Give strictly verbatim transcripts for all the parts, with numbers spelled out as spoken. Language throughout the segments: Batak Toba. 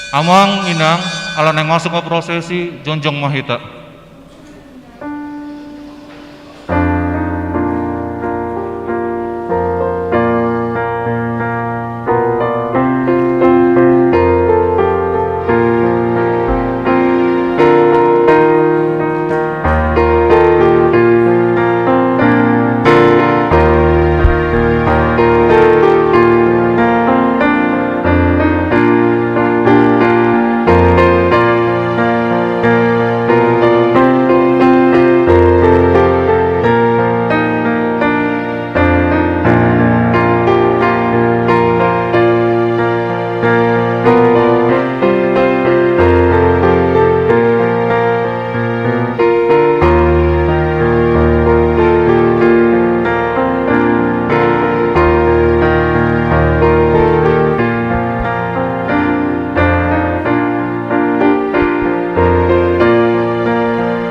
Amang, inang, ala naeng masuk ma prosesi, jongjong ma hita.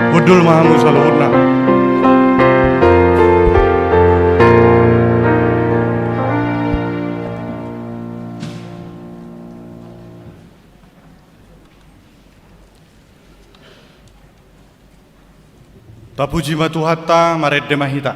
Hundul ma hamu saluhutna. Tapuji ma Tuhanta, marende ma hita.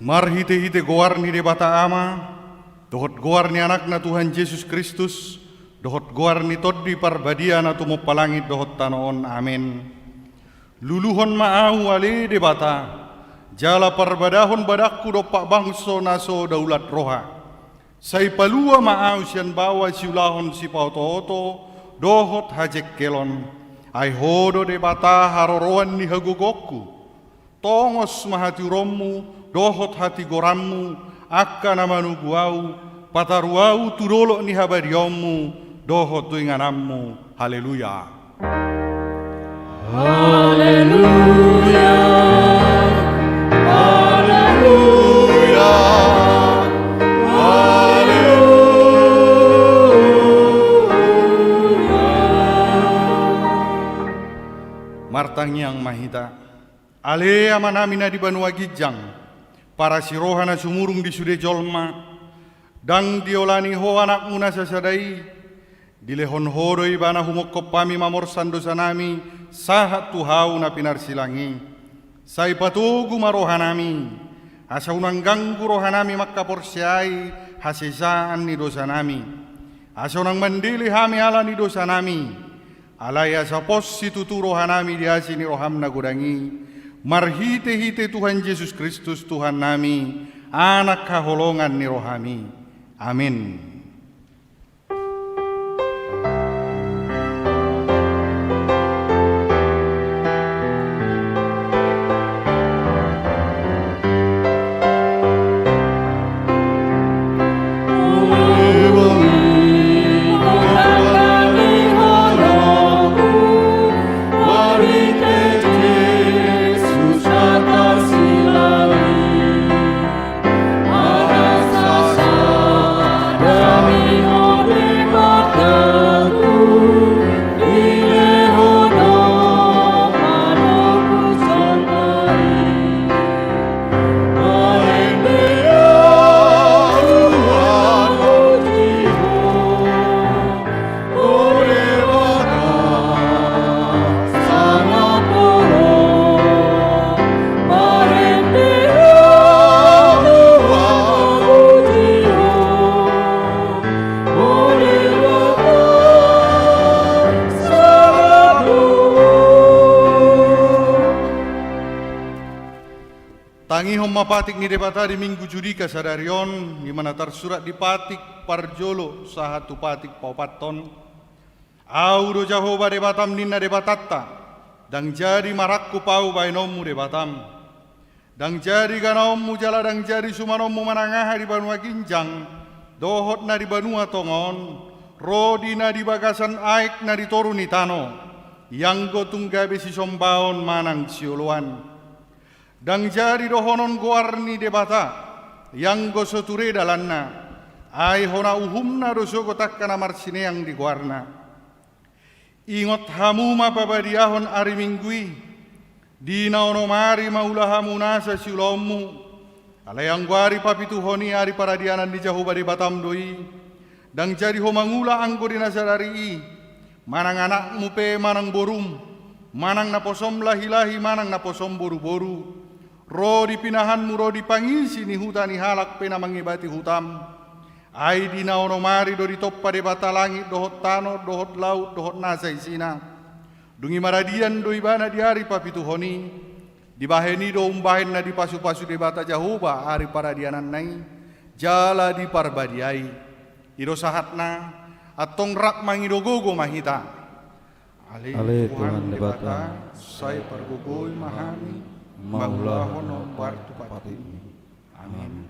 Marhitehite goar ni Debata Ama, dohot goar ni Anakna Tuhan Jesus Kristus, dohot goar ni Tondi Parbadia na tumompa langit dohot tano on. Amen. Luluhon ma ahu ale Debata, jala parbadahon badanku dompak bangso na so daulat roha. Sai palua ma ahu sian baoa siulahon sipaotooto dohot hajengkelon. Ai Ho do Debata haroroan ni hagogoonku. Tongos ma hatiuronmu dohot hatigoranmu, angka na manogu ahu, pataru ahu tu dolok ni habadiaonmu dohot tu ingananmu. Haleluya. Haleluya. Haleluya. Haleluya. Martangiang ma hita. Ale Amanami na di banua ginjang, parasi roha na sumurung di sude jolma, ndang diolani Ho Anakmu na sasada i, dilehon Ho do Ibana humongkop hami mamorsan dosanami sahat tu hau na pinarsilang i. Sai patogu ma rohanami, asa unang ganggu rohanami mangkaporseai hasesaan ni dosanami, asa unang mandele hami ala ni dosanami, alai asa pos situtu rohanami di asi ni roham na godang i, marhitehite Tuhan Jesus Kristus Tuhannami, Anak haholongan ni rohami. Amen. Tangihon ma patik ni Debata di Minggu Judika sadari on, i ma na tarsurat di patik parjolo sahat tu patik paopathon. Ahu do Jahowa Debatam, ninna Debatanta, ndang jadi marangkup ahu bahenonmu Debatam. Ndang jadi ganaonmu jala ndang jadi sumanonmu manang aha di banua ginjang, dohot na di banua tonga on, ro di na di bagasan aek na di toru ni tano, ianggo tung gabe sisombaon manang sioloan. Ndang jadi dohonon goar ni Debata, ianggo so ture dalanna, ai hona uhumna do sogot angka na marsineang di goarna. Ingot hamu ma pabadiahon ari Minggu i, di na onom ari ma ula hamu nasa siulaonmu, alai anggo ari papituhon i ari paradianan ni Jahowa Debatam do i. Ndang jadi ho mangula anggo di na sadari i, manang anakmu pe manang borum, manang naposom lahilahi manang naposom boruboru, ro di pinahanmu ro di pangisi ni huta ni halak pe na mangebati hutam. Ai di na onom ari do ditompa Debata langit dohot tano dohot laut dohot nasa isina. Dung i maradian do ibana di ari papituhon i. Dibahen i do umbahen na dipasupasu Debata Jahowa ari paradiananna i, jala diparbadiai. I do sahatna. Antong rap mangido gogo ma hita. Ale Tuhan Debata, sai pargogoi ma hami mangulahon na hombar tu patikmi. Amin.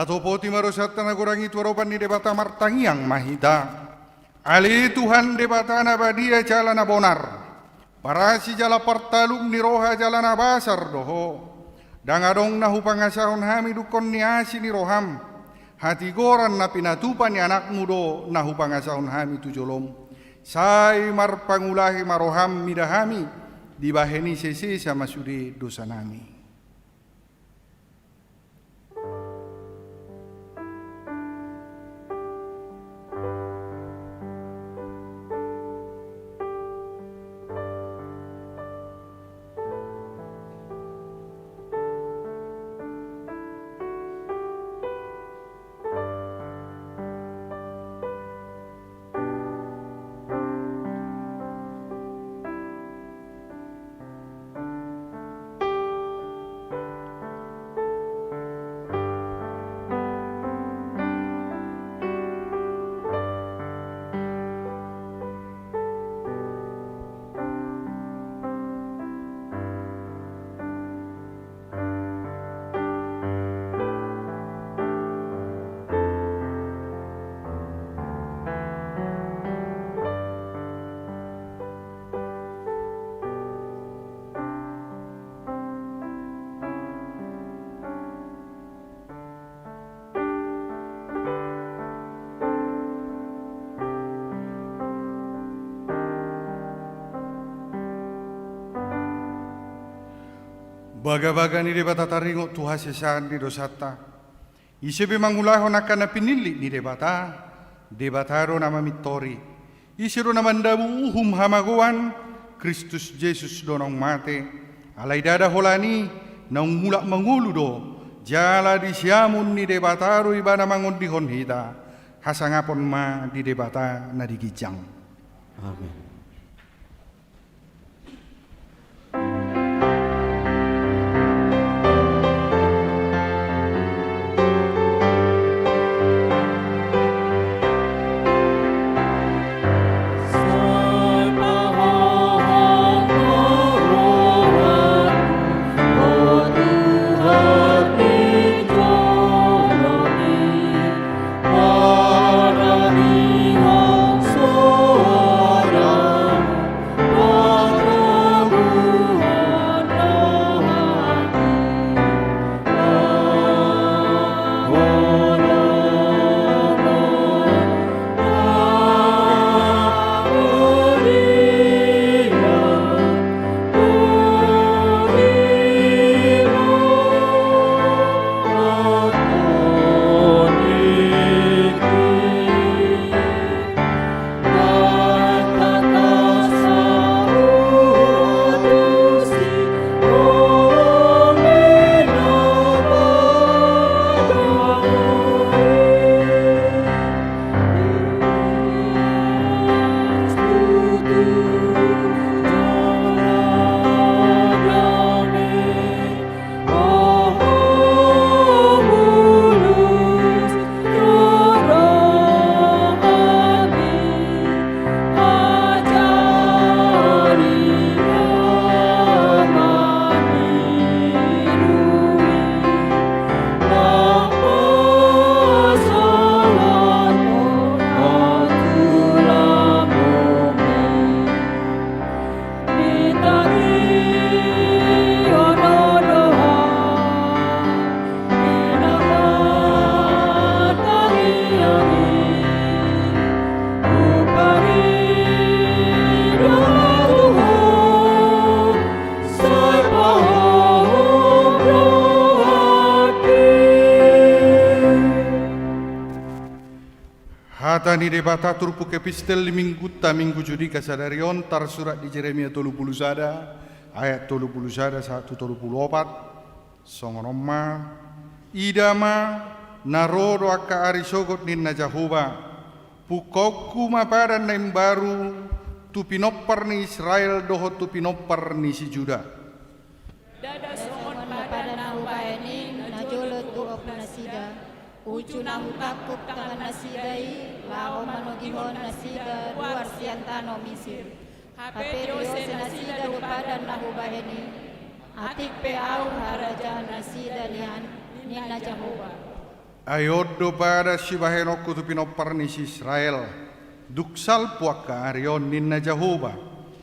Tatopoti ma dosa hita na godang i tu adopan ni Debata, martangiang ma hita. Ale Tuhan Debata na badia jala na bonar, parasi jala partaluk ni roha jala na basar do Ho. Ndang adong na hupangasahon hami dungkon ni asi ni roham. Hatigoran na pinatupa ni anakmu do na hupangasahon hami tu jolom. Sai marpangulahi ma roham mida hami, dibahen i sesesa ma sude dosanami. Bagabaga ni Debata taringot tu hasesaan ni dosanta. Ise pe mangulahon angka na pinillit ni Debata, Debata do na mamintori. Ise do na mandabu uhum hamagoan? Kristus Jesus do naung mate. Alai ndada holan i, naung mulak mangolu do, jala di siamun ni Debata do ibana mangondihon hita. Hasangapon ma di Debata na di ginjang. Amen. Hata ni Debata turpuk epistel di Minggunta, Minggu Judika sadari on, tarsurat di Jeremia tolu pulu sada, ayat tolu pulu sada sahat tu tolu pulu opat. Songon on ma: Ida ma, na ro do angka ari sogot, ninna Jahowa. Pungkaonku ma padan na imbaru tu pinompar ni Israel dohot tu pinompar ni si Juda. Ndada songon padan na hubahen i na jolo tu ompunasida, uju na hutangkup tangan nasida i laho manogihon nasida ruar sian tano Misir. Hape diose nasida do padan na hubahen i, atik pe Ahu harajaon nasida nian, ninna Jahowa. Ai on do padan sibahenonku tu pinompar ni si Israel. Dung salpu angka ari on, ninna Jahowa,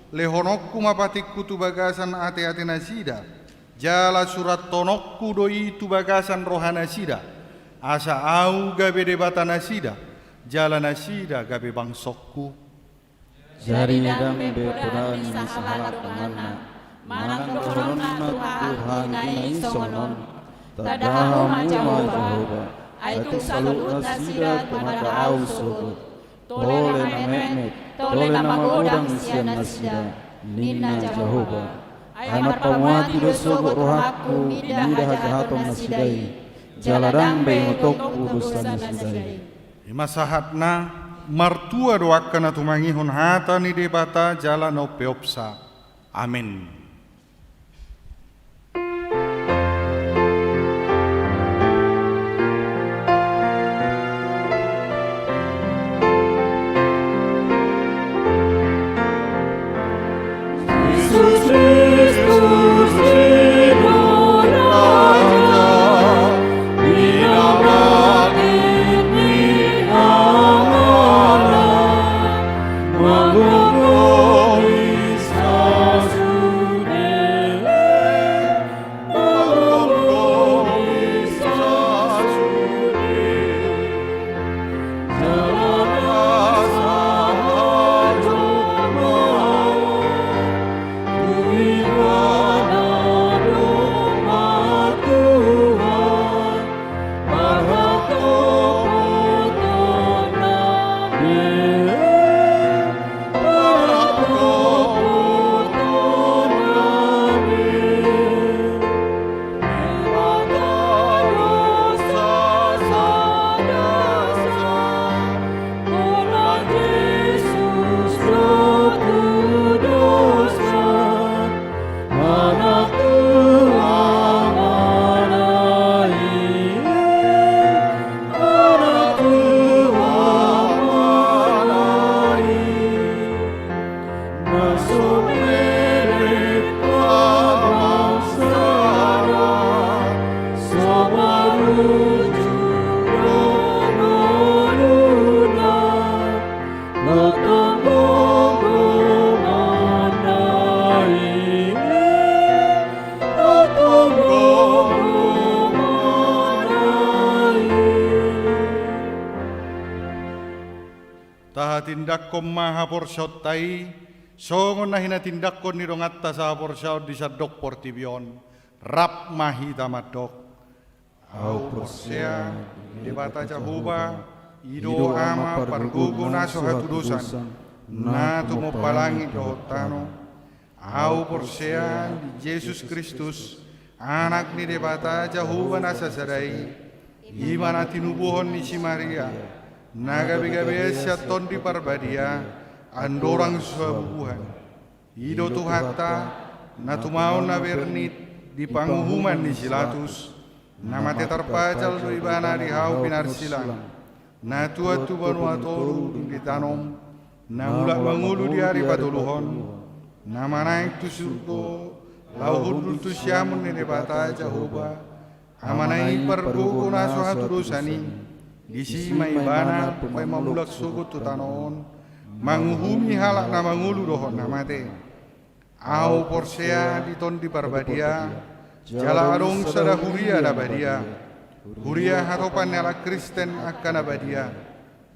lehononku ma patikku tu bagasan ateate nasida, jala surathononku do i tu bagasan rohanasida, asa Ahu gabe Debatanasida, jala nasida gabe bangsongku. Jadi ndang be poda ni sahalak donganna, manang dohononna tu hahangkina i songon on: Tanda hamu ma Jahowa, ai tung saluhut nasida tumanda Ahu sogot. Tole na metmet, tole na magodang sian nasida, ninna Jahowa. Ai marpamuati do sogot rohangku mida hajahaton nasida i, jala ndang be ingotongku dosa nasida i. I ma sahatna. Martua do angka na tumangihon hata ni Debata jala na umpeopsa. Amen. Tindanghon ma haporseaonta i songon na hinatindanghon ni donganta sahaporseaon di sandok portibi on. Rap ma hita mandok: Ahu porsea di Debata Jahowa, i do Ama pargogo na so hatudosan, na tumompa langit dohot tano. Ahu porsea di Jesus Kristus, Anak ni Debata Jahowa na sasada i, i ma na tinubuhon ni si Maria, na gabegabean sian Tondi Parbadia, andorang so habubuhan. I do Tuhanta, na tumaon na bernit di panguhuman ni si Latus, na mate tarpajal do Ibana di hau pinarsilang, na tuat tu banua toru dung ditanom, na mulak mangolu di ari patoluhon, na manaek tu surgo, laho hundul tu siamun ni Debata Jahowa, Amana i pargogo na so hatudosan i. Disi ma Ibana paima mulak sogot tu tano on, manguhumi halak na mangolu dohot na mate. Ahu porsea di Tondi Parbadia, jala adong sada huria na badia, huria hatopan ni halak Kristen angka na badia,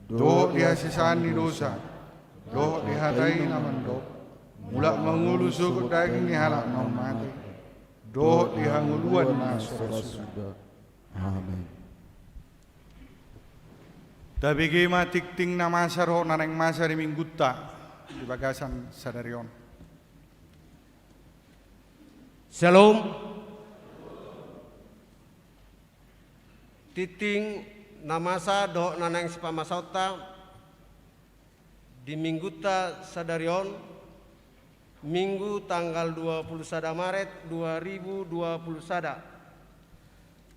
dohot di hasesaan ni dosa, dohot di hata i na mandok, mulak mangolu sogot daging ni halak na mate, dohot di hangoluan na so ra suda. Amen. Tabege ma tingting na masa dohot na naeng masa di Minggunta di bagasan sadari on. Syalom. Tingting na masa dohot na naeng sipamasaonta di Minggunta sadari on, Minggu tanggal dua puluh sada Maret dua ribu dua puluh sada.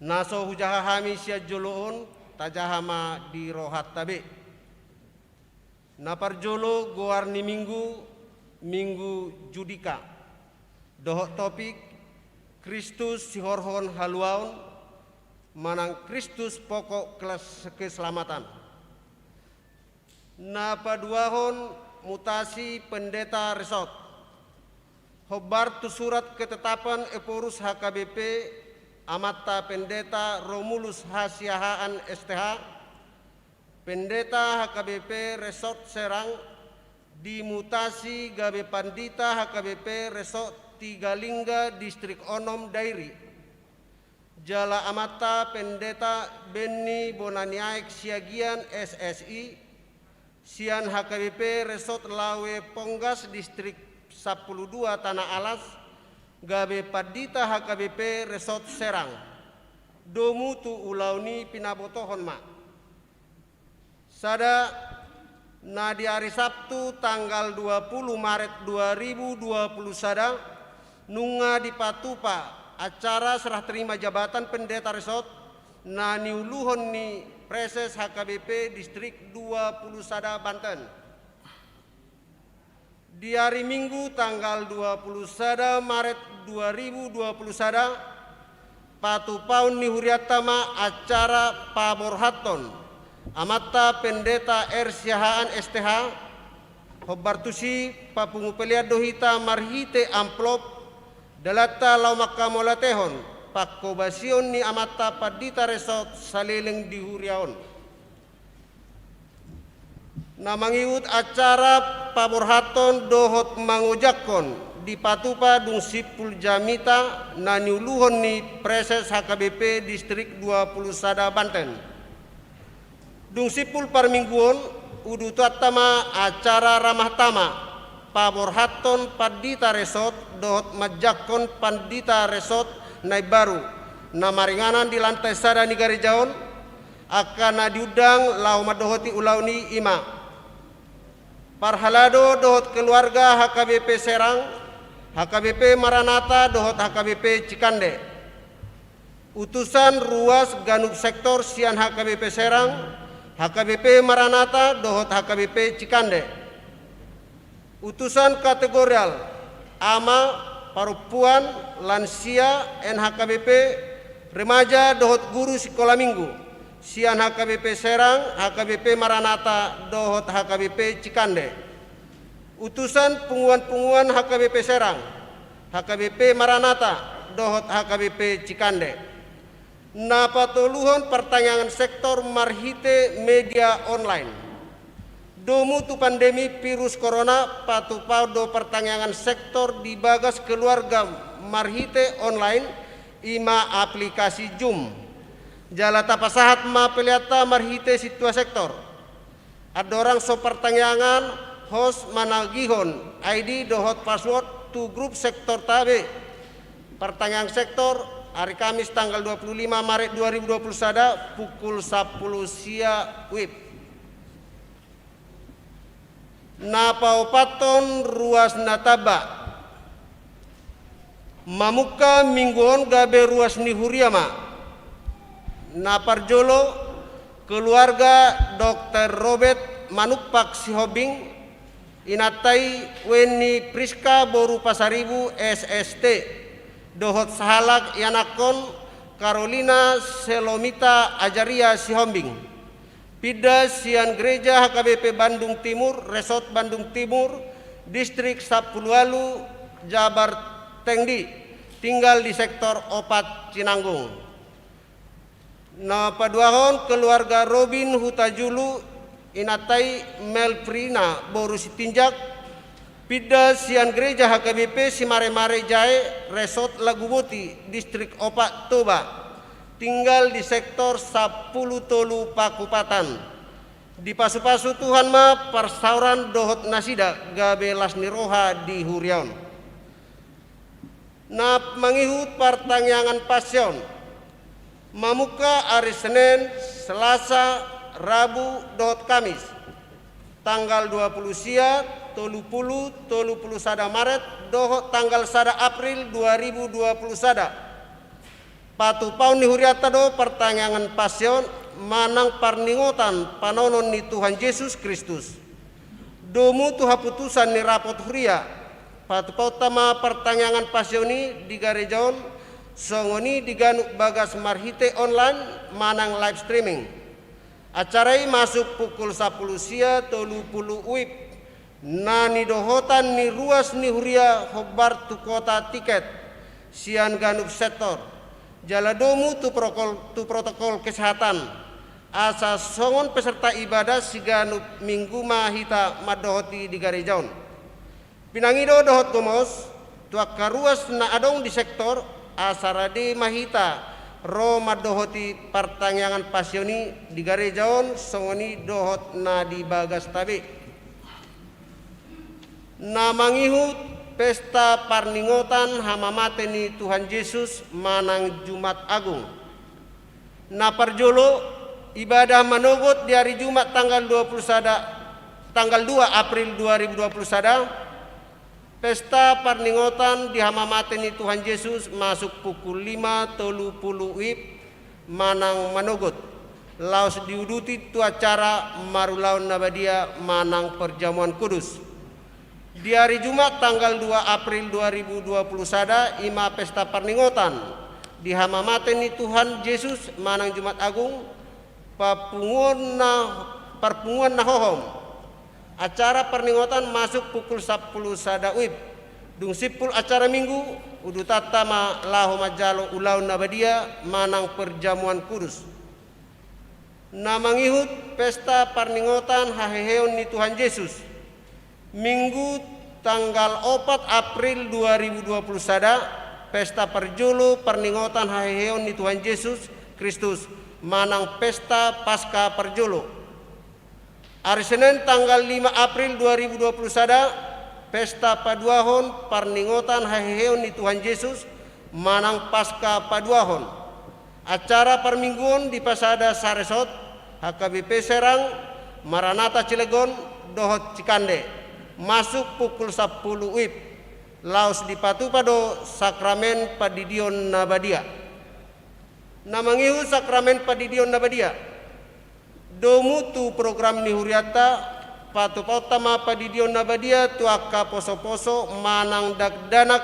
Na so hujaha hami sian jolo on, tajaha ma di rohanta be. Na parjolo, goar ni Minggu, Minggu Judika. Dohot topik, Kristus sihorhon haluaon, manang Kristus pokok kelas-, keselamatan. Na paduahon, mutasi pendeta resort. Hombar tu surat ketetapan Ephorus H K B P, amanta Pendeta Romulus H Siahaan S T H, Pendeta H K B P Resort Serang, dimutasi gabe Pandita H K B P Resort Tiga Lingga Distrik Onom Dairi. Jala amanta Pendeta Benny Bonaniaek Siagian S S I, sian H K B P Resort Lawe Ponggas Distrik Sampulu Dua Tanah Alas, gabe Pandita H K B P Resort Serang. Domu tu ulaon i pinabotohon ma. Sada, na di ari Sabtu tanggal dua puluh Maret dua ribu dua puluh sada, nunga dipatupa acara serah terima jabatan Pendeta Resort na niuluhon ni Praeses H K B P Distrik dua puluh sada Banten. Di ari Minggu tanggal dua puluh sada Maret dua ribu dua puluh sada, patupaon ni hurianta ma acara paborhathon amanta Pendeta R Siahaan S T H. Hombar tusi, papungu pelean do hita marhite amplop dalanta laho mangkamauliatehon pangkobasion ni amanta Pandita Resort saleleng di huria on. Na mangihut acara paborhathon dohot mangojakhon dipatupa dung simpul jamita na niuluhon ni Praeses H K B P Distrik dua puluh sada Banten. Dung simpul parmingguon, udutonta ma acara ramah tamah paborhathon Pandita Resort dohot manjakhon Pandita Resort na imbaru, na maringanan di lantai sada ni gareja on. Angka na diundang laho mandohoti ulaon i i ma: parhalado dohot keluarga H K B P Serang, H K B P Maranatha dohot H K B P Cikande. Utusan ruas ganup sektor sian H K B P Serang, H K B P Maranatha dohot H K B P Cikande. Utusan kategorial, ama, parompuan, lansia, N H K B P, remaja dohot guru sikola minggu, sian H K B P Serang, H K B P Maranatha dohot H K B P Cikande. Utusan punguan-punguan H K B P Serang, H K B P Maranatha dohot H K B P Cikande. Na patoluhon, partangiangan sektor marhite media online. Domu tu pandemi virus corona, patupahon do partangiangan sektor di bagas keluarga marhite online, i ma aplikasi Zoom. Jala tapasahat ma peleanta marhite sintua sektor. Andorang so partangiangan, host managihon I D dohot password tu grup sektorta be. Partangiangan sektor, ari Kamis tanggal dua puluh lima Maret dua ribu dua puluh sada, pukul sampulu sia WIB. Na paopathon, ruas na tamba. Mamungka minggu on gabe ruas ni huria ma. Na parjolo, keluarga Dokter Robert Manumpak Sihombing, inanta i Wenni Priska boru Pasaribu, S S T, dohot sahalak ianakhon, Karolina Selomita Ajaria Sihombing. Pinda sian Gereja H K B P Bandung Timur, Resort Bandung Timur, Distrik sampulu ualu, Jabar Tengdi, tinggal di Sektor opat Cinanggung. Na paduahon, keluarga Robin Hutajulu, inanta i Melfrina boru Sitinjak, pinda sian Gereja H K B P Simaremare Jae, Resort Laguboti, Distrik opat Toba, tinggal di Sektor sampulu tolu Pakupatan. Dipasupasu Tuhan ma parsaoran dohot nasida gabe las ni roha di huria on. Na mangihut partangiangan Pasion, mamungka ari Senen, Selasa, Rabu, dohot Kamis, tanggal dua pulu sia, tolu pulu, tolu pulu sada Maret, dohot tanggal sada April dua ribu dua pulu sada. Patupaon ni hurianta do partangiangan Pasion manang parningotan panaonon ni Tuhan Jesus Kristus. Domu tu haputusan ni rapot huria, patupaonta ma partangiangan Pasion i di gareja on, songon i di ganup bagas marhite online manang live streaming. Acara i masuk pukul sampulu sia tolu pulu WIB, na nidohotan ni ruas ni huria hombar tu kota tiket sian ganup sektor. Jala domu tu prokol-, tu protokol kesehatan, asa songon peserta ibadah siganup minggu ma hita mandohoti di gareja on. Pinangido dohot gomos tu angka ruas na adong di sektor, asa rade ma hita ro mandohoti partangiangan Pasion i di gareja on, songon i dohot na di bagasta be. Na mangihut pesta parningotan hamamate ni Tuhan Jesus manang Jumat Agung. Na parjolo, ibadah manogot di ari Jumat tanggal dua pulu sada, tanggal dua April dua ribu dua pulu sada, pesta parningotan di hamamate ni Tuhan Jesus masuk pukul lima tolu pulu WIB manang manogot, laos diuduti tu acara marulaon na badia manang perjamuan kudus. Di ari Jumat tanggal dua April dua ribu dua pulu sada, i ma pesta parningotan di hamamate ni Tuhan Jesus manang Jumat Agung, parpunguan na, parpunguan na hohom. Acara parningotan masuk pukul sampulu sada WIB. Dung simpul acara Minggu, udutanta ma laho manjalo ulaon na badia manang perjamuan kudus. Na mangihut pesta parningotan haheheon ni Tuhan Jesus. Minggu tanggal opat April dua ribu dua pulu sada, pesta parjolo parningotan haheheon ni Tuhan Jesus Kristus, manang pesta Paska parjolo. Ari Senen tanggal lima April dua ribu dua pulu sada, pesta paduahon parningotan haheheon ni Tuhan Jesus, manang Paska paduahon. Acara parmingguon dipasada saresort, H K B P Serang, Maranatha Cilegon, dohot Cikande, masuk pukul sampulu WIB, laos dipatupa do sakramen pandidion na badia. Na mangihut sakramen pandidion na badia. Domu tu program ni hurianta, patupaonta ma pandidion na badia tu angka posoposo manang dakdanak,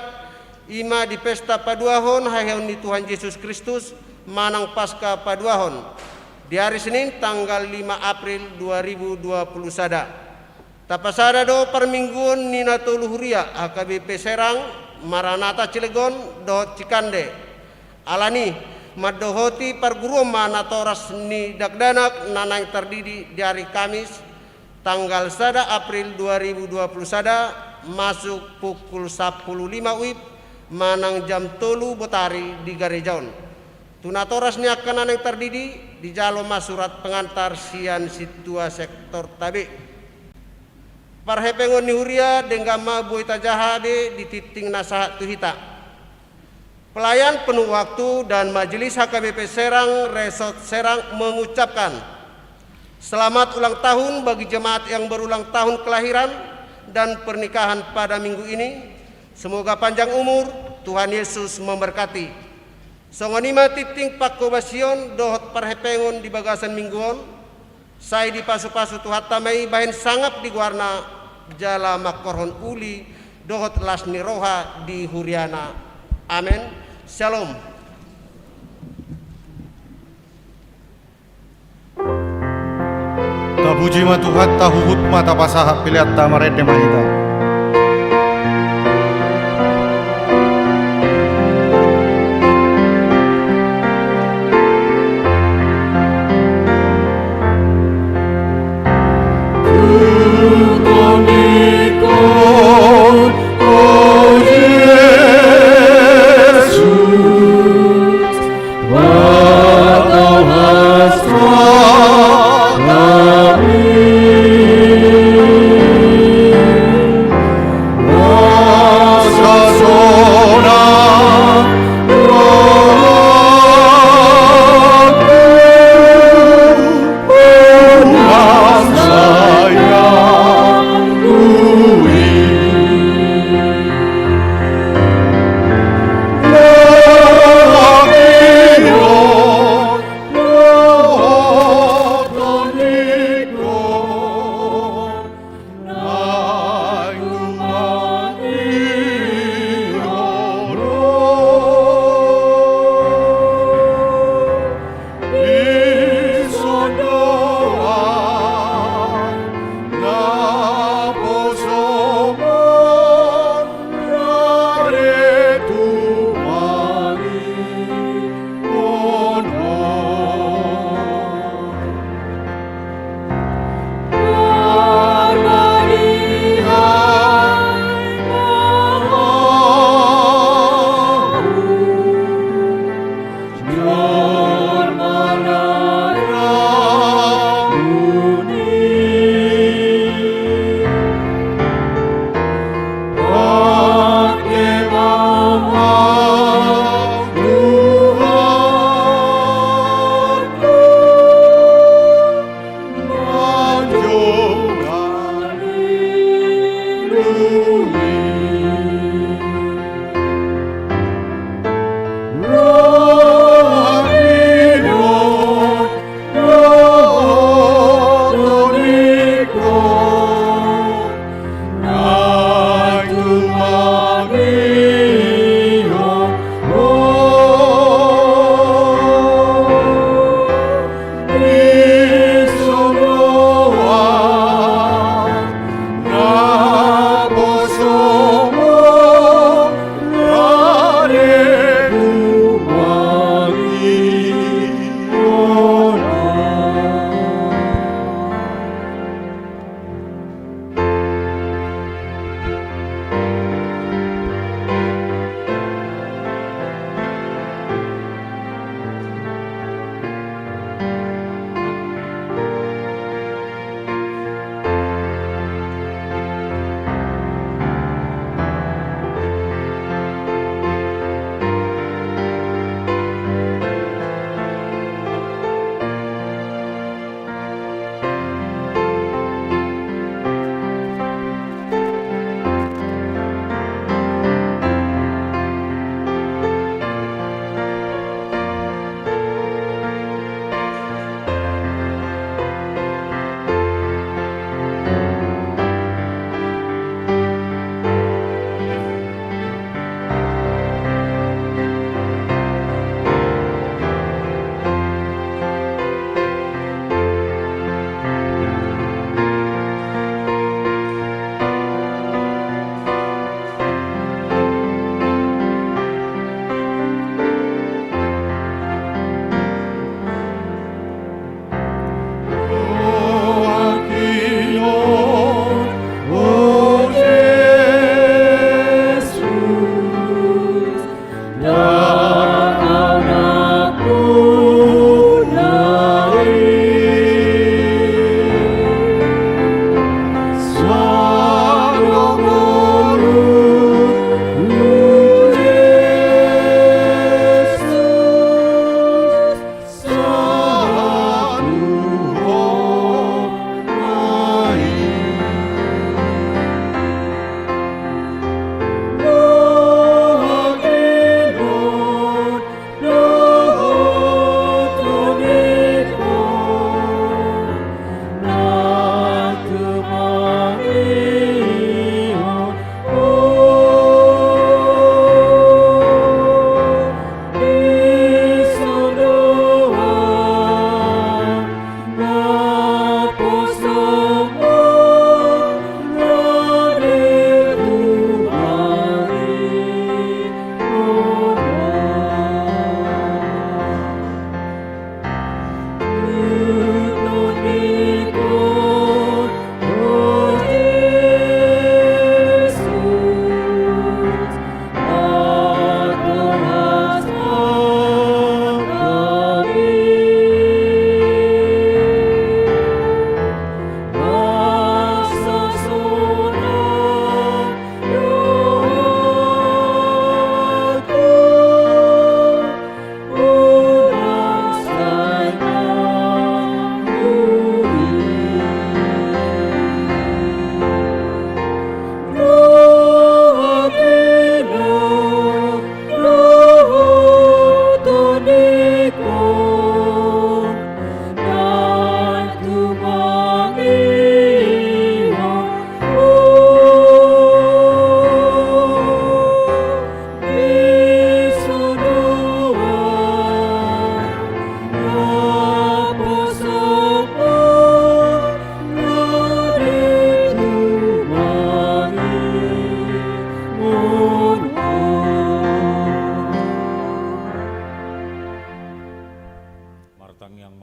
i ma di pesta paduahon haheheon ni Tuhan Jesus Kristus manang Paska paduahon, di ari Senin tanggal lima April dua ribu dua pulu sada. Tapasada do parmingguon ni na tolu huria, H K B P Serang, Maranatha Cilegon, dohot Cikande. Alani, mandohoti parguruon ma natoras ni dakdanak na naeng tardidi di ari Kamis, tanggal sada April dua ribu dua puluh sada, masuk pukul sampulu lima wib manang jam tolu botari di gareja on. Tu natoras ni angka na naeng tardidi, dijalo ma surat pengantar sian sintua sektorta be. Parhepengon ni huria, denggan ma boi tajaha be di tingting na sahat tu hita. Pelayan penuh waktu dan Majelis H K B P Serang Resort Serang mengucapkan selamat ulang tahun bagi jemaat yang berulang tahun kelahiran dan pernikahan pada minggu ini. Semoga panjang umur, Tuhan Yesus memberkati. Songon i ma tingting pangkobasion dohot parhepengon di bagasan minggu on. Sai dipasupasu Tuhanta ma i bahen sangap di goarna, jala mangkorhon uli dohot las ni roha di huriana. Amen. Syalom. Tapuji ma Tuhanta, huhut ma tapasahat peleanta, marende ma hita.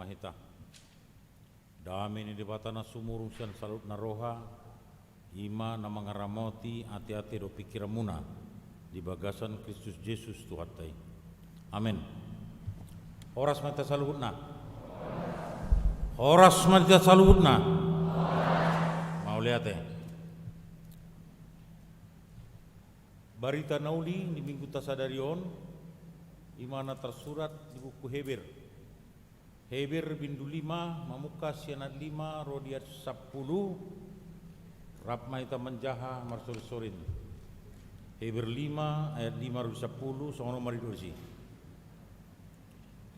Hita. Dame ni Debata na sumurung sian saluhutna roha, i ma na mangaramoti ateate dohot pingkiranmuna di bagasan Kristus Jesus Tuhanta i. Amen. Horas ma hita saluhutna. Horas ma hita saluhutna. Mauliate. Barita na uli ni minggunta sadari on, i ma na tarsurat di buku Heber. Heber bindu lima, mamungka sian ayat lima ro di ayat sampulu. Rap ma hita manjaha marsorinsorin. Heber lima ayat lima ro di sampulu, songon on ma didok disi.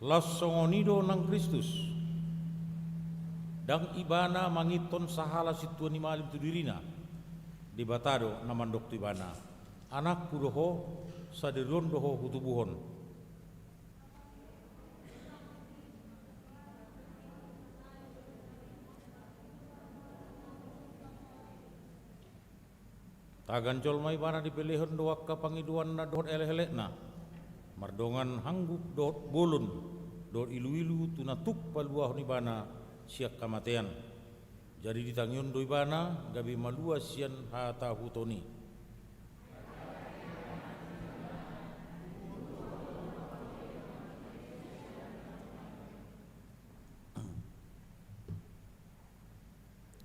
Laos songon i do nang Kristus. Ndang Ibana manginthon sahala sintua ni malim tu dirina. Debata do na mandok tu Ibana: Anakku do ho, sadari on do ho hutubuhon. Tagan jolma Ibana dipelehon do angka pangidoanna dohot elekelekna, mardongan hangguk dohot bolon dohot iluilu, tu na tuk paluahon Ibana sian hamatean. Jadi ditangihon do Ibana gabe malua sian hatahuton i.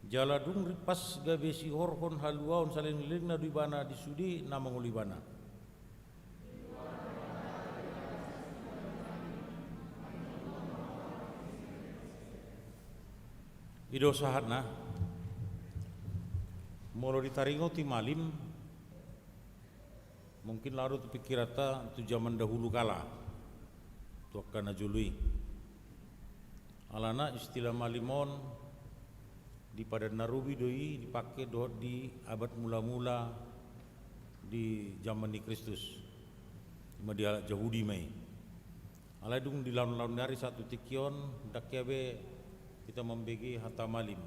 Jala dung rimpas gabe sihorhon haluaon salelenglelengna do Ibana di sude na mangolu Ibana. I do sahatna. Molo ditaringoti malim, mungkin laho do tu pingkiranta tu jaman dahulu kala, tu angka na jolo i. Alana istilah malim on di Padan na Robi do i dipake dohot di abad mulamula di jaman ni Kristus. I ma di halak Jahudi ma i. Alai dung dilaonlaon ni ari sahat tu tingki on, ndang hea be hita mambege hata malim.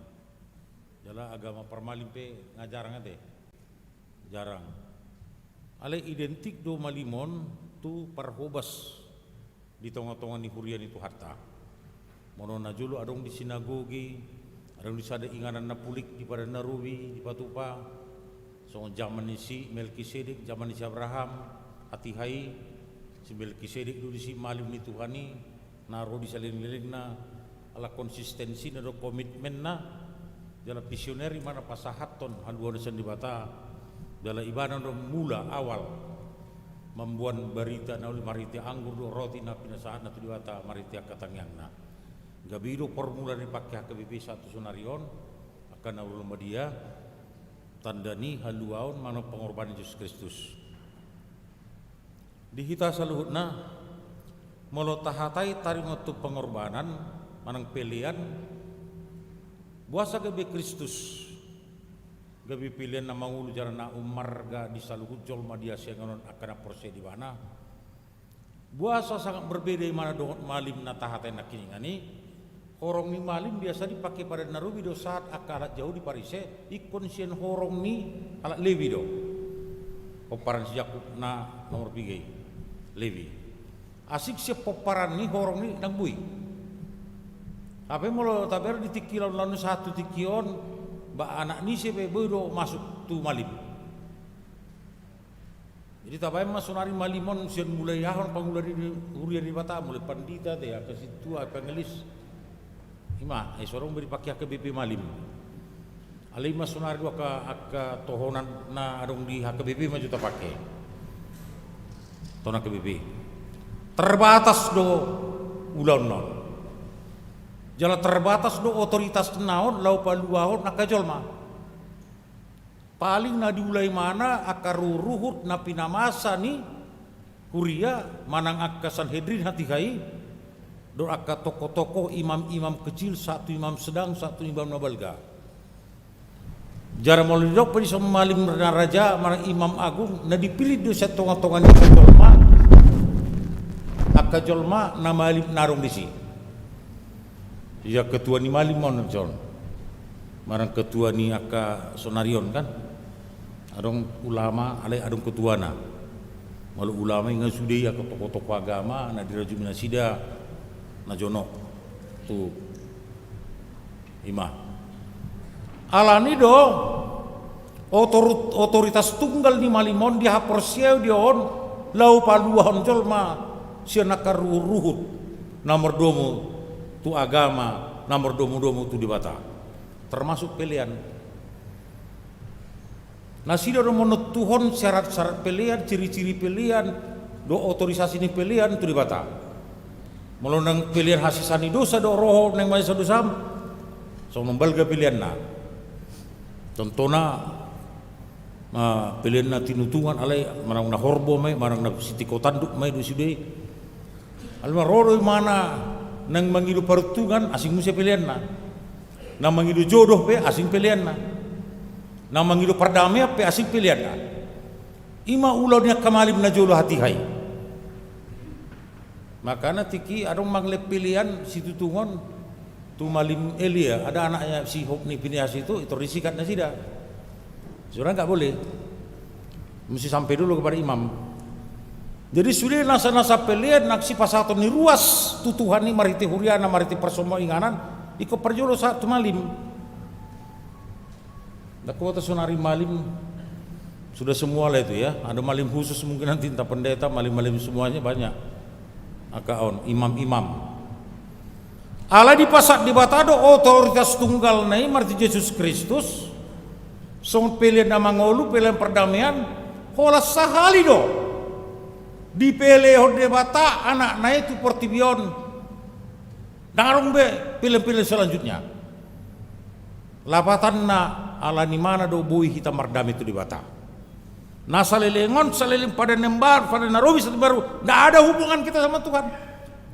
Jala agama parmalim pe nga jarang ate. Jarang. Alai identik do malim on tu parhobas di tongatonga ni huria ni Tuhanta. Molo na jolo adong di sinagoge, adong di sada inganan na pulik di Padan na Robi, dipatupa. Songon jaman ni si Melkisedek, jaman ni si Abraham, hatiha i, si Melkisedek do disi malim ni Tuhan i, na ro di salelenglelengna, ala konsistensina do komitmenna, jala visioner i ma na pasahathon haluaon sian Debata, jala ibana do mula awal mamboan barita na uli marhite anggur dohot roti na pinasahatna tu Debata marhite angka tangiangna. Gabe i do formula na dipake H K B P sahat tu sonari on, angka na uli ma dia, tanda ni haluaon manang pengorbanan Jesus Kristus. Di hita saluhutna, molo tahatai taringot tu pengorbanan manang pelean, boasa gabe Kristus gabe pelean na mangolu jala na ummarga di saluhut jolma di Asia on angka na porsea di Ibana? Boasa sangat berbeda Ibana dohot malim na tahatai nangkiningan i? Horong ni malim biasa dipake Padan na Robi do sahat angka halak Jahudi Parise, ingkon sian horong ni halak Lewi do. Pomparan si Jakub na nomor piga i, Lewi. Asing sian pomparan ni horong i ndang boi. Hape molo tabereng di tingki laonlaon sahat tu tingki on, ba anak ni ise pe boi do masuk tu malim. Jadi tabaen ma sonari malim on sian mulai aha on pangula ni huria ni Debata, mulai pandita, te angka sintua, evangelis. I ma, eh, so adong be dipake H K B P malim. Alai i ma sonari do angka, angka tohonan na adong di H K B P ma jo tapake. Tohonan H K B P. Terbatas do ulaonna on. Jala terbatas do otoritasna on laho paluahon angka jolma. Paling na diula Ibana angka ruhut na pinamasa ni huria manang angka Sanhedrin hatiha i, dohot angka tokoh-tokoh, imam-imam kecil sahat tu imam sedang sahat tu imam na balga. Jala molo didok pe dison malim na raja manang imam agung, na dipillit do sian tongatonga ni angka jolma, angka jolma na malim na adong disi. Ia ketua ni malim on dison. Manang ketua ni angka sonari on kan. Adong ulama, alai adong ketuana. Molo ulama i nga sude i angka tokoh-tokoh agama na dirajumi nasida na jonok. Ima. Alani do otor-, otoritas tunggal ni malim on dihaporseai do on laho paluahon jolma sian angka ruhut-ruhut na mardomu tu agama, na mardomu-domu tu Debata. Termasuk pelean. Nasida do manontuhon syarat-syarat pelean, ciri-ciri pelean, dohot otorisasi ni pelean tu Debata. Molo naeng pelean hasesaan ni dosa do roham, naeng mansesaan dosam, songon balga peleanna. Contohna, ah, peleanna tinutungan, alai manang na horbo ma i, manang na sitiko tanduk ma i, do sude i. Alai molo ro do imana naeng mangido paruntungan, asing muse peleanna. Na mangido jodoh pe asing peleanna. Na mangido pardamean pe asing peleanna. Ima ulaon ni angka malim na jolo hatiha i. Makana tingki adong mangalehon pelean situtungon tu malim Elia, ada anaknya si Hofni, Pinehas itu, itu disikat nasida. Sebenarnya nggak boleh. Mesti sampai dulu kepada imam. Jadi sude nasa-nasa pelean na sipasahaton ni ruas tu Tuhan i marhite huriana, marhite parsomo inganan, ingkon parjolo sahat tu malim. Nda kuota sonari malim, sudah semua lah itu ya. Ada malim khusus mungkin nanti, entah pendeta, malim-malim semuanya banyak. Angka on, imam-imam. Alai dipasahat Debata do otoritas tunggalna i marhite Jesus Kristus, songon pelean na mangolu, pelean pardamean, holan sahali do dipelehon Debata anakna i tu portibi on. Ndang adong be pelean-pelean selanjutnya. Lapatanna, alani imana do boi hita mardame tu Debata. Na saleleng on, saleleng Padan na Imbaru, Padan na Robi, Padan na Imbaru, nggak ada hubungan kita sama Tuhan.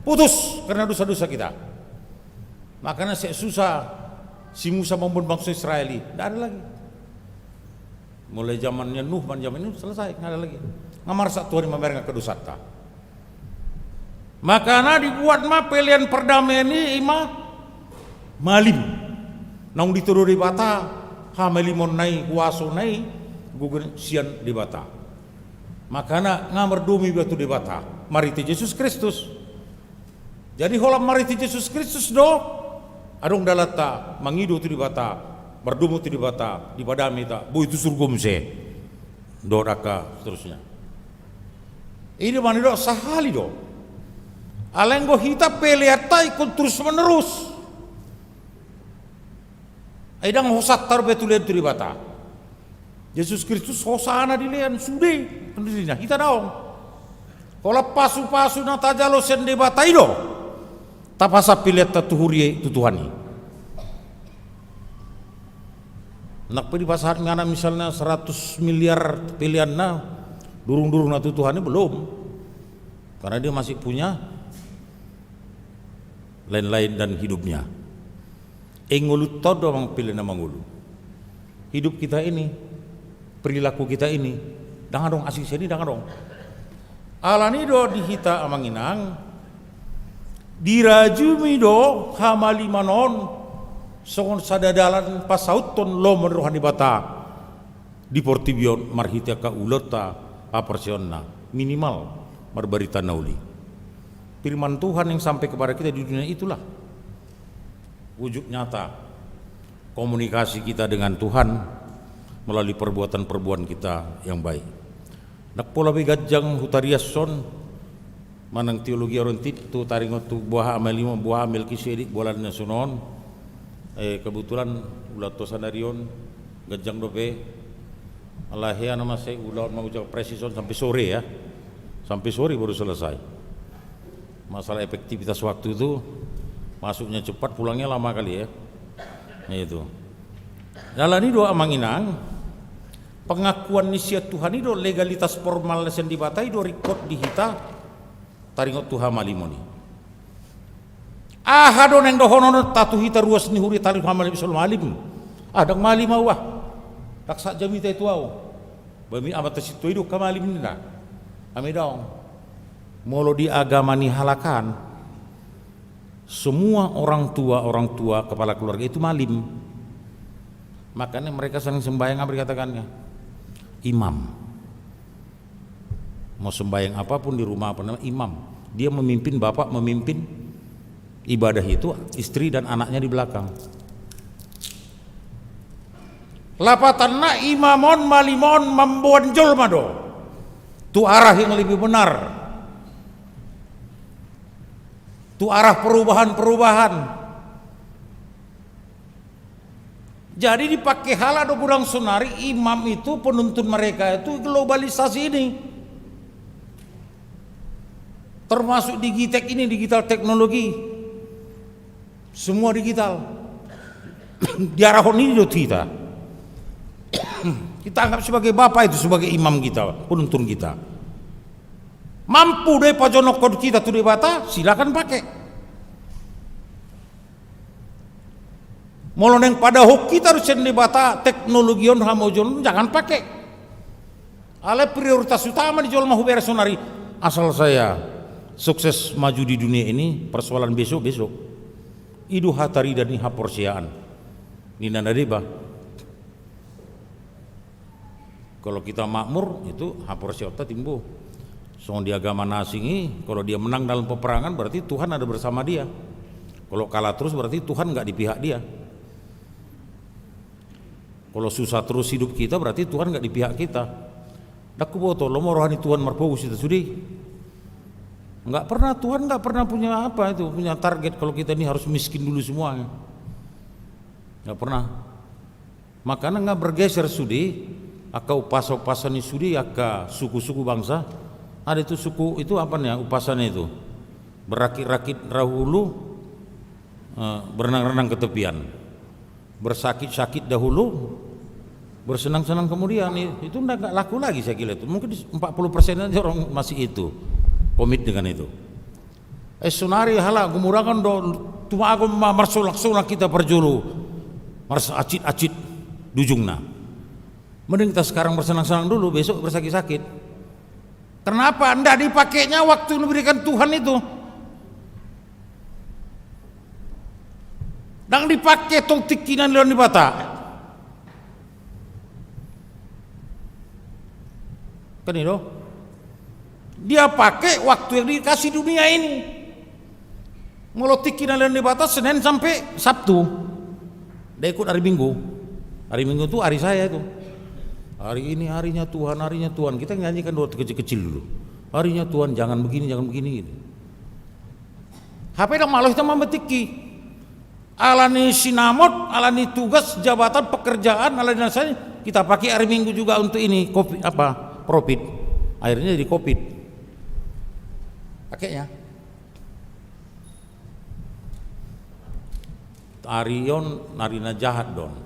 Putus karena dosa-dosa kita. Makanya sai susah si Musa mamboan bangso Israel i, nggak ada lagi. Mulai zamannya Nuh, man zaman Nuh selesai, nggak ada lagi. Nggak marsak Tuhan i mamereng angka dosanta. Makana dibuat ma pelean pardamean i ima malim. Naung ditodo Debata hamalimonna i, kuasona i, gogo sian Debata. Makana nga mardomu iba tu Debata marhite Jesus Kristus. Jadi holan marhite Jesus Kristus do adong dalanta mangido tu Debata, mardomu tu Debata, dipadame hita, boi tu surgo muse. Dohot angka seterusnya. I do manidok sahali do. Alai anggo hita peleanta ingkon terus menerus. Ai ndang hosanta dope tu lean tu Debata. Jesus Kristus hosana di lean sude, hita daong. Holan pasu-pasu na tajalo sian Debata i do tapasahat peleanta tu huria i, tu Tuhan i. Nang pe dipasahat inganan misalna seratus miliar peleanna, durung-durung na tu Tuhan i belum. Karena dia masih punya lain-lain dan hidupnya. Ingolunta on do amang pelean na mangolu. Hidup kita ini, perilaku kita ini, ndang adong asing sian i, ndang adong. Alani do di hita amang inang, dirajumi do hamaliman on songon sada dalan pasauthon lomo ni roha ni Debata di portibi on marhite angka ulaonta, haporseaonna, minimal marbarita na uli. Firman Tuhan yang sampai kepada kita di dunia itulah wujud nyata komunikasi kita dengan Tuhan melalui perbuatan-perbuatan kita yang baik. Ndang pola be ganjang hutariashon manang teologia rontit tu taringot tu boha Melimo, boha Melkisedek, boha na songon on. Eh, kebetulan ulaonta sadari on ganjang dope. Alai hea nama sai ulaon mangucap presison sampai sore ya. Sampai sore baru selesai. Masalah efektivitas waktu itu, masuknya cepat, pulangnya lama kali ya. Nah, itu. Alani do amang inang, pengakuan ni sian Tuhan i do, legalitas formal na sian Debata i do ringkot di hita taringot tu hamalimon i. Aha do naeng dohononta tu hita ruas ni huria taringot hamalimon, solu malim. Ah, ndang malim ahu ah. Ndang sahat jamita i tu ahu. Baen ma amanta sintua i do angka malim ninna. Alai daong. Molo di agama ni halak an, semua orang tua, orang tua, kepala keluarga itu malim. Makanya mereka sering sembahyang apa dikatakannya? Imam. Mau sembahyang apapun di rumah apa namanya? Imam. Dia memimpin, bapak memimpin Ibadah itu istri dan anaknya di belakang. Lapatanna, imam on, malim on mamboan jolma do tu arah yang lebih benar, tu arah perubahan-perubahan. Jadi dipake halak do godang saonari imam itu, penuntun mereka itu globalisasi ini. Termasuk digitek ini, digital teknologi. Semua digital. Diarahon ini do hita. Kita anggap sebagai bapak itu, sebagai imam kita, penuntun kita. Mampu do i pajonokhon hita tu Debata, silakan pake. Molo naeng padahon hita do sian Debata teknologi on, hamuliaon on, jangan pake. Alai prioritas utama ni jolma hubege saonari, asal saya sukses maju di dunia ini, persoalan besok-besok. I do hatarida ni haporseaon. Ninna na deba. Kalau kita makmur, itu haporseaonta timbo. Songon di agama na asing i, kalau dia menang dalam peperangan, berarti Tuhan ada bersama dia. Kalau kalah terus, berarti Tuhan nggak di pihak dia. Kalau susah terus hidup kita, berarti Tuhan nggak di pihak kita. Ndang huboto, lomo roha ni Tuhan marpogos hita sude. Nggak pernah, Tuhan nggak pernah punya apa itu, punya target kalau kita ini harus miskin dulu semuanya. Nggak pernah. Makana nga bergeser sude angka umpasa-umpasa ni sude, angka suku-suku bangsa. Ada itu suku itu, apa nih umpasanya itu? Berakit-rakit dahulu, eh, berenang-renang ke tepian. Bersakit-sakit dahulu, bersenang-senang kemudian. I-, itu nggak, nggak laku lagi saya kira itu. Mungkin empat puluh persen aja orang masih itu, komit dengan itu. Eh, saonari halak gumurangan do, tumagon ma-, marsolak-solak hita parjolo, marsacit-acit di ujungna. Mending kita sekarang bersenang-senang dulu, besok bersakit-sakit. Kenapa? Ndak dipakenya waktu yang diberikan Tuhan itu. Ndang dipake tong tingki na nilehon Debata. Kan i do? Dia pake waktu yang dikasih dunia ini. Molo tingki na nilehon Debata Senin sampai Sabtu. Ndak ikut hari Minggu. Hari Minggu itu hari saya itu. Hari ini harinya Tuhan, harinya Tuhan. Kita nyanyikan doa kecil-kecil dulu. Harinya Tuhan, jangan begini, jangan begini, gitu. Hape ndang malo hita mambahen tingki. Alani sinamot, alani tugas, jabatan, pekerjaan, alani na sae, kita pake hari Minggu juga untuk ini, kopi, apa, profit. Akhirnya jadi covid. Pakenya. Ari on, ari na jahat do on.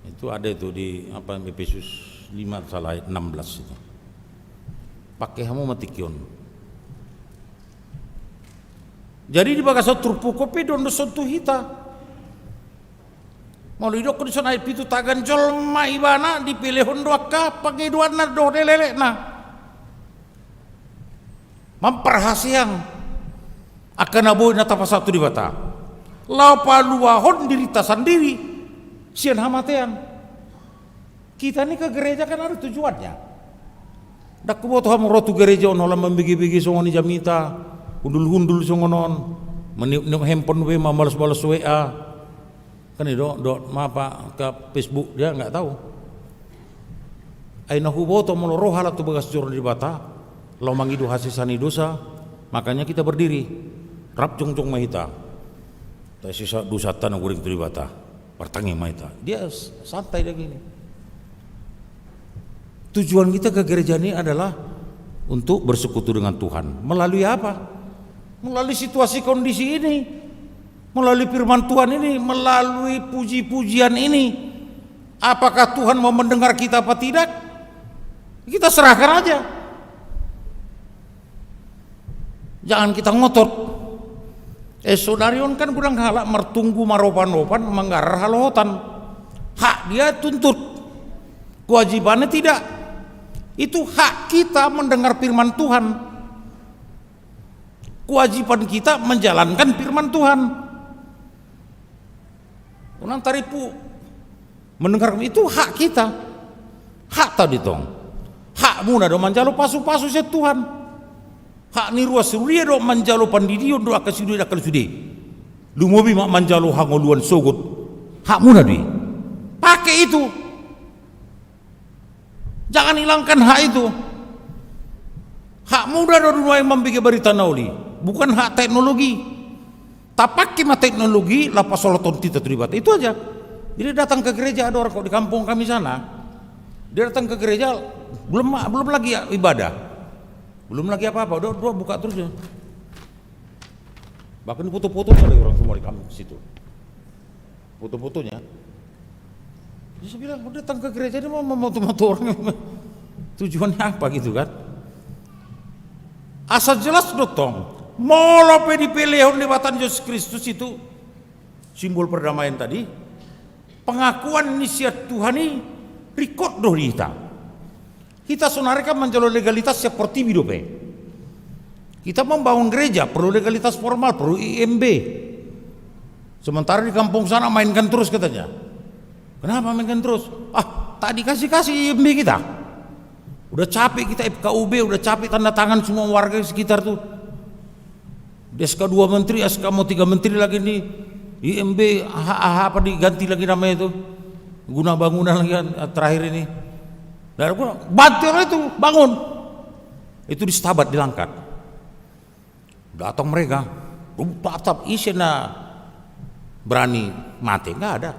Itu ada itu di, apa, Efesus lima, salah, ayat enam belas itu. Pake hamu ma tingki on. Jadi di bagasan turpuk on pe do on do son tu hita. Molo didokkon dison ayat pitu, tagan jolma ibana, dipelehon do angka pangidoanna dohot elek-elekna. Mamparhaseang angka na boi na tapasahat tu Debata, laho paluahon dirinta sandiri sian hamatean. Kita ni ke gereja kan ada tujuannya. Ndang huboto hamu ro tu gereja on holan mambege-bege songon i jamita, hundul-hundul songon on, maniop-niop handphone be, mambalas-balas W A. Kan i do, dohot ma angka Facebook, dia nggak tahu. Ai na huboto molo ro halak tu bagas joro ni Debata, laho mangido hasesaan ni dosa, makanya kita berdiri, rap jongjong ma hita. Tarsesa dosanta na hurang tu Debata, martangiang ma hita. Dia s-, santai dia gini. Tujuan kita ke gereja ini adalah untuk bersekutu dengan Tuhan. Melalui apa? Melalui situasi kondisi ini. Melalui firman Tuhan ini, melalui puji-pujian ini. Apakah Tuhan mau mendengar kita apa tidak? Kita serahkan aja. Jangan kita ngotot. Eh, saudari on kan godang halak martunggu maropan-opan manggarar halohotan. Hak dia tuntut. Kewajibannya tidak. Itu hak kita mendengar firman Tuhan. Kewajiban kita menjalankan firman Tuhan. Unang tarimpu mendengar, itu hak kita. Hak tadi tong. Hakmuna do manjalo pasu-pasu sian Tuhan. Hak ni ruas huria do manjalo pandidion do angka sude, angka sude. Lumobi ma manjalo hangoluan sogot. Hakmuna do i. Pake itu. Jangan hilangkan hak itu. Hakmuna do nuaeng mambege barita na uli. Bukan hak teknologi. Tapake ma teknologi laho pasolhothon hita tu Debata. Itu aja. Jadi datang ke gereja, ada orang kok di kampung kami sana. Dia datang ke gereja, belum, belum lagi ibadah. Belum lagi apa-apa, udah, udah buka terus ya. Bahkan foto-fotonya ada orang semua di kampung situ. Foto-fotonya. Jadi saya bilang, "Udah datang ke gereja ini mau memoto-moto orang." Tujuannya apa gitu kan? Asa jelas do tong. Molo pe dipelehon Debata ni Jesus Kristus itu simbol perdamaian tadi, pengakuan ni sian Tuhan i ringkot do di hita. Hita sonari kan manjalo legalitas sian portibi dope. Kita membangun gereja, perlu legalitas formal, perlu I M B. Sementara di kampung sana mainkan terus katanya. Kenapa mainkan terus? Ah, tak dikasih-kasih I M B kita. Udah capek kita F K U B, udah capek tanda tangan semua warga sekitar tuh. Di S K dua menteri, S K mau tiga menteri lagi nih. I M B, aha, aha, apa diganti lagi namanya itu? Guna bangunan lagi kan, terakhir ini. Dari guna, bantu orang itu, bangun. Itu distabat, di Langkat. Datang mereka, tatap ise na berani mate, nggak ada.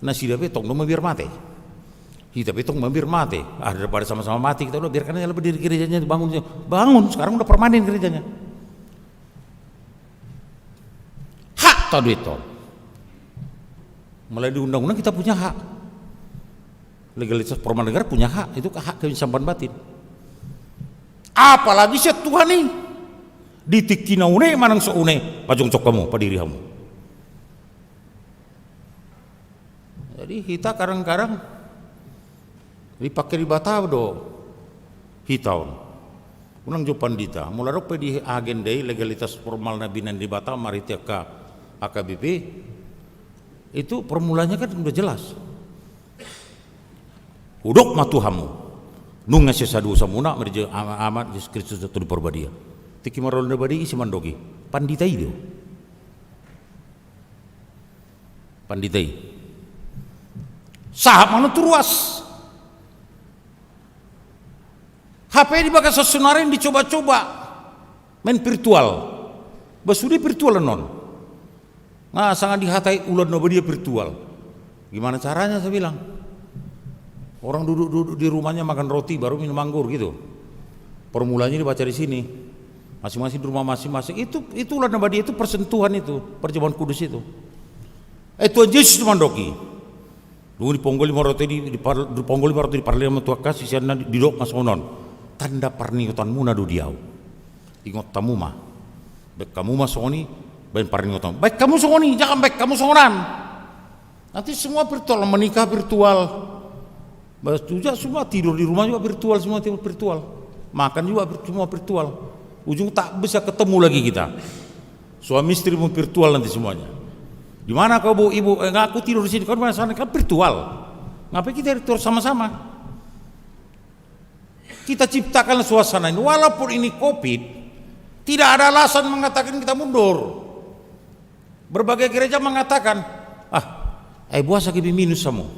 Nasida pe tong do mabiar mate. Hita pe tong mabiar mate. Ah, daripada sama-sama mati kita, udah biarkan aja lah berdiri gerejanya, bangun. Bangun, sekarang udah permanen gerejanya. Hak tadi itu. Mulai di undang-undang kita punya hak. Legalitas formal negara punya hak, itu hak kehidupan batin. Apalagi sian Tuhan i, di tingki na une manang so une, pajongjong hamu, padiri hamu. Jadi hita kadang-kadang dipake Debata do hita on. Unang jo pandita, molo adong pe di agenda i legalitas formal na binahen Debata marhite angka A K B P, itu formulanya kan udah jelas. Hudok ma tu hamu, nunga sesa dosamuna marhite Ama, Ama, Jesus Kristus, Tondi Parbadia. Tingki marroha na badia, ise mandok i? Pandita i do. Pandita i. Sahat ma tu ruas. Hape di bagasan sonari dicoba-coba main virtual. Ba sude virtual annon. Nah, sanga dihatai ulaon na badia virtual. Gimana caranya, saya bilang. Orang duduk-duduk di rumahnya makan roti, baru minum anggur gitu. Formulanya dibaca di sini. Masing-masing di rumah masing-masing. Itu, itu ulaon na badia, itu persentuhan itu, perjamuan kudus itu. Eh, Tuhan Yesus mandok i. Dung diponggol i ma roti, di, di par-, diponggol i ma roti, diparlele ma tu angka siseanna, di, didok ma songon on. Tanda parningotanmuna do di ahu. Ingot hamu ma. Baen hamu ma songon i, baen parningotan. Baen hamu songon i, jangan baen hamu songon an. Nanti semua virtual, menikah virtual. Ba, juga semua tidur di rumah juga virtual, semua tidur virtual. Makan juga vir-, semua virtual. Ujung tak bisa ketemu lagi kita. Suami istri pun virtual nanti semuanya. Di mana kau, Bu, Ibu? Eh, aku tidur di sini, kau di mana sana? Kan virtual. Ngapain kita virtual sama-sama? Kita ciptakan suasana ini. Walaupun ini covid, tidak ada alasan mengatakan kita mundur. Berbagai gereja mengatakan, "Ah, ai boasa gabe minus hamu?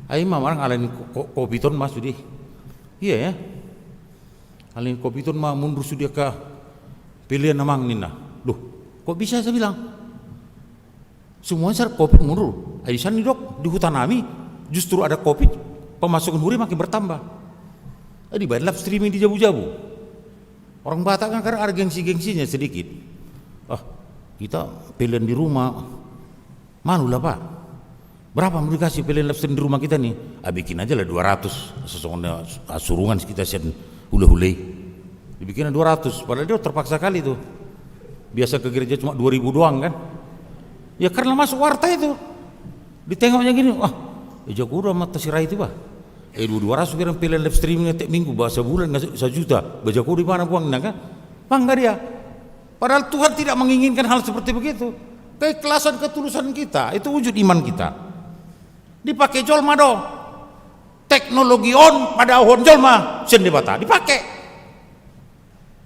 Ai ma manang alani ko-, ko-, covid on ma sude." Iya ya. Alani covid on ma mundur sude angka pelean, amang, ninna. Loh, kok bisa, saya bilang. Semuanya secara covid mundur. Ai sian didok, di huta nami justru ada covid, pemasukan huria makin bertambah. Eh, dibaen live streaming di jabu-jabu. Orang Batak kan kadang ada gengsi-gengsinya sedikit. "Ah, kita pelean di rumah. Malu lah, Pak. Berapa mau dikasih pelean live stream di rumah kita nih?" "Ah, bikin aja lah dua ratus. Sesungguhnya, ah, surungan kita sian hula-hula i." Dibikin dua ratus, padahal dia terpaksa kali tuh. Biasa ke gereja cuma dua ribu doang kan. Ya karena masuk warta itu. Ditengoknya gini, "Wah, eh, jago do Amanta Sirait itu, bah. Eh, dua, dua ratus biar pelean live streaming tiap minggu, bah, sebulan nggak se-, sejuta. Bah, jago di mana buangnya kan?" Bangga dia. Padahal Tuhan tidak menginginkan hal seperti begitu. Keikhlasan, ketulusan kita, itu wujud iman kita. Dipake jolma do. Teknologi on padaohon jolma sian Debata. Dipake.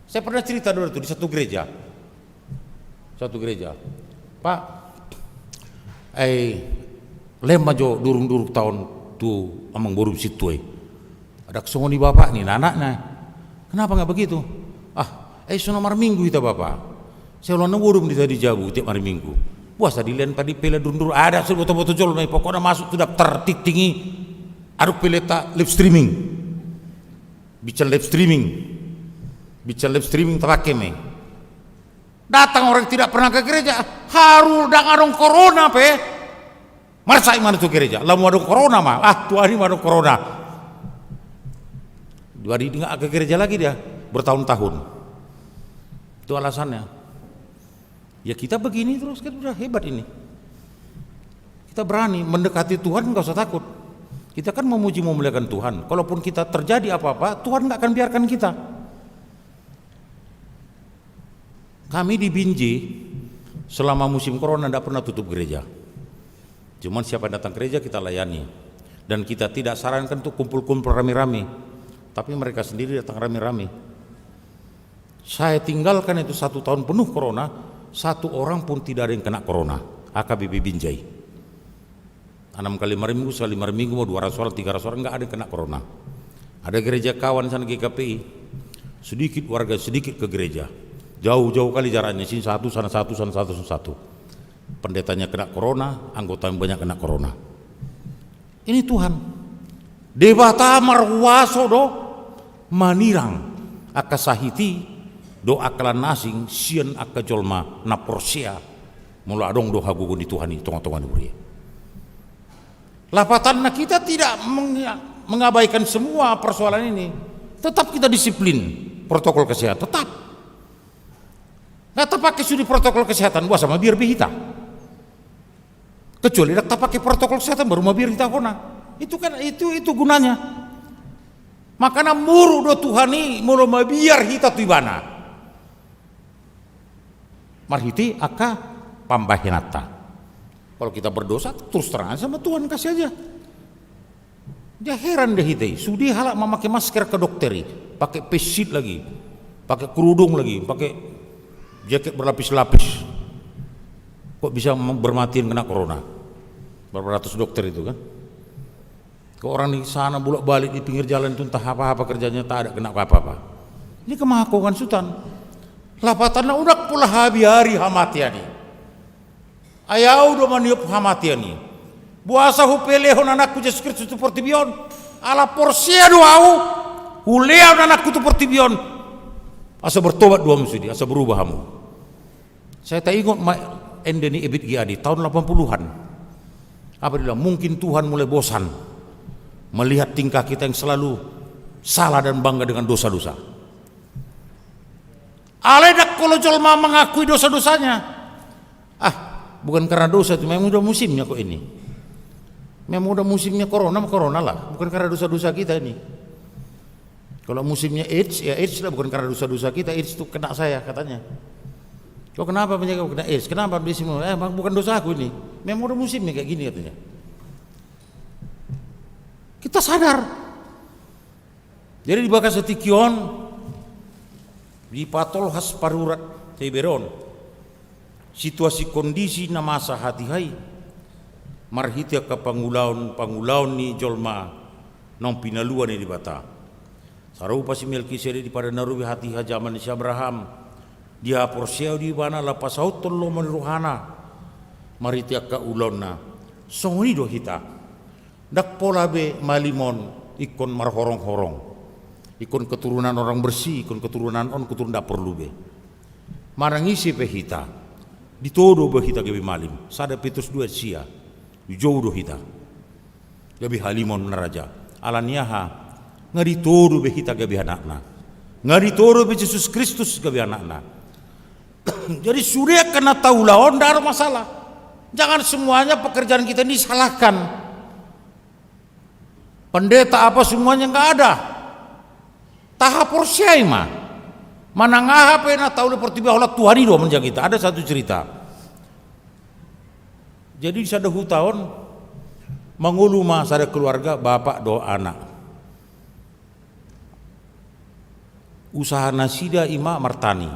Saya pernah cerita dulu tu di satu gereja. Satu gereja. Pak, ai, lehen ma jo durung-durung taon tu amangboru sintua i. Ndang songon i Bapak, ninna anakna. Kenapa nggak begitu? Ah, ai so na marminggu hita Bapak. Sai holan na modom do hita di jabu tiap hari Minggu. Boasa dilehon padi pele durung-durung, ndang so diboto-boto jolma i, pokokna masuk tu daftar tingting i. Adong peleta live streaming. Bicara live streaming. Bicara live streaming tapake ma i. Datang orang tidak pernah ke gereja, haru ndang adong corona pe. Marsak ma tu gereja, lamu adong corona ma. Ah, Tuhan, i ma adong corona. Jadi nggak ke gereja lagi dia bertahun-tahun. Itu alasannya. Ya, kita begini terus kan, udah hebat ini. Kita berani mendekati Tuhan, nggak usah takut. Kita kan memuji memuliakan Tuhan. Kalaupun kita terjadi apa-apa, Tuhan nggak akan biarkan kita. Kami di Binjai, selama musim corona, nggak pernah tutup gereja. Cuman siapa yang datang gereja, kita layani. Dan kita tidak sarankan untuk kumpul-kumpul rame-rame. Tapi mereka sendiri datang rame-rame. Saya tinggalkan itu satu tahun penuh corona, satu orang pun tidak ada yang kena corona. H K B P Binjai. Enam kali marminggu, sekali marminggu, mau dua ratus orang, tiga ratus orang, nggak ada yang kena corona. Ada gereja kawan sana, G K P I, sedikit warga, sedikit ke gereja. Jauh-jauh kali jaraknya, sini satu, sana satu, sana satu, sana satu. Pendetanya kena corona, anggota yang banyak kena corona. Ini Tuhan. Debata marhuaso do manirang angka sahit i dohot angka na asing sian angka jolma na porsea. Molo adong do hagogoon ni Tuhan i tonga-tonga ni huria. Lapatanna kita tidak meng-, mengabaikan semua persoalan ini. Tetap kita disiplin protokol kesehatan, tetap. Nggak tapake sude protokol kesehatan, boasa mabiar be hita? Kecuali ndang tapake protokol kesehatan, baru mabiar hita hona. Itu kan, itu, itu gunanya. Makana muruk do Tuhan i molo mabiar hita tu Ibana. Marhite angka pambahenanta. Kalau kita berdosa, terus terang aja sama Tuhan, kasih aja. Dia heran deh hita i, sude halak mamake masker ke dokter i, pake face shield lagi, pake kerudung lagi, pake jaket berlapis-lapis. Kok bisa mem-, bermatian kena corona? Berapa ratus dokter itu kan? Kok orang di sana bolak-balik di pinggir jalan itu entah apa-apa kerjanya, tak ada kena apa-apa. Ini kemahakogan sutan. Lapatanna unang pola habiari hamatean i. Ai ahu do maniop hamatean i. Boasa hupelehon anakku Jesus Kristus tu portibi on? Ala porsea do ahu, hulehon anakku tu portibi on. Asa bertobat do hamu sude, asa berubah hamu. Saya tak ingat ma-, ende ni Ebit G. Ade, tahun delapan puluhan. Apa dia bilang? Mungkin Tuhan mulai bosan melihat tingkah kita yang selalu salah dan bangga dengan dosa-dosa. Alai ndang olo jolma mengakui dosa-dosanya. Ah, bukan karena dosa itu, memang udah musimnya kok ini. Memang udah musimnya corona, corona lah. Bukan karena dosa-dosa kita ini. Kalau musimnya AIDS, ya AIDS lah, bukan karena dosa-dosa kita, AIDS itu kena saya katanya. Kok kenapa penyakit kena AIDS? Kenapa di sini? Eh, emang bukan dosaku ini. Memang udah musimnya kayak gini katanya. Kita sadar. Jadi di bagasan tingki on, dipatolhas parurat, taberehon situasi kondisi na masa hatiha i, marhite angka pangulaon, pangulaon ni jolma naung pinalua ni Debata. Sarupa si Melkisedek di padan na robi hatiha jaman ni si Abraham, dihaporseai do ibana laho pasauthon lomo ni rohana, marhite angka ulaonna, songon i do hita. Ndang pola be malim on ingkon marhorong-horong. Ingkon keturunan orang bersih, ingkon keturunan on keturunan ndang porlu be. Manang ise pe hita, ditodo be hita gabe malim. Sada Petrus dua sia. Dijou do hita gabe halimon na raja. Ala ni aha? Nga ditodo be hita gabe anakna. Nga ditodo be Jesus Kristus gabe anakna. Jadi sude angka na taula on, nda ro masalah. Jangan semuanya pekerjaan kita ini salahkan. Pendeta apa semuanya nggak ada. Tahaporseai ma. Manang aha pe na taula portibi, holan Tuhan i do manjaga hita. Ada satu cerita. Jadi di sada huta on, mangolu ma sada keluarga, bapak dohot anak. Usaha nasida i ma martani.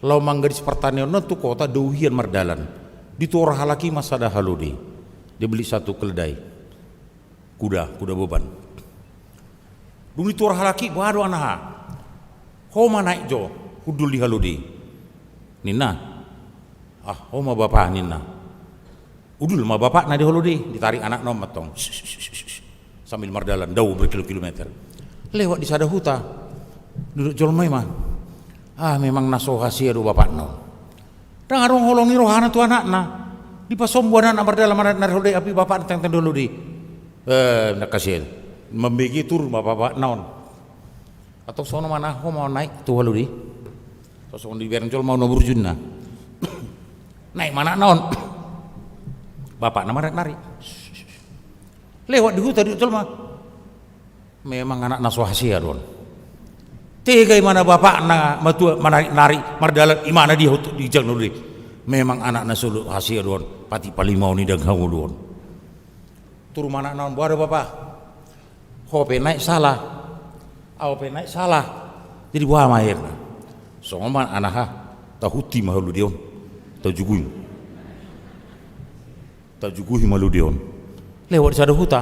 Laho manggadis partanionna tu kota, dao hian mardalan. Dituhor halak i ma sada halode. Dia beli satu keledai. Kuda, kuda beban. Dung dituhor halak i, boha do anaha? Ho ma naek jo, hundul di halode i. Ninna. Ah, ho ma bapa, ninna. Hundul ma bapakna di halode i, ditarik anakna on mantong. Sambil mardalan, dao berkilo-kilometer. Lewat di sada huta. Didok jolma i ma. Ah, memang na so hasea do bapakna on. Ndang adong holong ni rohana tu anakna. Dipasombu anakna mardalan, mardalan, mardalan, halode i, api bapakna tengteng do halode i. Eh, ndang hasea. Mambege, turun ma bapakna on. Atau songon ma na, ho ma naek tu halode i. Atau songon dibereng jolma na burju, ninna. Naek ma anakna on. Bapakna manarik-narik. Lewat di huta, didok jolma. Memang anak na so hasea do on. Tega imana bapakna matua manarik-narik mardalan, imana dia hutu di jang do i. Memang anak na so hasea do on, patik palimaon i ndang hangoluhon. Turun ma anakna on, boha do bapa? Ho pe naek salah. Ahu pe naek salah. Jadi boha ma akhirna? Songon ma anaha, tahunti ma halode on. Tajuguhi. Tajuguhi ma halode on. Lewat di sada huta.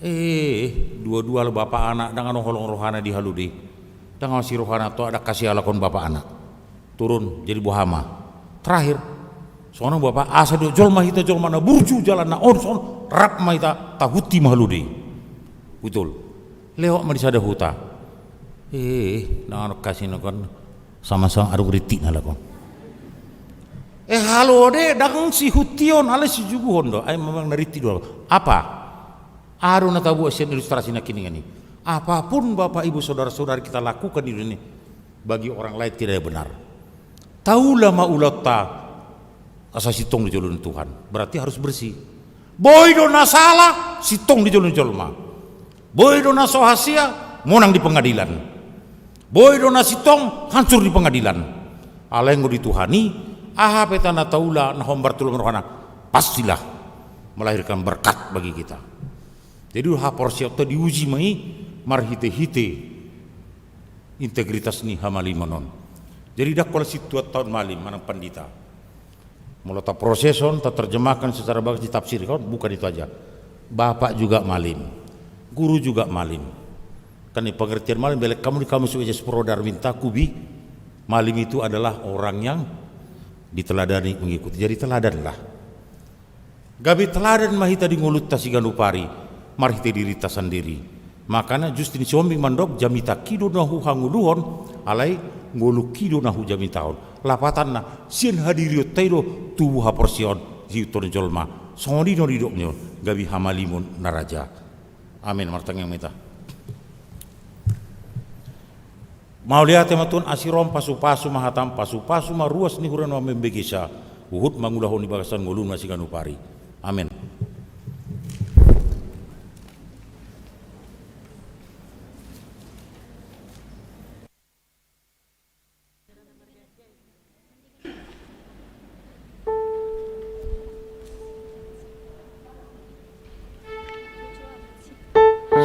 Eh, dua-dua bapa anak, ndang adong holong rohana di halode i. Ndang adong asi rohana, ndang hasea halak on bapa anak. Turun, jadi boha ma? Terakhir. Songon bapa, asa didok jolma hita jolma na burju jalanna on, songon rap ma hita tahunti ma halode i. Betul. Lewat ma di sada huta. Eh, ndang adong asi halak on. Sama-sama adong rintikna halak on. Eh, halode ndang sihuntion, alai sijuguhon do. Ai memang na rintik do. Apa? Aha do na tabuat sian ilustrasi nangkiningan i? Apapun Bapak Ibu Saudara-saudari kita lakukan di dunia ini, bagi orang lain tidak benar. Taula ma ulaonta asa sintong di jolo ni Tuhan. Berarti harus bersih. Boi do na sala, sintong di jolo ni jolma. Boi do na so hasea, monang di pengadilan. Boi do na sintong, hancur di pengadilan. Alai anggo di Tuhan i, aha pe hita na taula, na hombar tu jolo ni rohana, pastilah melahirkan berkat bagi kita. Jadi haporseaonta diuji ma i marhite-hite integritas ni hamalimon on. Jadi ndang pola situan taon malim, manang pandita. Molo taproses on, taterjemahkan secara bagus, ditafsirkan, bukan itu aja. Bapak juga malim, guru juga malim. Kan di pengertian malim, belek hamu di Kamus Besar Pro Darwin Takubi, malim itu adalah orang yang diteladani, mengikuti. Jadi teladanlah. Gabe teladan ma hita di ngolunta siganup ari, marhite dirinta sandiri. Makana Justin Sihombing mandok, jamitangki do na huhangoluhon, alai ngolungki do na hujamitahon. Lapatanna, sian hadirionta i do tubu haporseaon, siihuthon jolma. Songon i do didok ni on, gabe hamalimon na raja. Amin. Martangiang ma hita. Mauliate ma Tuhan, asi roham, pasu-pasu ma hatam, pasu-pasu ma ruas ni huria nuaeng membegesa, huhut mangulahon i bagasan ngoluna siganup ari. Amen.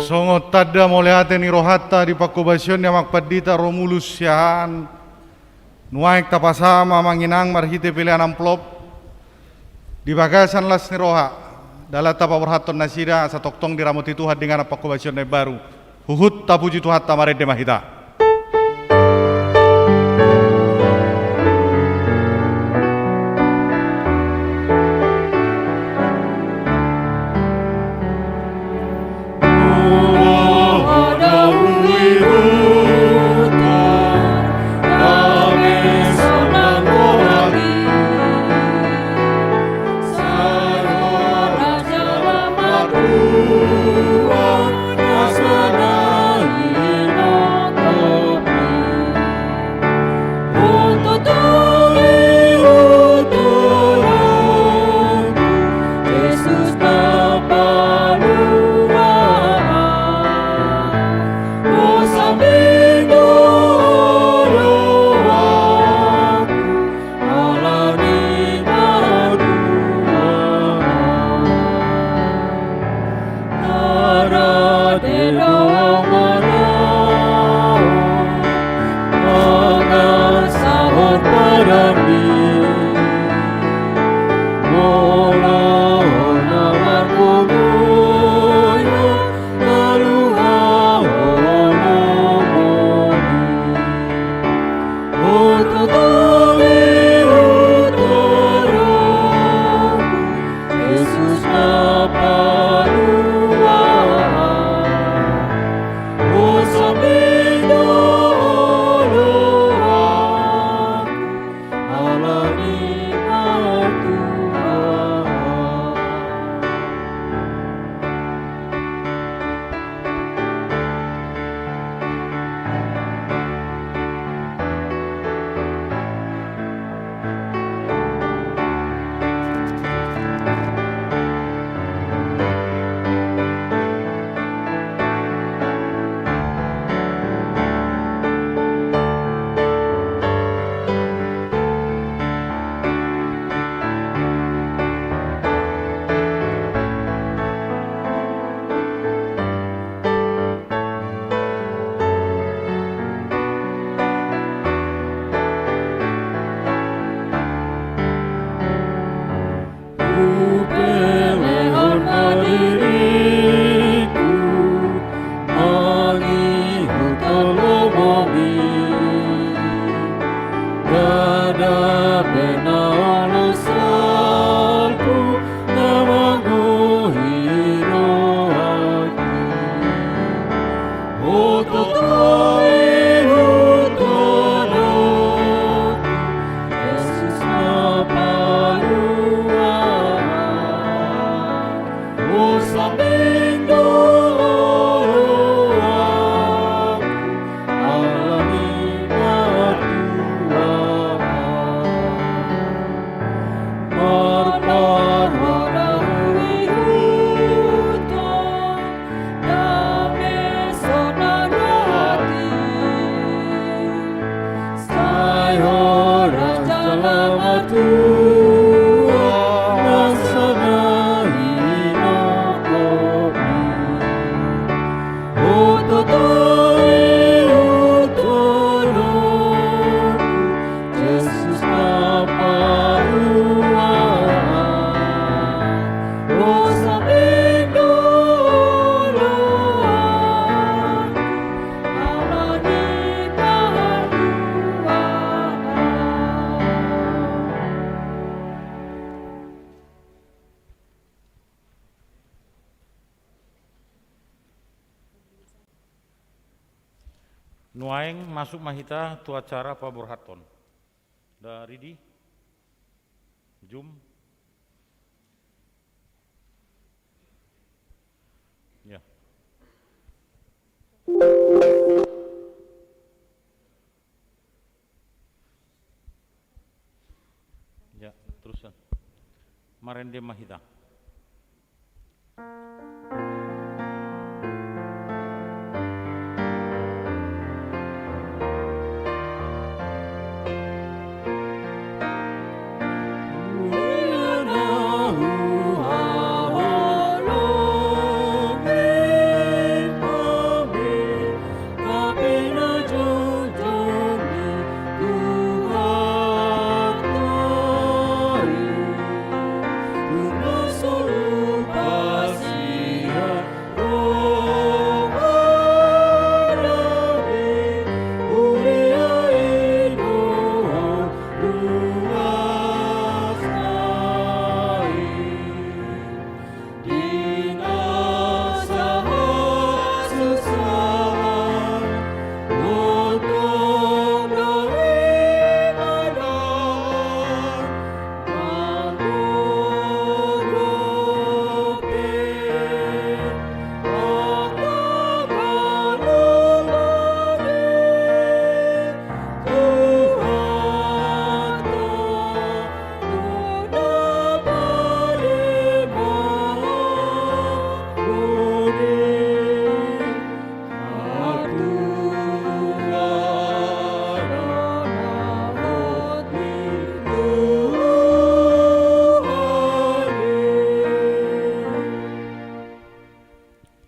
Songon tanda mauliate ni rohanta di panghobasion ni Amang Pandita Romulus Siahaan, nuaeng tapasahat ma Amang Inang marhite pelean amplop di bagasan las ni roha, dalan tapaborhathon nasida asa tongtong diramoti Tuhan di inganan panghobasion na imbaru. Huhut tapuji Tuhanta, marende ma hita. Hupelehon ma diringku mangihuthon lomomi. Ndada pe na olo salpu na manggohi rohangki. Oto tahi hutono, Jesus na paluahon. O sambing do oloanku, ala ni patuaon. Marparuar ma huihuthon dame sonang hati. Sai horas jala matua nasa na hinongkomi. Oto tahi hutono, Jesus na paluahon. O sambing do oloanku, ala ni patuaon. Nuaeng masuk ma hita tu acara paborhathon. Da ridi. Jum. Ya. Ya, teruskan. Marende ma hita.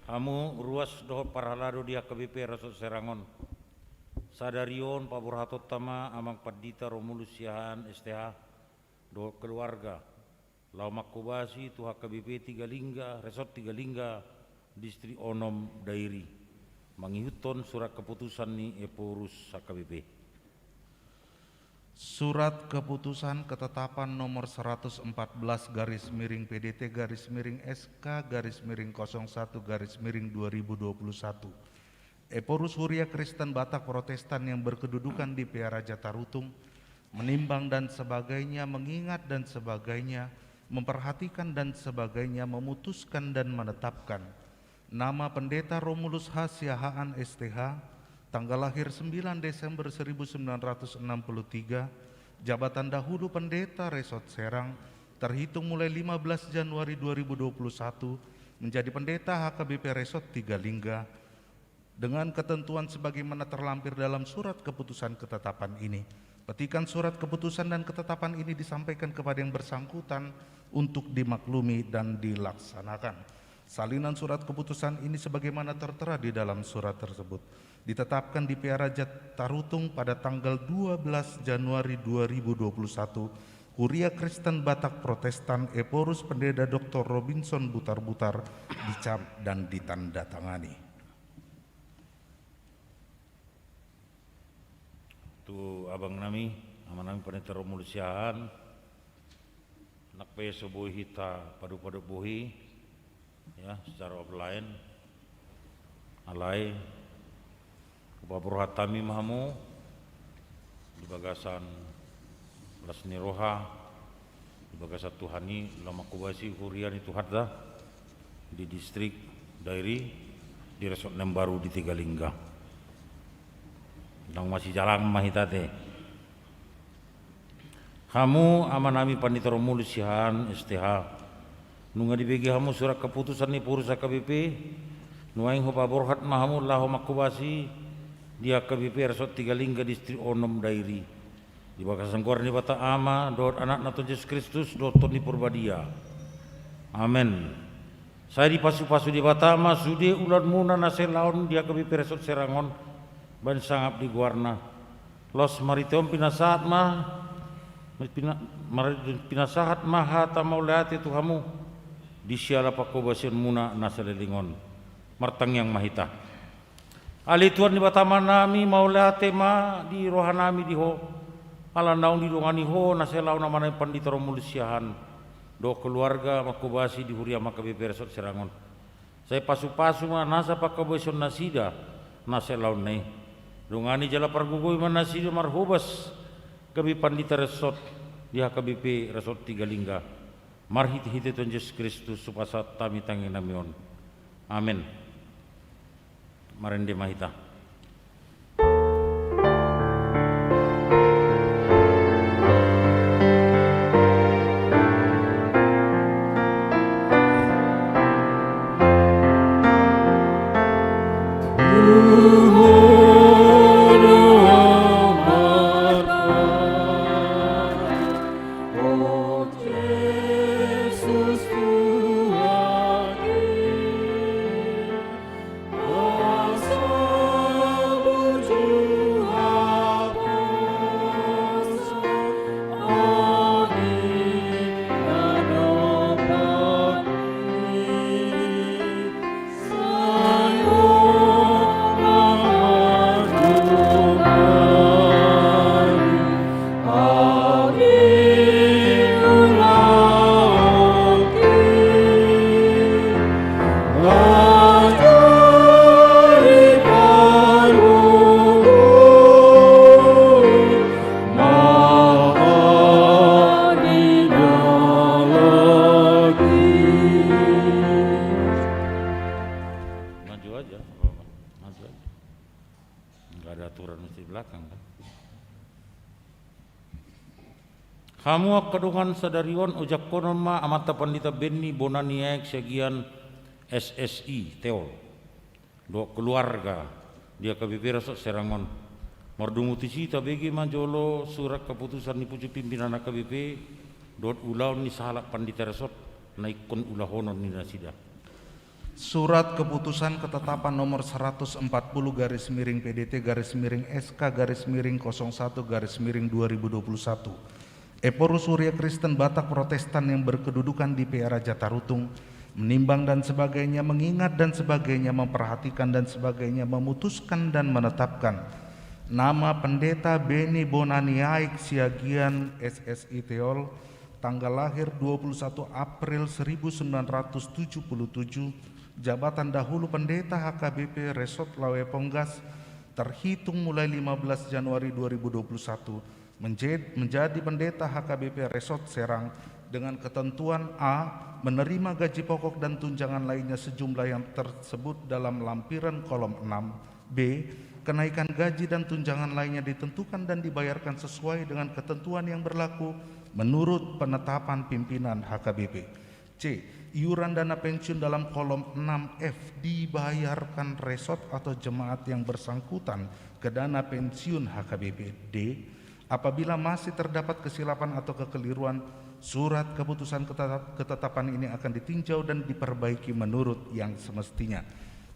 Hamu ruas dohot parhalado di H K B P Resort Serang on. Sadari on paborhatonta ma Amang Pandita Romulus Siahaan S T H dohot keluarga laho manghobasi tu H K B P Tiga Lingga, Resort Tiga Lingga, Distrik Onom Dairi, mangihuthon surat keputusan ni Ephorus H K B P. Surat keputusan ketetapan nomor seratus empat belas garis miring P D T garis miring S K garis miring kosong satu garis miring dua ribu dua puluh satu. Ephorus Huria Kristen Batak Protestan yang berkedudukan di Pearaja Tarutung, menimbang dan sebagainya, mengingat dan sebagainya, memperhatikan dan sebagainya, memutuskan dan menetapkan nama Pendeta Romulus H Siahaan S T H, tanggal lahir sembilan Desember seribu sembilan ratus enam puluh tiga, jabatan dahulu Pendeta Resort Serang, terhitung mulai lima belas Januari dua ribu dua puluh satu, menjadi Pendeta H K B P Resort Tiga Lingga, dengan ketentuan sebagaimana terlampir dalam surat keputusan ketetapan ini. Petikan surat keputusan dan ketetapan ini disampaikan kepada yang bersangkutan untuk dimaklumi dan dilaksanakan. Salinan surat keputusan ini sebagaimana tertera di dalam surat tersebut ditetapkan di Pearaja Tarutung pada tanggal dua belas Januari dua ribu dua puluh satu Huria Kristen Batak Protestan, Ephorus Pendeta Doktor Robinson Butarbutar, dicap dan ditandatangani. Tu abang nami, ama nami Pandita Romulus Siahaan, nang pe so boi hita padopadop bohi, ya, secara offline. Alai hupaborhat hami ma hamu di bagasan las ni roha, di bagasan Tuhan i, laho manghobasi huria ni Tuhanta di distrik Dairi, di resort na baru di Tegalingga. Ndang masijalangan ma hita ate. Hamu ama nami Pandita Romulus Siahaan, S T H, nunga dibege hamu surat keputusan ni pengurus H K B P, nuaeng hupaborhat ma hamu laho manghobasi di H K B P Resort Tegalingga, Distrik Onom, Dairi. Di bagasan goar ni Debata Ama, dohot Anakna Tuhan Jesus Kristus, dohot Tondi Parbadia. Amen. Sai dipasupasu Debata ma sude ulaonmuna na sai laon di H K B P Resort Serang on, bahen sangap di goarna. Laos marhite on pinasahat ma, pina-, mar-, pinasahat ma hata mauliate tu hamu di siala panghobasionmuna na saleleng on. Martangiang ma hita. Ale Tuhan Debata Ama nami, mauliate ma di roha nami di Ho, ala naung didongani Ho na sai laon ama nami Pandita Romulus Siahaan dohot keluarga manghobasi di huria H K B P Resort Serang on. Sai pasupasu ma nasa panghobasion nasida na sai laonna i. Dongani jala pargogoi ma nasida marhobas gabe pandita resort di H K B P Resort Tegalingga. Marhitehite Tuhan Jesus Kristus hupasahat hami tangiang nami on. Amen. Marende ma hita. Maju aja, Bapak. Maju aja. Nggak ada aturan mesti belakang, kan? Hamu angka dongan sadari on, ojahon ma amanta Pandita Benny Bonaniaek siagian S S I Teol dohot keluarga di H K B P Resort Serang on. Mardomu tusi tabege ma jolo surat keputusan ni pucuk pimpinan H K B P dohot ulaon ni sahalak pandita resort na ingkon ulahonon ni nasida. Surat Keputusan Ketetapan Nomor seratus empat puluh garis miring P D T garis miring S K garis miring kosong satu garis miring dua ribu dua puluh satu. Ephorus Huria Kristen Batak Protestan yang berkedudukan di P R Raja Tarutung, menimbang dan sebagainya, mengingat dan sebagainya, memperhatikan dan sebagainya, memutuskan dan menetapkan nama Pendeta Beni Bonaniaik Siagian S S I Teol, tanggal lahir dua puluh satu April seribu sembilan ratus tujuh puluh tujuh, jabatan dahulu Pendeta H K B P Resort Lawe Ponggas, terhitung mulai lima belas Januari dua ribu dua puluh satu, menje-, menjadi Pendeta H K B P Resort Serang dengan ketentuan: A, menerima gaji pokok dan tunjangan lainnya sejumlah yang tersebut dalam lampiran kolom enam. B, kenaikan gaji dan tunjangan lainnya ditentukan dan dibayarkan sesuai dengan ketentuan yang berlaku menurut penetapan pimpinan H K B P. C, iuran dana pensiun dalam kolom enam F dibayarkan resort atau jemaat yang bersangkutan ke dana pensiun H K B P. D, apabila masih terdapat kesilapan atau kekeliruan, surat keputusan keteta-, ketetapan ini akan ditinjau dan diperbaiki menurut yang semestinya.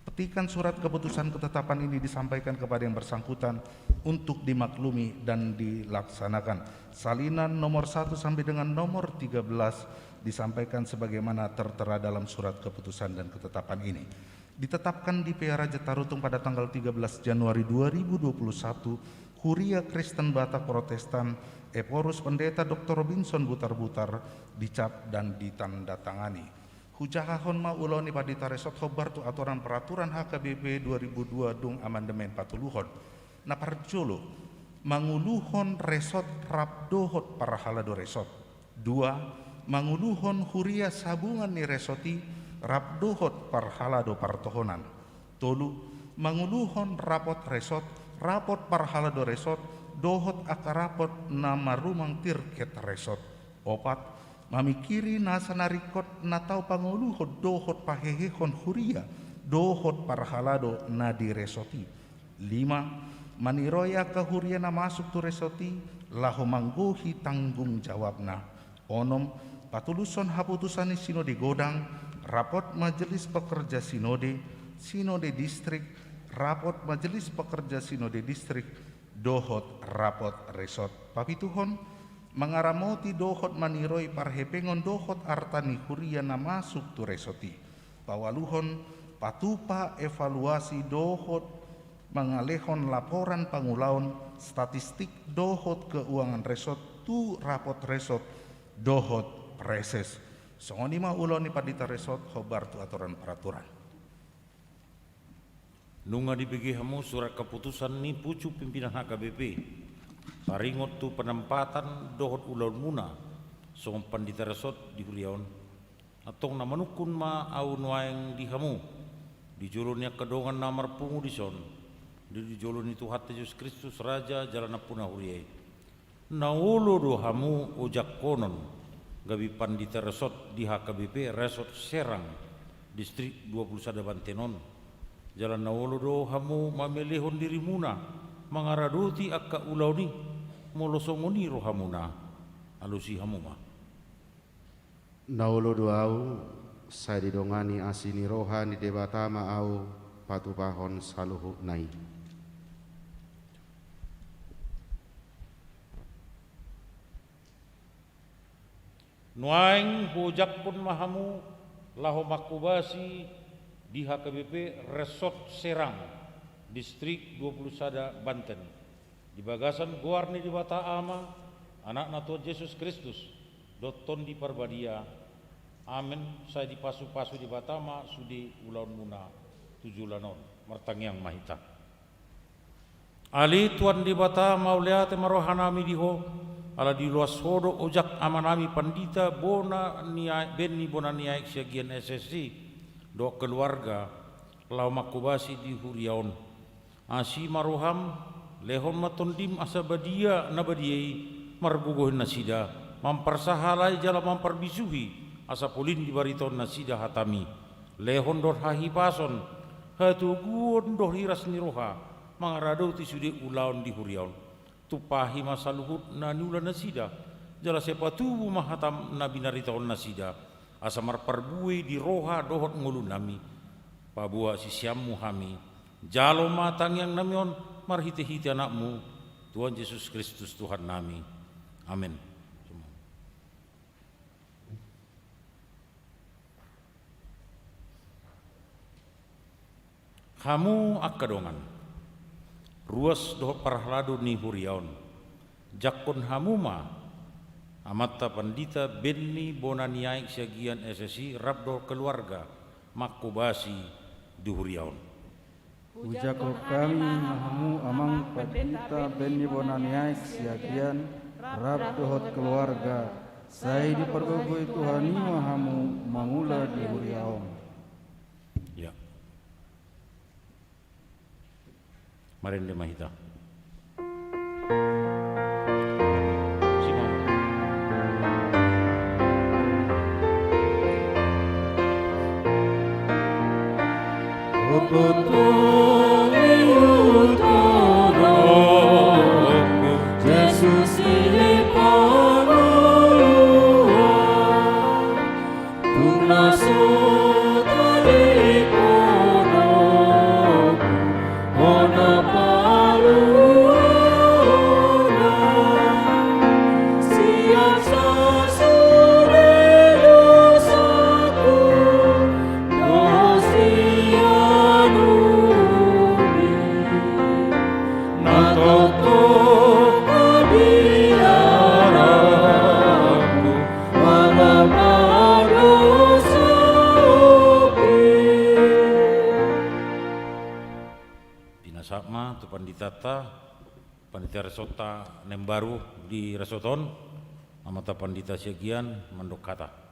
Petikan surat keputusan ketetapan ini disampaikan kepada yang bersangkutan untuk dimaklumi dan dilaksanakan. Salinan nomor satu sampai dengan nomor tiga belas disampaikan sebagaimana tertera dalam surat keputusan dan ketetapan ini. Ditetapkan di Pearaja Tarutung pada tanggal tiga belas Januari dua ribu dua puluh satu, Huria Kristen Batak Protestan, Ephorus Pendeta Doktor Robinson Butarbutar, dicap dan ditandatangani. Hujahahon ma ulaon ni pandita resort hombar tu aturan peraturan H K B P dua ribu dua dung amandemen patoluhon. Na parjolo, manguluhon resort rap dohot parhalado resort. Dua, manguluhon huria sabungan ni resort i rap dohot parhalado partohonan. Tolu, manguluhon rapot resort, rapot parhalado resort, dohot angka rapot na marumang tirket resort. Opat, mamingkiri nasa na ringkot na tau pangoluhon dohot pahehehon huria dohot parhalado na di resort i. Lima, maniroi angka huria na masuk tu resort i laho manggohi tanggung jawabna. Onom, patulushon haputusan ni sinode godang, rapot majelis pekerja sinode, sinode distrik, rapot majelis pekerja sinode distrik, dohot rapot resort. Papituhon, mangaramoti dohot maniroi parhepengon dohot arta ni huria na masuk tu resort i. Paualuhon, patupa evaluasi dohot mangalehon laporan pangulaon, statistik dohot keuangan resort tu rapot resort dohot preses. Songon i ma ulaon ni pandita resort hombar tu aturan peraturan. Nunga dibege hamu surat keputusan ni pucuk pimpinan H K B P taringot tu penempatan dohot ulaonmuna songon pandita resort di huria on. Antong na manungkun ma ahu nuaeng di hamu, di jolo ni angka dongan na marpungu dison, di, di jolo ni Tuhanta Jesus Kristus, Raja jala nampuna huria i. Na olo do hamu ojak konon gabe pandita resort di H K B P Resort Serang, Distrik dua puluh sada Banten on. Jala na olo do hamu mamelehon dirimuna mangaradoti angka ulaon i, molo songon i rohamuna, alusi hamu ma. Na olo do ahu, sai didongani asi ni roha ni Debata ma ahu patupahon saluhutna i. Nuaeng huojakhon ma hamu laho manghobasi di H K B P Resort Serang, Distrik dua puluh sada Banten. Di bagasan goar ni Debata Ama, Anakna Tuhan Jesus Kristus, dohot Tondi Parbadia. Amen. Sai dipasupasu Debata ma sude ulaonmuna tu joloan on. Martangiang ma hita. Ale Tuhan Debata, mauliate ma rohanami di Ho, ala diloas Ho do ojak amanami pandita bona ni aek, benni bona ni aek siagian S S I dohot keluarga, laho manghobasi di huria on. Asi ma roham, lehon ma Tondim asa badia na badia i margogohi nasida, mamparsahalai jala mamparbisuhi, asa polin dibaritaon nasida hatami. Lehon dohot hahipason, hatoguon dohot hiras ni roha, mangaradoti sude ulaon di huria on. Tumpahi ma saluhut na niula nasida, jala sai patubu ma hatam na binaritaon nasida, asa marparbue di roha dohot ngolunami. Paboa siseanmu hami, jalo ma tangiangnami on marhitehite Anakmu, Tuhan Jesus Kristus Tuhannami. Amen. Hamu angka dongan, ruas dohot parhalado ni huria on, jangkon hamu ma amanta pandita benni bona ni aek siagian S S I rap dohot keluarga manghobasi di huria on. Ujangkon hami ma hamu amang pandita benni bona ni aek siagian rap dohot keluarga, sai dipargogoi Tuhan i ma hamu mangula di huria on. Ya. Marende ma hita. Jesus i do pangoluan, tung na so tadingkon. Panditanta, pandita resort na imbaru di resort on, Amanta Pandita Siagian mandok hata.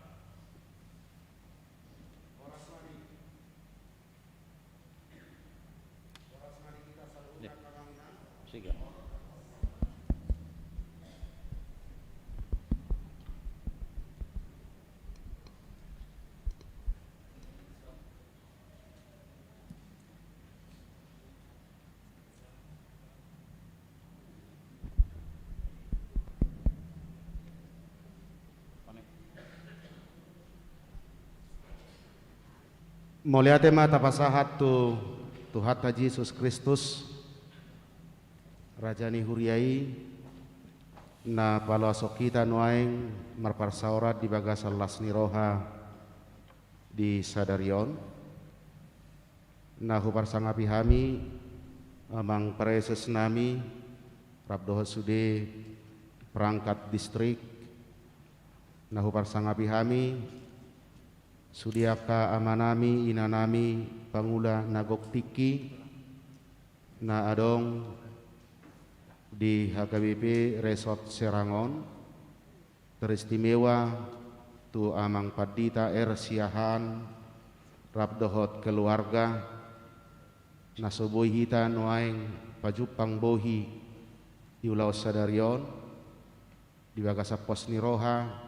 Mauliate ma tapasahat tu Tuhanta Jesus Kristus, Raja ni huria i, na paloashon hita nuaeng marparsaoran di bagasan las ni roha di sadari on. Na huparsangapi hami amang praeses nami, rap dohot sude perangkat distrik. Na huparsangapi hami sude angka amanami, inanami, pangula na gok tingki na adong di H K B P Resort Serang on. Teristimewa tu Amang Pandita R Siahaan rap dohot keluarga, na so boi hita nuaeng pajumpang bohi di ulaon sadari on, di bagasan pos ni roha,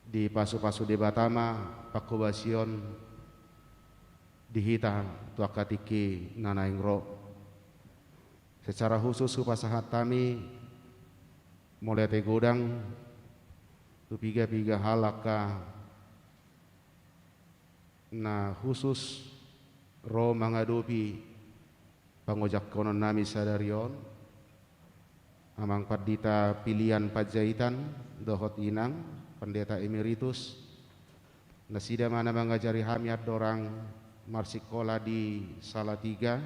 dipasupasu Debata ma panghobasion di hita tu angka tingki na naeng ro. Secara khusus hupasahat hami mauliate godang tu piga-piga hal angka na khusus ro mangadopi pangojakkonon nami sadari on, Amang Pandita Pilian Panjaitan dohot Inang Pendeta Emeritus, nasida ma na mangajari hami andorang marsikola di Salatiga,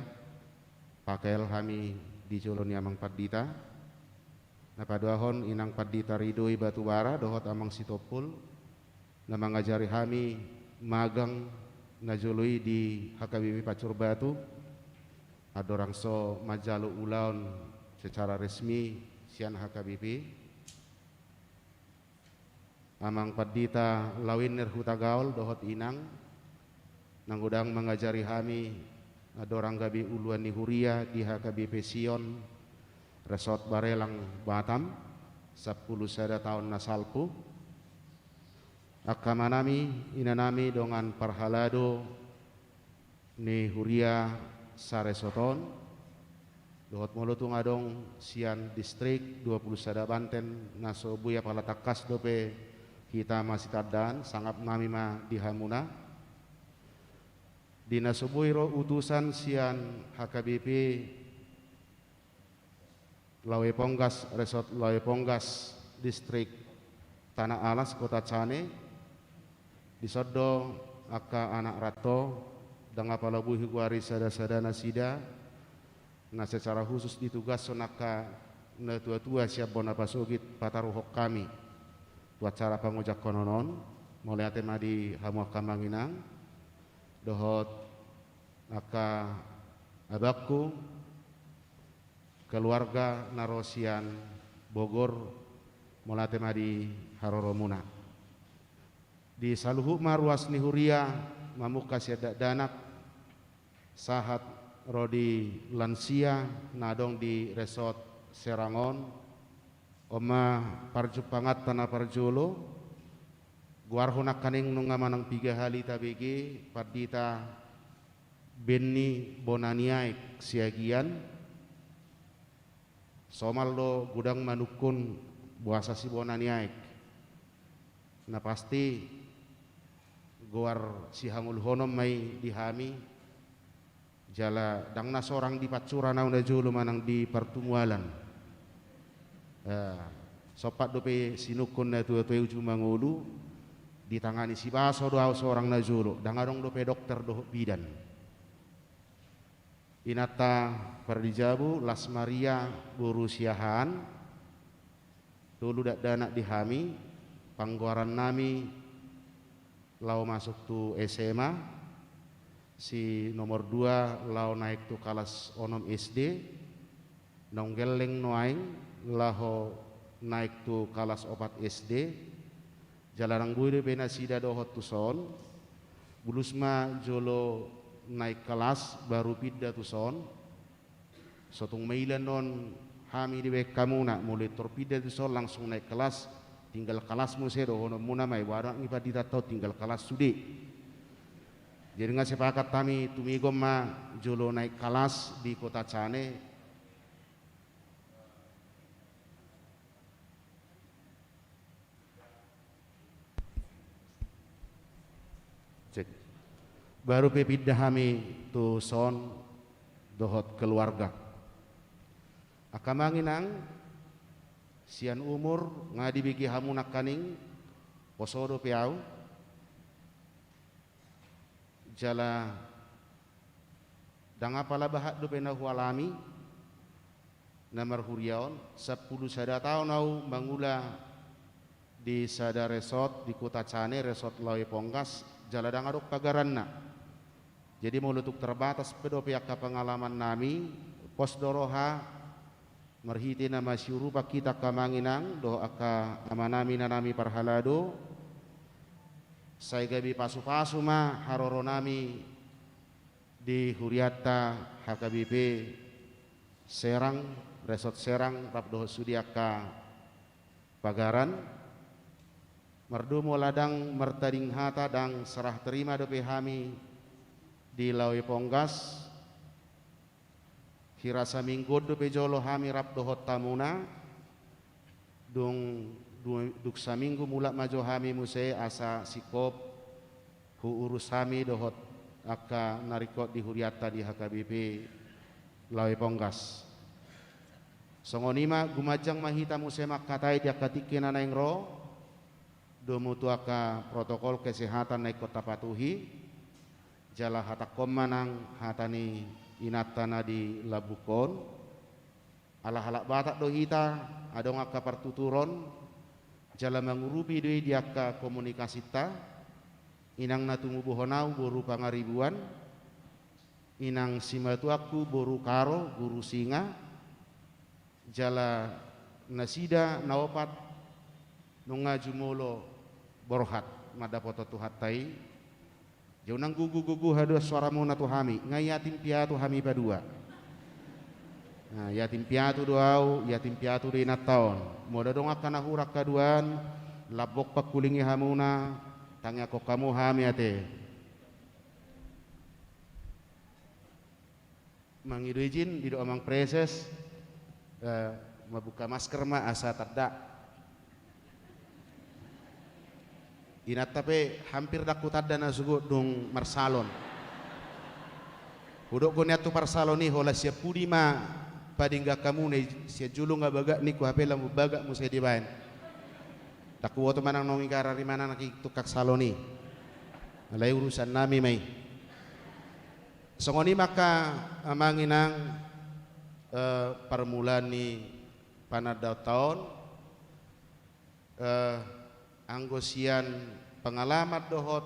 P K L hami di jolo ni Amang Pandita. Na paduahon Inang Pandita Ridho i Batubara dohot Amang Sitompul, na mangajari hami magang na jolo i di H K B P Pancur Batu, andorang so manjalo ulaon secara resmi sian H K B P. Amang Pandita Lawinner Hutagaol dohot Inang, na godang mangajari hami andorang gabe uluan ni huria di H K B P Sion, Resort Barelang, Batam, sampulu sada taon na salpu. Angka amanami, inanami, dongan parhalado ni huria saresort on, dohot molo tung adong sian distrik dua pulu sada Banten na so boi, apala tangkas dope hita masitandaan, sangap nami ma di hamuna. Di na so boi ro utusan sian H K B P Lawe Ponggas, Resort Lawe Ponggas, Distrik Tanah Alas, Kota Cane, dison do angka anak ranto, ndang apala boi hugoari sada-sada nasida, na secara khusus ditugashon angka natua-tua sian bona pasogit pataruhon hami tu acara pangojakkonon on. Mauliate ma di hamu angka amang inang dohot angka abangku, keluarga na ro sian Bogor, mauliate ma di haroromuna. Di saluhut ma ruas ni huria, mamungka sian dakdanak sahat ro di lansia na adong di Resort Serang on. On ma parjumpanganta na parjolo, goarhon angka naeng nunga manang piga hali tabege, Pandita Benny Bonaniaek Siagian. Somal do godang manungkun boasa si Bonaniaek. Na pasti goar sihangoluhonon ma i di hami, jala ndang na sorang di pancuran ahu najolo manang di partumualan. Eh, sompat dope sinungkun natua-tua i uju mangolu, ditangani sibaso do ahu sorang najolo, ndang adong dope dokter dohot bidan. Inanta pardijabu, Las Maria boru Siahaan, tolu dakdanak di hami, panggoaran nami laho masuk tu S M A, Si nomor dua laho naek tu kalas onom S D, naung gelleng nuaeng laho naek tu kalas opat S D, jala ndang boi dope nasida dohot tuson, bulus ma jolo naek kalas baru pinda tuson. So tung maila non hami dibaen hamuna, molo tor pinda tuson langsung naek kalas, tinggal kalas muse dohononmuna ma i, boha do anggi pandita taon tinggal kalas sude. Jadi nga sepakat hami tumigon ma jolo naek kalas di Kota Cane. Cek. Baru pe pinda hami tuson dohot keluarga. Angka amang inang, sian umur nga dibege hamu nangkaning, poso dope au. Jala ndang apala bahat dope na hualami na marhuria on, sampulu sada taon au mangula di sada resort di Kota Cane, resort Lawe Ponggas, jala ndang adong pagaranna. Jadi molo tung terbatas pe dope angka pengalaman nami, pos do roha marhite na masiurupan hita angka amang inang dohot angka amanami na nami parhalado, sai gabe pasupasu ma haroro nami di hurianta H K B P Serang, Resort Serang, rap dohot sude angka pagaran. Mardomu ala ndang martading hata, ndang serah terima dope hami di Lawe Ponggas. Hira saminggu on dope jolo hami rap dohot hamuna. Dung, dung, dung saminggu mulak ma jo hami muse asa singkop huurus hami dohot angka na ringkot di hurianta di H K B P Lawe Ponggas. Songon i ma, gumanjang ma hita muse mangkatai di angka tingki na naeng ro, domu tu angka protokol kesehatan na ingkon tapatuhi. Jala hatangkon ma nang hata ni inanta na di lambungkon. Ala halak Batak do hita, adong angka partuturon, jala mangurupi do i di angka komunikasinta. Inang na tumubuhon au boru Pangaribuan, inang simatuangku boru Karo, boru Singa, jala nasida na opat nunga jumolo borhat mandapothon Tuhanta i. Jala unang gogo-gogo haduan soaramuna tu hami, nga yatim piatu hami padua. Nah, yatim piatu do au, yatim piatu do inanta on. Molo adong angka na hurang haduan, lambok pangkulingi hamuna, tangiangkon hamu hami ate. Mangido izin, didok amang preses, eh, mambuka masker ma asa tanda. Inanta pe hampir ndang hutanda na sogot dung marsalon. Hudok do nian tu parsalon i, holan sian pudi ma padenggan hamuna i, sian jolo nga bagak ningku, hape lam bagak muse dibaen. Ndang huboto manang naung i gara rimana nangkin tukang salon i. Alai urusan nami ma i. Songon i ma angka amang inang, eh, parmulaan ni panandaonta on, eh, anggo sian pengalaman dohot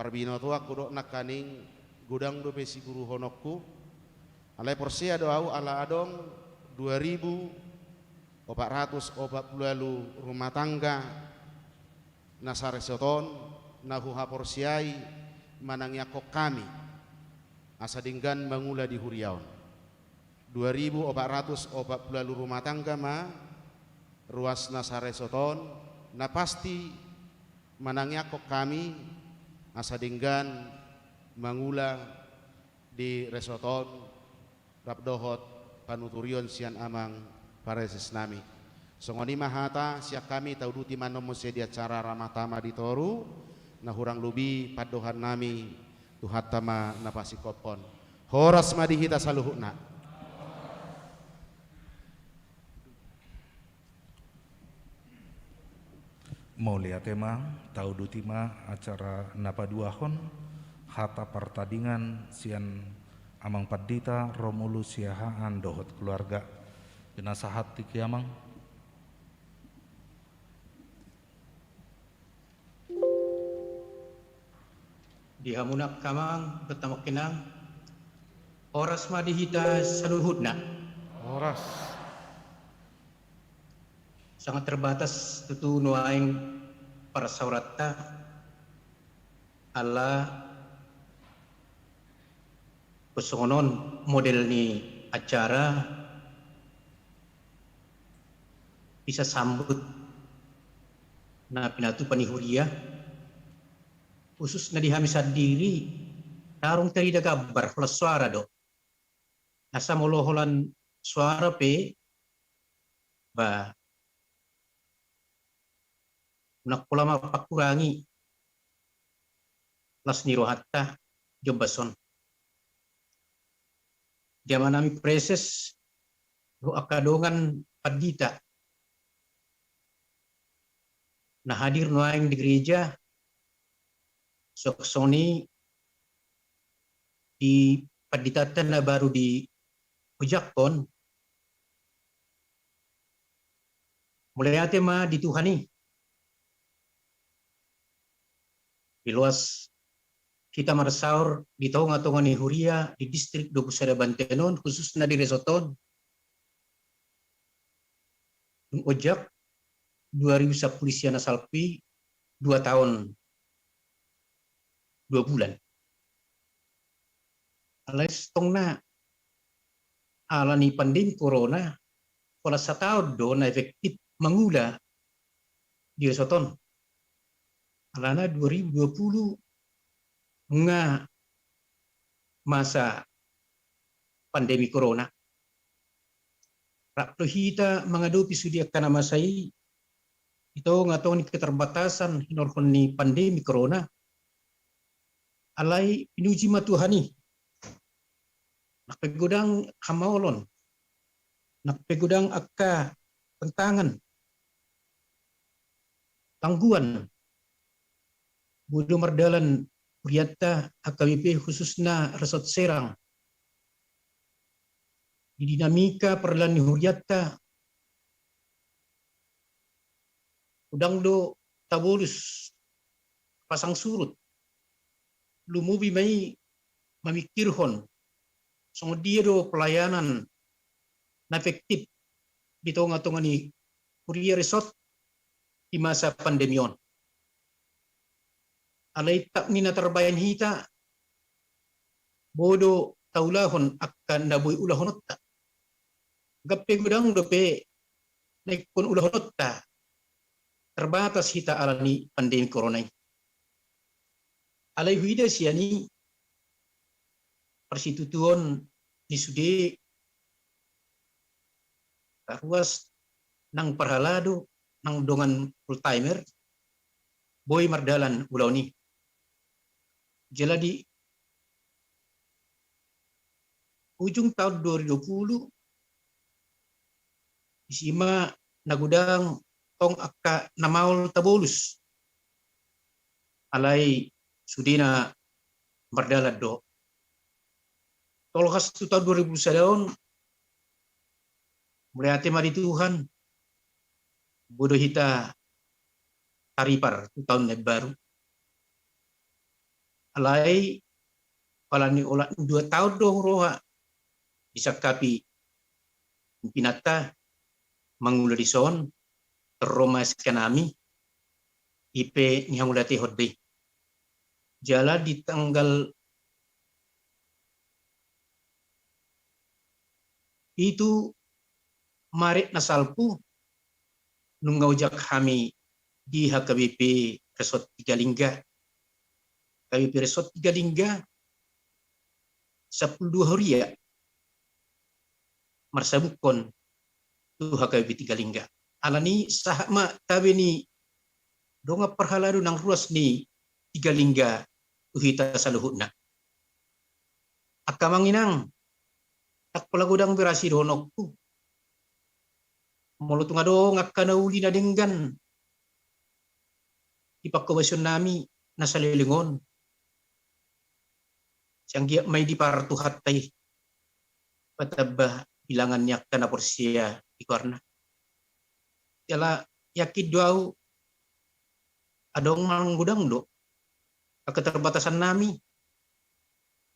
parbinotoan hudok nangkaning godang dope siguruhononku. Alai porsea do au ala adong dua ribu opat ratus opat pulu ualu rumah tangga na saresort on, na huhaporseai manangiangkon hami asa denggan mangula di huria on. Dua ribu opat ratus opat pulu ualu rumah tangga ma ruas na saresort on, na pasti manangiangkon hami asa denggan mangula di resort on, rap dohot panuturion sian amang pareses nami. Songon i ma hata sian hami, tauduti ma annon muse di acara Ramah Tamah di toru, na hurang lobi pandohan nami Tuhanta ma na pasingkophon. Horas ma di hita saluhutna. Mauliate ma, tauduti ma acara na paduahon, hata partadingan sian Amang Pandita Romulus Siahaan dohot keluarga. Pinasahat tingki amang. Di hamu angka amang dohot hamu angka inang, horas ma di hita saluhutna. Horas. Sangat terbatas tutu nuaeng parsaoranta, ala songon on model ni acara, bisa sambut na pinatupa ni huria, khususna di hami sandiri, tarung tarida gambar, holan suara do. Asa molo holan suara pe, ba, unang pola ma pangkurangi las ni rohanta di ombas on. Di amanami praeses, dohot angka dongan pandita na hadir nuaeng di gereja, songon i di panditanta na baru diojakhon, mauliate ma di Tuhan i. Di loas hita marsaor di tonga-tonga ni huria di distrik dua puluh sada Banten on, khususna di resort on. Dung ojak dua ribu sampulu sia na salpu i dua taon dua bulan. Alai tongtong na ala ni pandemi corona, pola sataon do na efektif mangula di resort on. Alana dua ribu dua puluh nga masa pandemi corona. Rap do hita mangadopi sude angka na masa i, di tonga-tonga ni keterbatasan hinorhon ni pandemi corona. Alai pinuji ma Tuhan i. Nang pe godang hamaolon, nang pe godang angka tantangan, gangguan, boi do mardalan hurianta H K B P, khususna resort Serang. Di dinamika pardalanan ni hurianta, godang do tabolus pasang surut. Lumobi ma i mamingkirhon songon dia do pelayanan na efektif di tonga-tonga ni huria resort di masa pandemi on. Alai tap ni na tarbahen hita, boi do taulahon angka na boi ulahononta. Gabe godang dope na ingkon ulahononta, terbatas hita ala ni pandemi corona i. Alai huida sian i parsitutuon ni sude, ruas nang parhalado nang dongan full timer, boi mardalan ulaon i. Jala di ujung taon dua ribu dua puluh, disi ma na godang tong angka na maol tabolus. Alai sude na mardalan do. Tolhas tu taon dua ribu sada on, mauliate ma di Tuhan, boi do hita taripar tu taon na imbaru. Alai pala ni olat dua taon do huroha disangkapi pimpinanta mangula dison, ro ma sian hami, i pe nihauliatehon do i. Jala di tanggal pitu Maret na salpu, nunga ojak hami di H K B P Resort Tiga Lingga. H K B P Resort Tiga Lingga, sampulu dua huria marsabukhon tu H K B P Tiga Lingga. Ala ni sahat ma tabe ni dongan parhalado nang ruas ni Tiga Lingga tu hita saluhutna. Angka amang inang, ndang pola godang be ra sidohononku. Molo tung adong angka na uli na denggan di panghobasion nami na saleleng on, sai anggiat ma i dipartuhanta i, patamba bilangan ni angka na porsea di goarna. Jala yakin do ahu, adong manang godang do keterbatasan nami,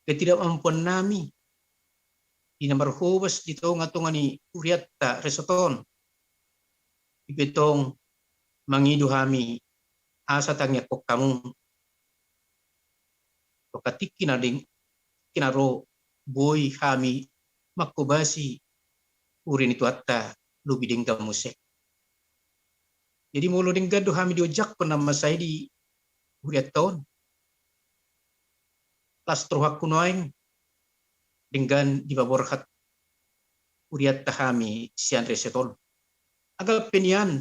ketidakmampuan nami di na marhobas di tonga-tonga ni hurianta resort on, i pe tong mangido hami asa tangiangkon hamu. Angka tingki na deng, tingki na ro, boi hami manghobasi huria ni Tuhanta lobi denggan muse. Jadi molo denggan do hami diojakhon na masa i di hurianta on, las rohangku nuaeng denggan dipaborhat hurianta hami sian resort on. Angka pe nian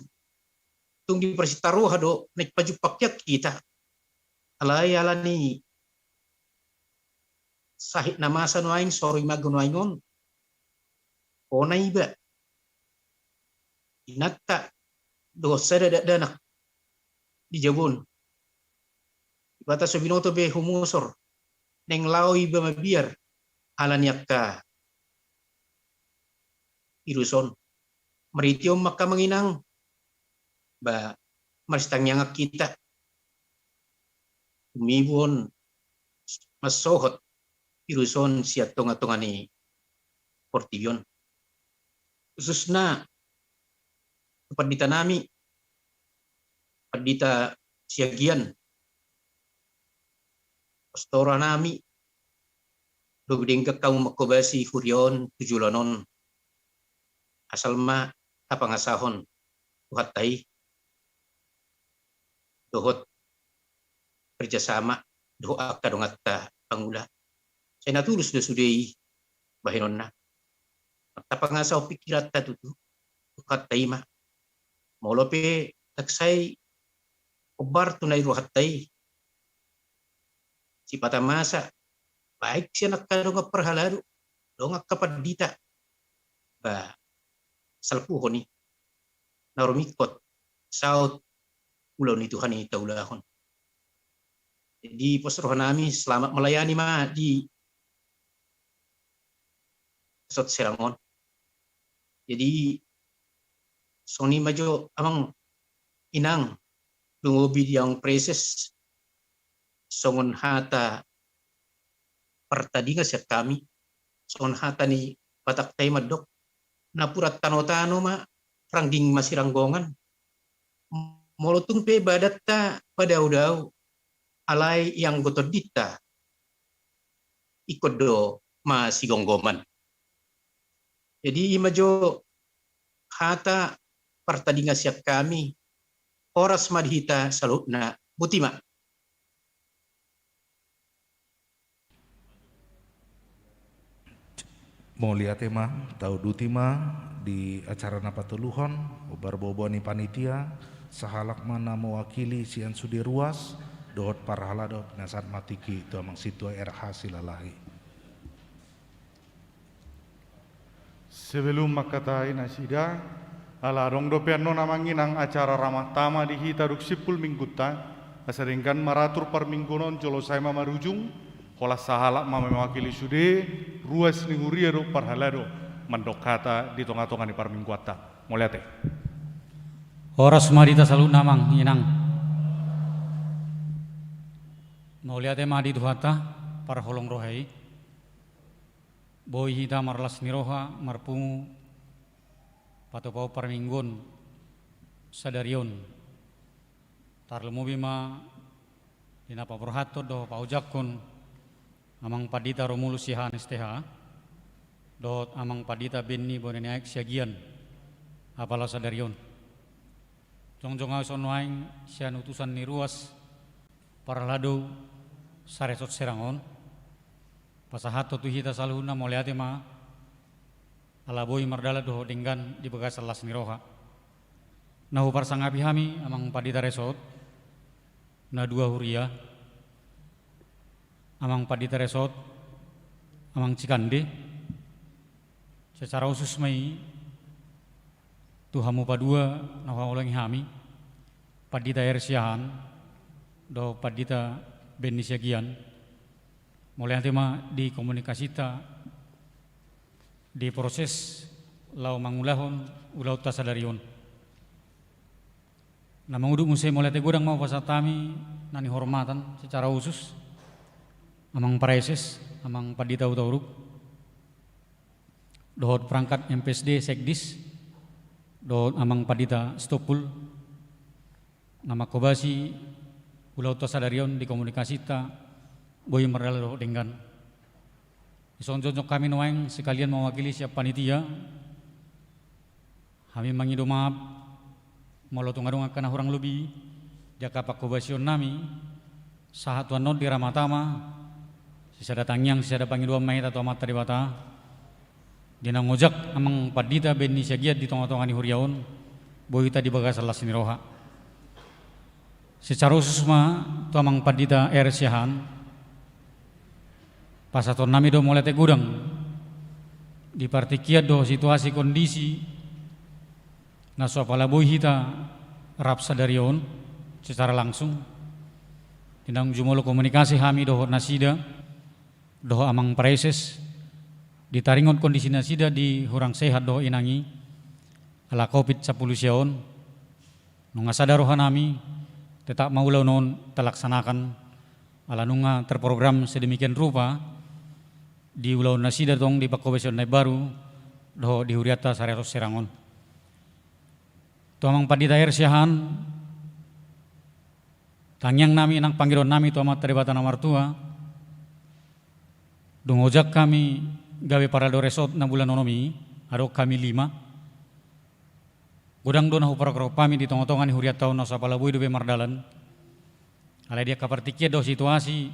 tung diparsitaroha do naeng pajumpang hian hita. Alai ala ni sahit na masa nuaeng, sori mago nuaeng on, hona iba, inanta dohot sada dakdanak di jabu on. Debata so binoto be humosor, naeng laho iba mabiar ala ni angka virus on. Marhite on ma angka amang inang, ba marsitangiangan hita, tumibu on mansohot virus on sian tonga-tonga ni portibi on. Khususna tu pandita nami, Pandita Siagian, pos tu roha nami, lobi denggan hamu manghobasi huria on tu joloan on, asal ma tapangasahon Tuhanta i dohot kerjasama dohot angka donganta pangula. Sai na tulus do sude i bahenonna. Tapangasahon pingkiranta tutu, Tuhanta i ma. Molo pe ndang sai hombar tu na di rohanta i, sipata masa, baik sian angka dongan parhalado, dongan angka pandita, ba salpuhon i, na rumingkot saut ulaon ni Tuhan i taulahon. Jadi pos roha nami, selamat melayani ma di Resort Serang on. Jadi songon i ma jo amang inang, lumobi di amang praeses, songon hata partadingan sian hami, songon hata ni Batakta i mandok, napuran tanotano ma rangging masiranggongan. Molo tung pe badanta padaodao, alai ianggo tondinta ingkon do masigomgoman. Jadi i ma jo hata partadingan sian hami. Horas ma di hita saluhutna. Boti ma. Mauliate ma, tauduti ma di acara na patoluhon, hombar boaboa ni panitia, sahalak ma na mewakili sian sude ruas dohot parhalado, pinasahat ma tingki tu amang sintua R H Silalahi. Sebelum mangkatai nasida, ala adong dope annon amang inang acara ramah tamah di hita dung simpul minggunta, asa denggan maratur parmingguon on jolo sae ma marujung, holan sahalak ma mewakili sude ruas ni huria dohot parhalado mandok hata di tonga-tonga ni parmingguonta. Mauliate. Horas ma di hita saluhutna amang inang. Mauliate ma di Tuhanta parholong roha i. Boi hita marlas ni roha marpungu patupahon parmingguon sadari on. Tarlumobi ma di na paborhathon dohot paojakhon amang Pandita Romulus Siahaan S T H dohot amang Pandita Benny Bonaniaek Siagian apala sadari on. Jongjong ahu songon nuaeng sian utusan ni ruas parhalado sa-Resort Serang on, pasahathon tu hita saluhutna mauliate ma ala boi mardalan dohot denggan di bagasan las ni roha. Na huparsangapi hami amang Pandita Resort, na dua huria, amang Pandita Resort, amang Cikande, secara khusus ma i tu hamu padua na huhaholongi hami, Pandita R Siahaan dohot Pandita Benny Siagian. Mauliate ma di komunikasinta di proses laho mangulahon ulaonta sadari on. Na mangudut muse mauliate godang ma hupasahat hami na nihormatan secara khusus Amang Praeses, Amang Pandita Hutauruk, dohot perangkat M P S D, Sekdis, dohot Amang Pandita Sitompul, na manghobasi ulaonta sadari on di komunikasinta boi mardalan dohot denggan. Dison jongjong hami nuaeng sekalian mewakili sian panitia. Hami mangido maaf molo tung adong angka na hurang lobi di angka panghobasion nami, sahat tu annon di Ramadhan ma, sisada tangiang, sisada pangidoan ma hita tu Amanta Debata. Di naung ojak Amang Pandita baen ni siagian di tongatonga ni huria on, boi hita di bagasan las ni roha. Secara khusus ma tu Amang Pandita R. Siahaan, pasahaton nami do mauliate godang di partingkian dohot situasi kondisi na so apala boi hita rap sadari on secara langsung. Di naung jumolo komunikasi hami dohot nasida, dohot Amang Praeses, di taringot kondisi nasida di hurang sehat dohot inang i ala covid sampulu sia on. Nunga sada roha nami, tetap ma ulaon on talaksanakan, ala nunga terprogram sedemikian rupa di ulaon nasida tong di panghobasion na imbaru dohot di hurianta Sariason Serang on. Tu Amang Pandita R. Siahaan, tangiang nami nang pangidoan nami tu Amanta Debata na martua, dung ojak hami gabe parhalado resort na bulan onom i, adong hami lima. Godang do na huparrohahon hami di tongatonga ni hurianta on na so apala boi dope mardalan. Alai di angka partingkian dohot situasi,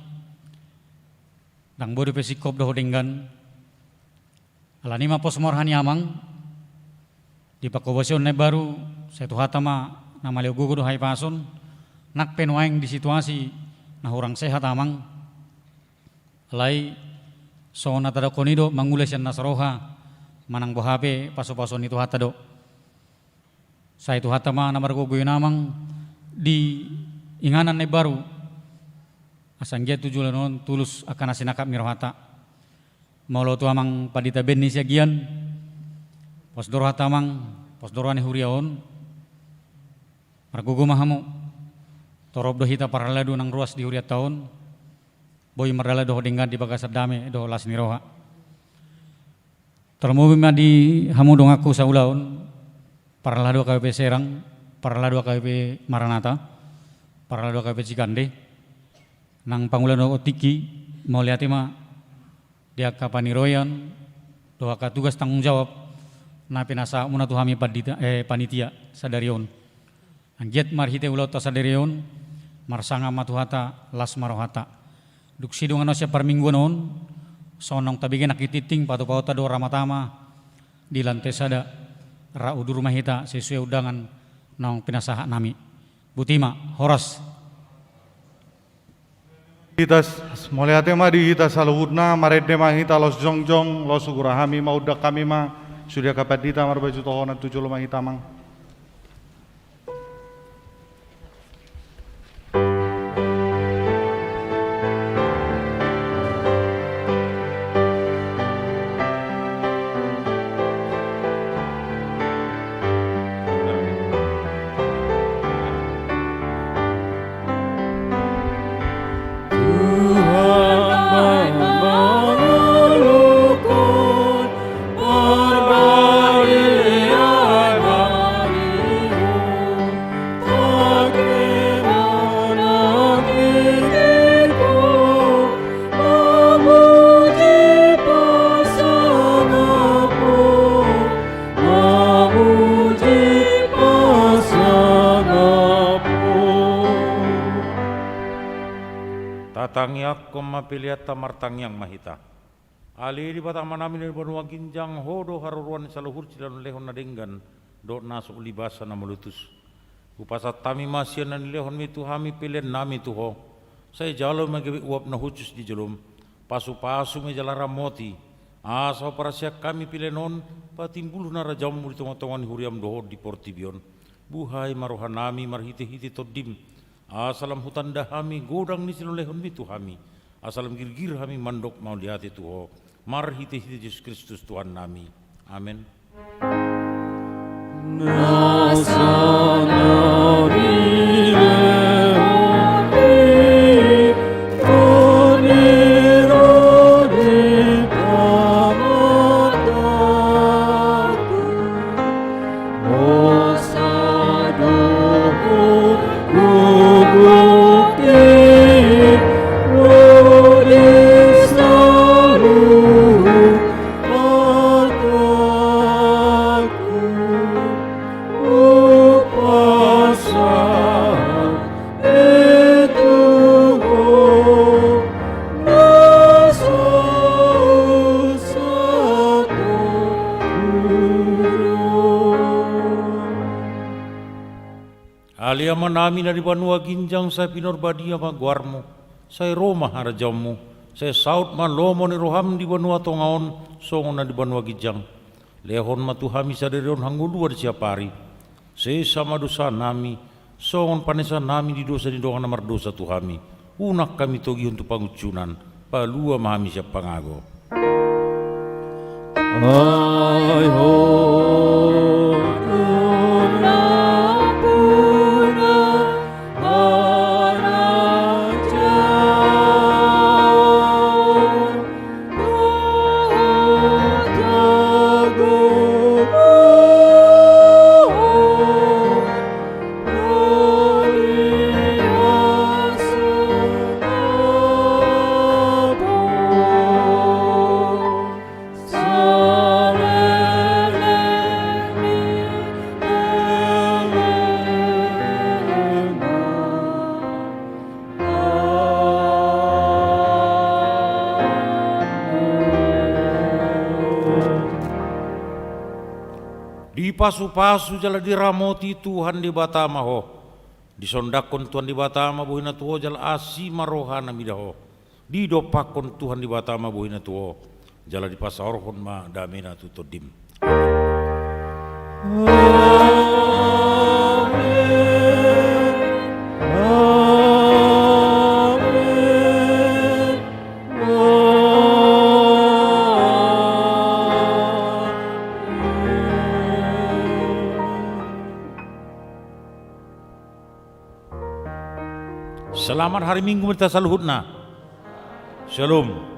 ndang boi dope singkop dohot denggan. Alani ma pos ma roha ni Amang di panghobasion na imbaru, sai Tuhanta ma na maleophophop gogo dohot hahipason, nang pe nuaeng di situasi na hurang sehat Amang. Alai songon na tadok hami do, mangula sian na saroha manang boha pe pasupasu ni Tuhanta do. Sai Tuhanta ma na margogo i Amang di inganan na imbaru, asa anggiat tu joloan on tulus angka na sinangkap ni rohanta. Molo tu Amang Pandita baen ni siagian, pos do rohanta Amang, pos do roha ni huria on. Margogo ma hamu, torop do hita parhalado nang ruas di hurianta on, boi mardalan dohot denggan di bagasan dame dohot las ni roha. Tarlumobi ma di hamu donganku saulaon, parhalado H K B P Serang, parhalado H K B P Maranatha, parhalado H K B P Cikande, nang pangula dohot tingki, mauliate ma di angka paniroian dohot angka tugas tanggung jawab na pinasahatmuna tu hami pandita, eh, panitia sadari on. Anggiat marhite ulaonta sadari on, marsangap ma Tuhanta, las ma rohanta. Dung sidung annon sian parmingguan on, songon naung tabege nangkin tingting, patupaonta do Ramadhan ma di lante sada, rap udur ma hita sesuai undangan naung pinasahat nami. Boti ma, horas. Hita s-, mauliate ma di hita saluhutna, marende ma hita laos jongjong, laos ugura hami ma, undang hami ma sude angka pandita marbaju tohonan tu jolo ma hita, Amang. Tuhan mangolongkon parbadiaan ari on, pake manang tingkingku mamuji pasangapmu, mamuji pasangapmu. Tatangiangkon ma peleanta, martangiang ma hita. Ale Debata Amanami na di banua ginjang, Ho do haroroan ni saluhut silehonlehon na denggan dohot na so ulibasa na malotus. Hupasahat hami ma sian na nilehonmi tu hami pelean nami tu Ho. Sai jalo ma gabe uap na hushus di jolom. Pasupasu ma jala ramoti, asa huparsian hami pelean on patimbulhon harajaonmu di tongatonga ni huriam dohot di portibi on. Buhai ma rohanami marhitehite Tondim, asa lam hutanda hami godang ni silehonlehonmi tu hami, asa lam girgir hami mandok mauliate tu Ho, marhitehite Jesus Kristus Tuhannami. Amen. Na sanari Amanami na di banua ginjang, sai pinarbadia ma goarmu, sai ro ma harajaonmu, sai saut ma lomo ni roham di banua tonga on, songon na di banua ginjang. Lehon ma tu hami sadari on hangoluan siapari. Sesa ma dosanami, songon panesanami di dosa ni dongan na mardosa tu hami. Unang hami togihon tu pangunjunan, palua ma hami sian pangago. Ai ho, Dipasupasu jala diramoti Tuhan Debata ma ho. Disondangkon Tuhan Debata ma bohina tu ho jala asi ma rohana mida ho. Didompakkon Tuhan Debata ma bohina tu ho, jala dipasaorhon ma damena tu tondim. Amen. Amen. Amen. Selamat hari Minggu ma di hita saluhutna. Shalom.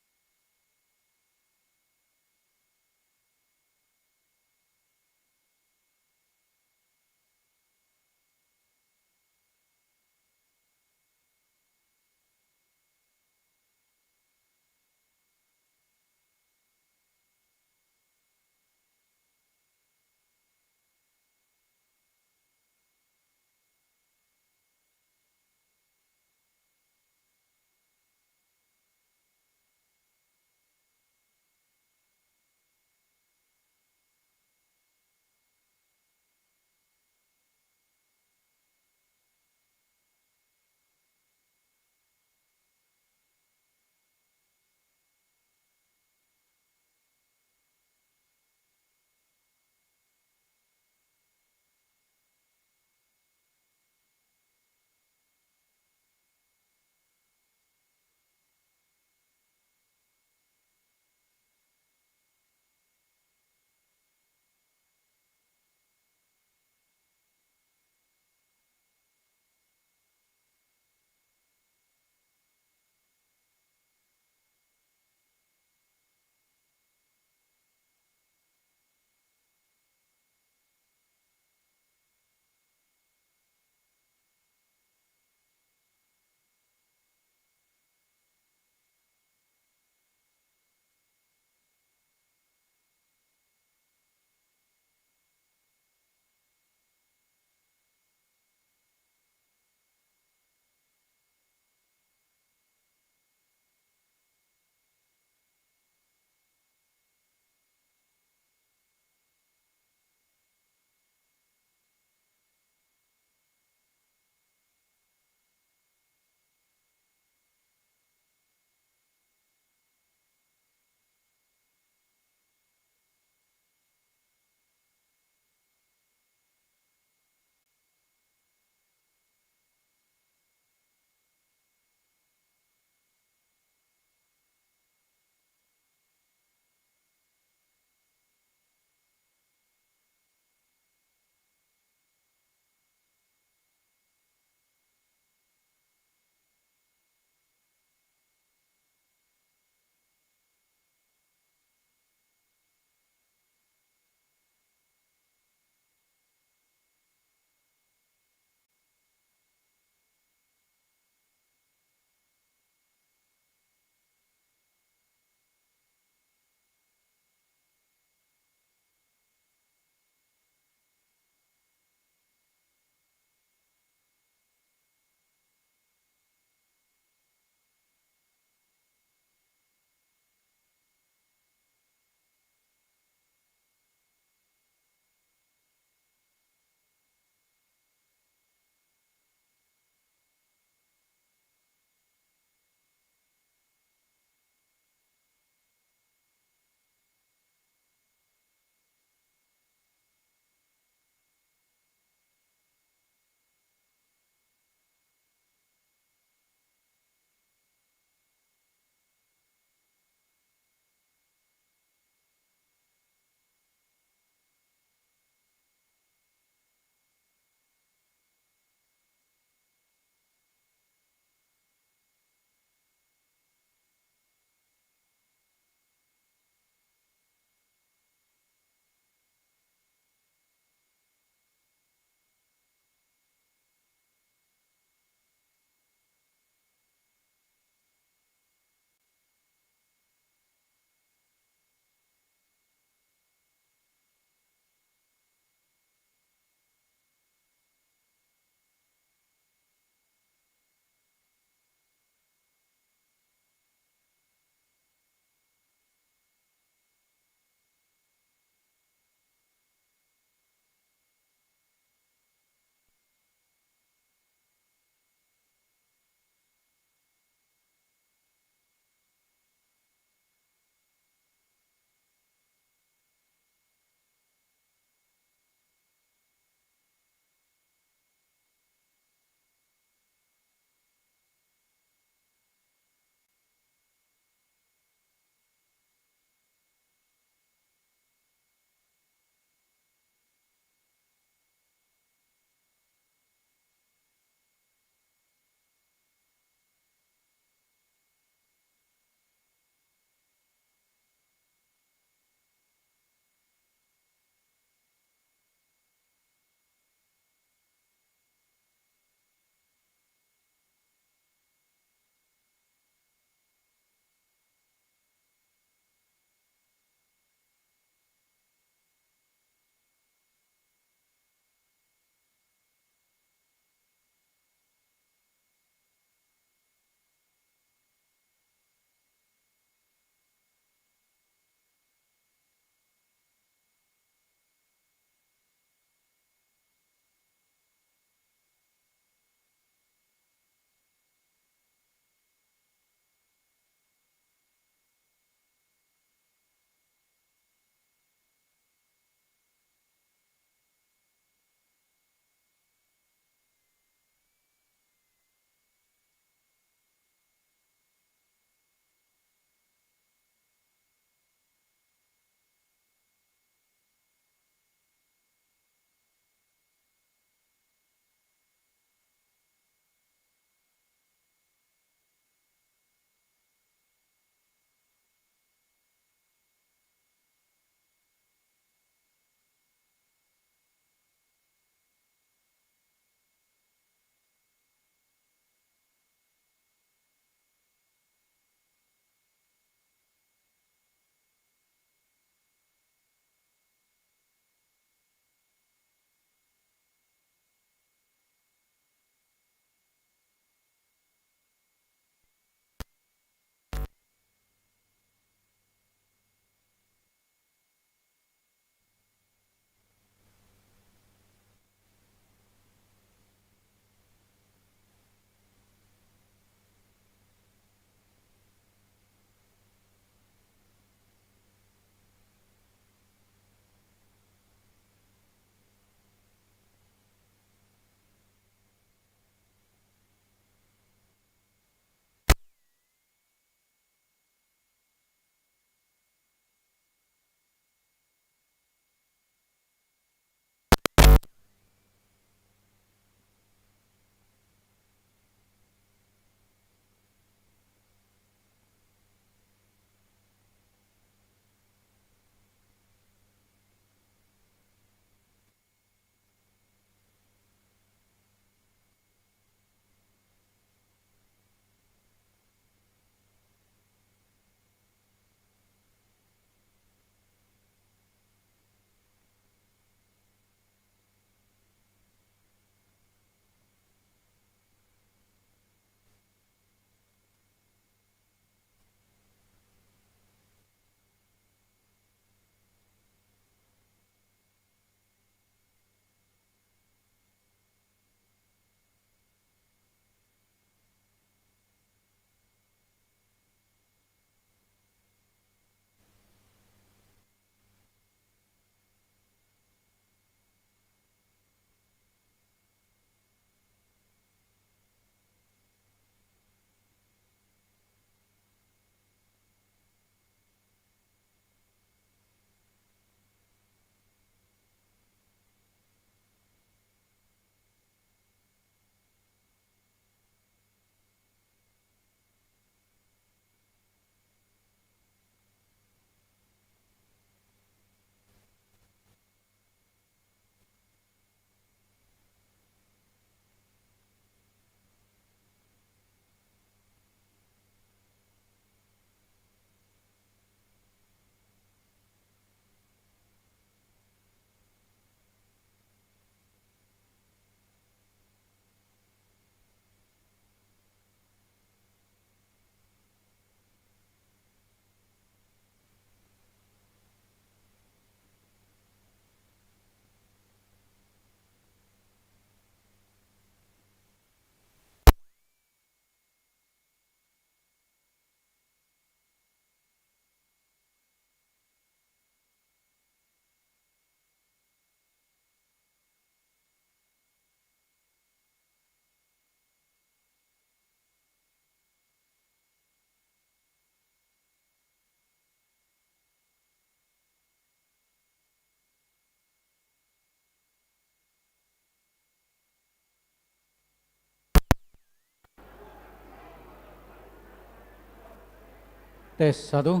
Tes satu.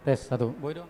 Tes satu. Boi do.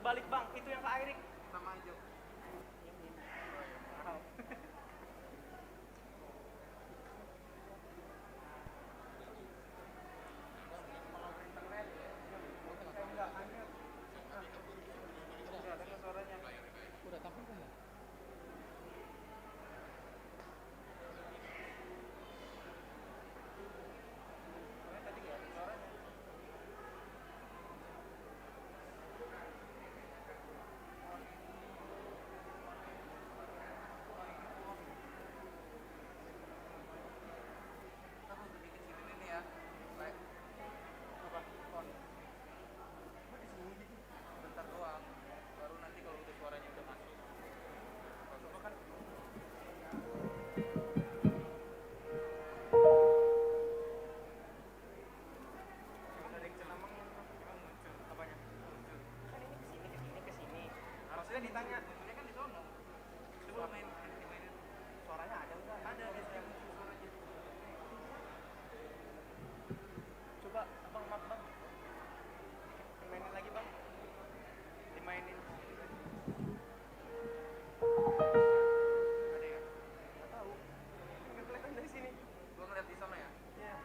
Terbalik, Bang, itu yang ke Airik. Sama aja. Bentar doang, baru nanti kalau udah suaranya udah masuk. Kalau kan Kan ini ke sini, ke sini, ke sini. Harusnya ditanya, munculnya kan di sono. Coba main, dimainin. Suaranya ada nggak? Ada, biasanya muncul suaranya. Coba, Abang, maaf, Bang. Dimainin lagi, Bang. Dimainin. Ada ya? Nggak tahu. Nggak kelihatan dari sini. Gua ngeliat di sana ya. Iya.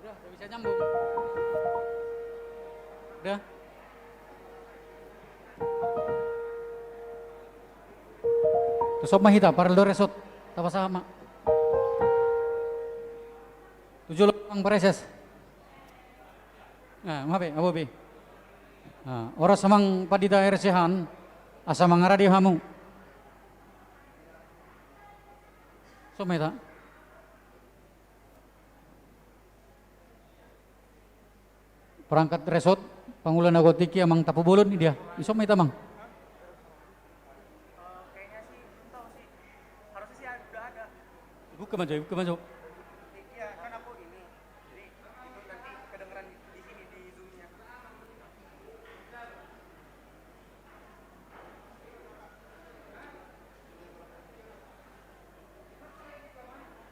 Udah, udah bisa nyambung. Udah. Tusuk ma hita, parel do result. Tapa sama. Tujuh lopang pareses. Ah, maaf ya, Abobi. Ah, horas amang pandita R S C H an, asa mangaradi hamu. Tusuk ma hita. Perangkat resort, pangula na gotik i amang Tampubolon i dia. Tusuk ma hita, Mang. Kayaknya sih, belum tahu sih. Harusnya sih ada, udah ada. Buka ma jo, buka ma jo. Iya, kan aku ini. Jadi, itu nanti kedengeran di, di sini, di Zoom-nya.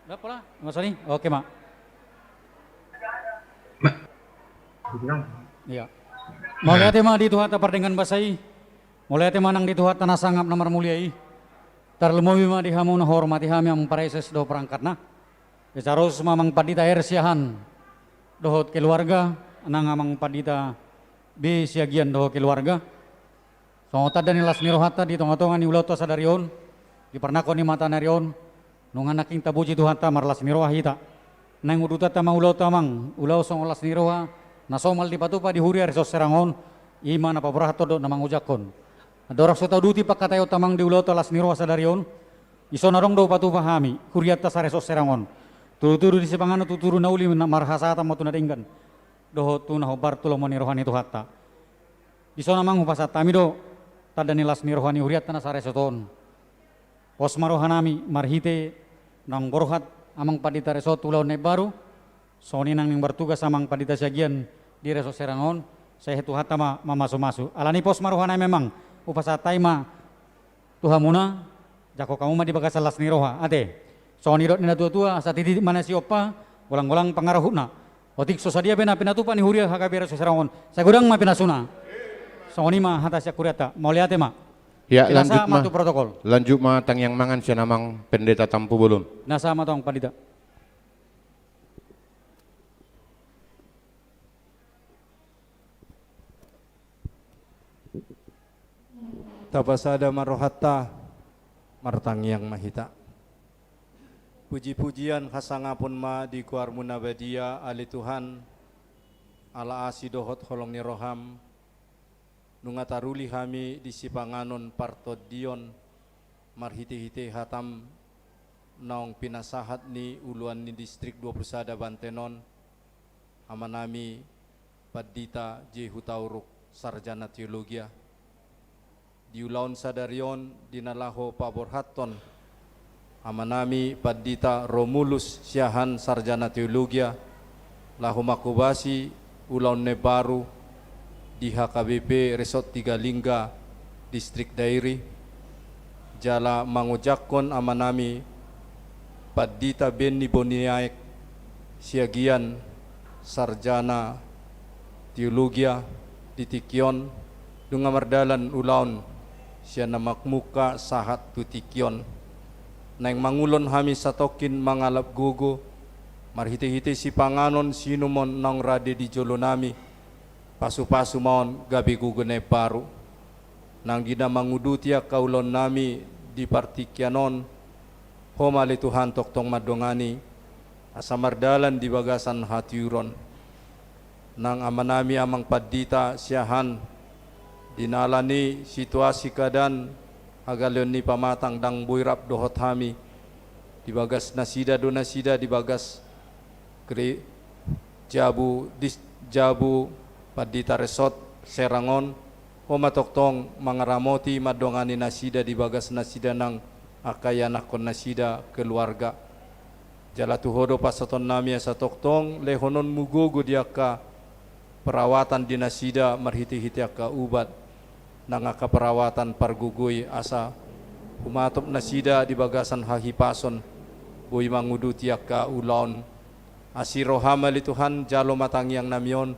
Udah pola, Mas Soni? Oke, Mak. Iya. Mauliate ma di Tuhanta pardenggan basa i. Mauliate ma nang di Tuhanta na sangap na marmulia i. Tarlumobi ma di hamu na huhormati hami amang praeses dohot perangkatna. Secara khusus ma amang pandita R Siahaan dohot keluarga, nang amang pandita B Siagian dohot keluarga. Songon tanda ni las ni rohanta di tonga-tonga ni ulaonta sadari on, di parnangkok ni matanari on, nunga nangkin tapuji Tuhanta marlas ni roha hita. Naeng udutanta ma ulaonta amang, ulaon songon las ni roha, na somal dipatupa di huria Resort Serang on, i ma na paborhathon dohot na mangojakhon. Andorang so tauduti pangkataionta amang di ulaonta las ni roha sadari on, dison adong do hupatupa hami, hurianta sa-Resort Serang on. Tudu-tudu di sipanganon, tudu-tudu na uli, na marhasahaton ma tu na denggan dohot tu na hombar tu lomo ni roha ni Tuhanta. Dison amang hupasahat hami do tanda ni las ni roha ni hurianta na sa-Resort on. Pos ma rohanami marhite naung borhat amang pandita Resort tu ulaon na imbaru. Songon i nang naeng bertugas amang pandita Siagian di Resort Serang on, sai Tuhanta ma mamasu-masu. Alani pos ma rohanami amang, hupasahat hami ma tu hamuna, jangkon hamu ma di bagasan las ni roha, ate. Songon nidok ni na tua-tua, asa titik ma na siompa, golang-golang pangarahutna. Otik so sadia pe na pinatupa ni huria H K B Resort Serang on, sai godang ma pinasuna. Songon i ma hata sian hurianta, mauliate ma. Ya, lanjut ma tu protokol. Lanjut ma tangiang mangan sian amang pendeta Tampubolon. Na sahat ma tu amang pandita. Tapasada ma rohanta, martangiang ma hita. Puji-pujian hasangapon ma di goarmu na badia, ale Tuhan, ala asi dohot holong ni roham, nunga taruli hami di sipanganon partondion, marhite-hite hatam naung pinasahat ni uluan ni distrik dua puluh sada Banten on, amanami Pandita J Hutauruk, sarjana teologia. Di ulaon sadari on di na laho paborhathon amanami Pandita Romulus Siahaan, sarjana teologia, laho manghobasi ulaon na imbaru di H K B P Resort Tiga Lingga, Distrik Dairi, jala mangojakhon amanami Pandita Benny Boniaek Siagian, sarjana teologia, di tingki on, nunga mardalan ulaon sian na mamungka sahat tu tingki on. Naeng mangulon hami satongkin mangalap gogo, marhite-hite sipanganon siinumon naung rade di jolonami, pasu-pasu ma on gabe gogo na imbaru. Nang di na manguduti angka ulaonnami di partingkian on, Ho ma ale Tuhan tongtong mandongani, asa mardalan di bagasan hatiuron. Nang amanami amang Pandita Siahaan, di na alani situasi keadaan hagaleon ni pamatang ndang boi rap dohot hami, di bagas nasida do nasida di bagas gere-, jabu dis-, jabu Pandita Resort Serang on, Ho ma tongtong mangaramoti mandongani nasida di bagas nasida nang angka ianakhon nasida keluarga. Jala tu Ho do pasahatonnami asa tongtong lehononmu gogo di angka perawatan di nasida marhite-hite angka ubat, nang angka perawatan pargogoi asa humatop nasida di bagasan hahipason boi manguduti angka ulaon. Asi roham ale Tuhan, jalo ma tangiangnami on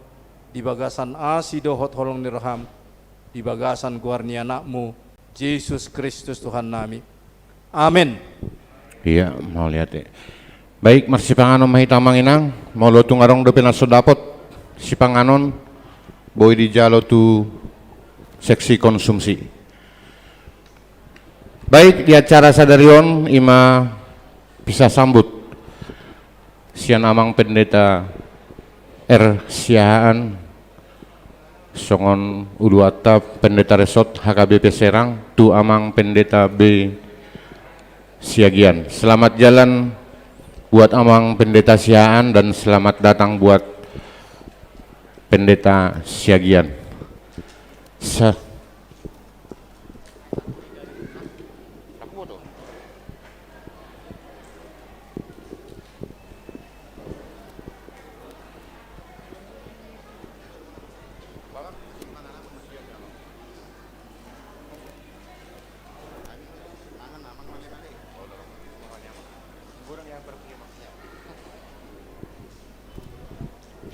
di bagasan asi dohot holong ni roham, di bagasan goar ni Anakmu, Jesus Kristus Tuhannami. Amen. Iya, mauliate. Baik, marsipanganon ma hita amang inang, molo tung adong dope na so dapot sipanganon, boi dijalo tu seksi konsumsi. Baik, di acara sadari on, i ma pisasambut sian amang Pendeta R Siahaan, songon uluanta Pendeta Resort H K B P Serang, tu amang Pendeta B Siagian. Selamat jalan buat amang Pendeta Siahaan dan selamat datang buat Pendeta Siagian. Sa-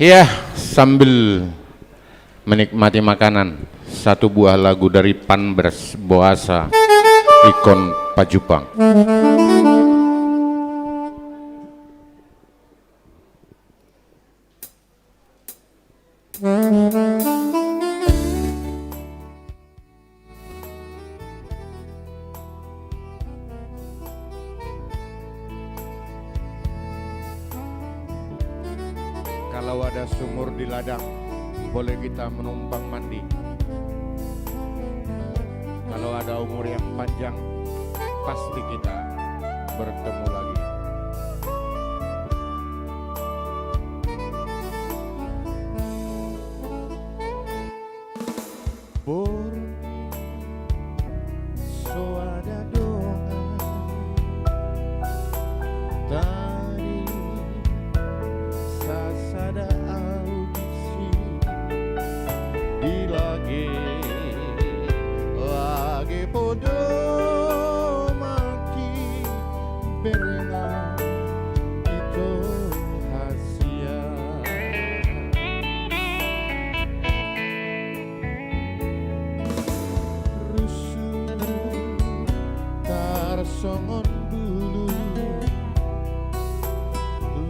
Iya, sambil menikmati makanan, satu buah lagu dari Panbers, Boasa Ingkon Pajumpang. Kalau ada sumur di ladang, boleh kita menumpang mandi. Kalau ada umur yang panjang, pasti kita bertemu lagi. Borngin so ada dongan, tadi sasada ahu disi, di lage, lage podomaki berengan ito hasian. Rusu tarsongon bulu,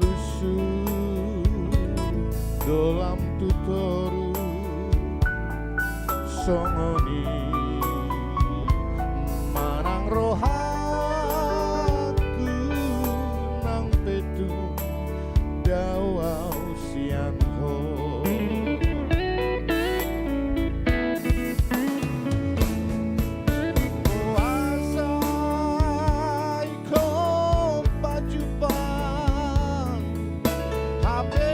lusu dolam tu toru, songon i manang rohangku nang pe tung dao ahu sian ho. Boasa ingkon pajumpang, hape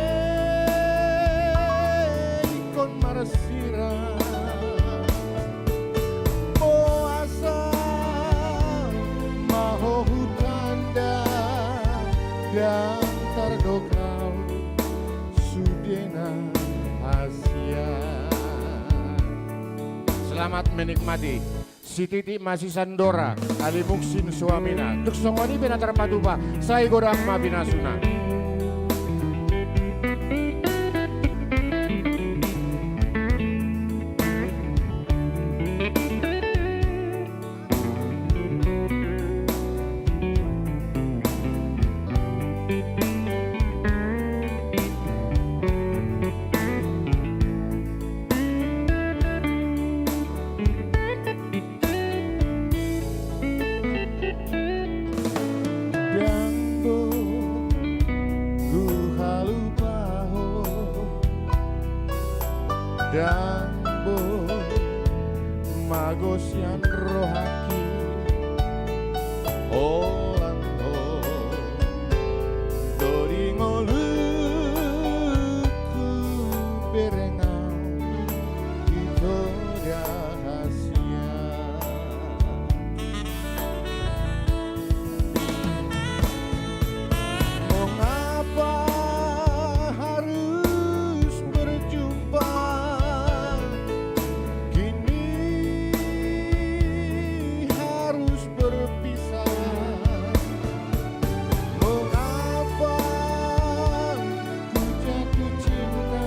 ingkon marsirang. Boasa ma ho hutanda, ndang tardok ahu sudena hasian. Selamat menikmati. Sititik ma sisandora, kalimuksin suamina. Tung songon i pe na tarpatupa, sai godang ma pinasuna. Ndang boi huhalupa ho, ndang boi mago sian rohangki, holan ho do di ngolungku berengan ito hasian. Mengapa harus berjumpa, kini harus berpisah? Mengapa ku jatuh cinta,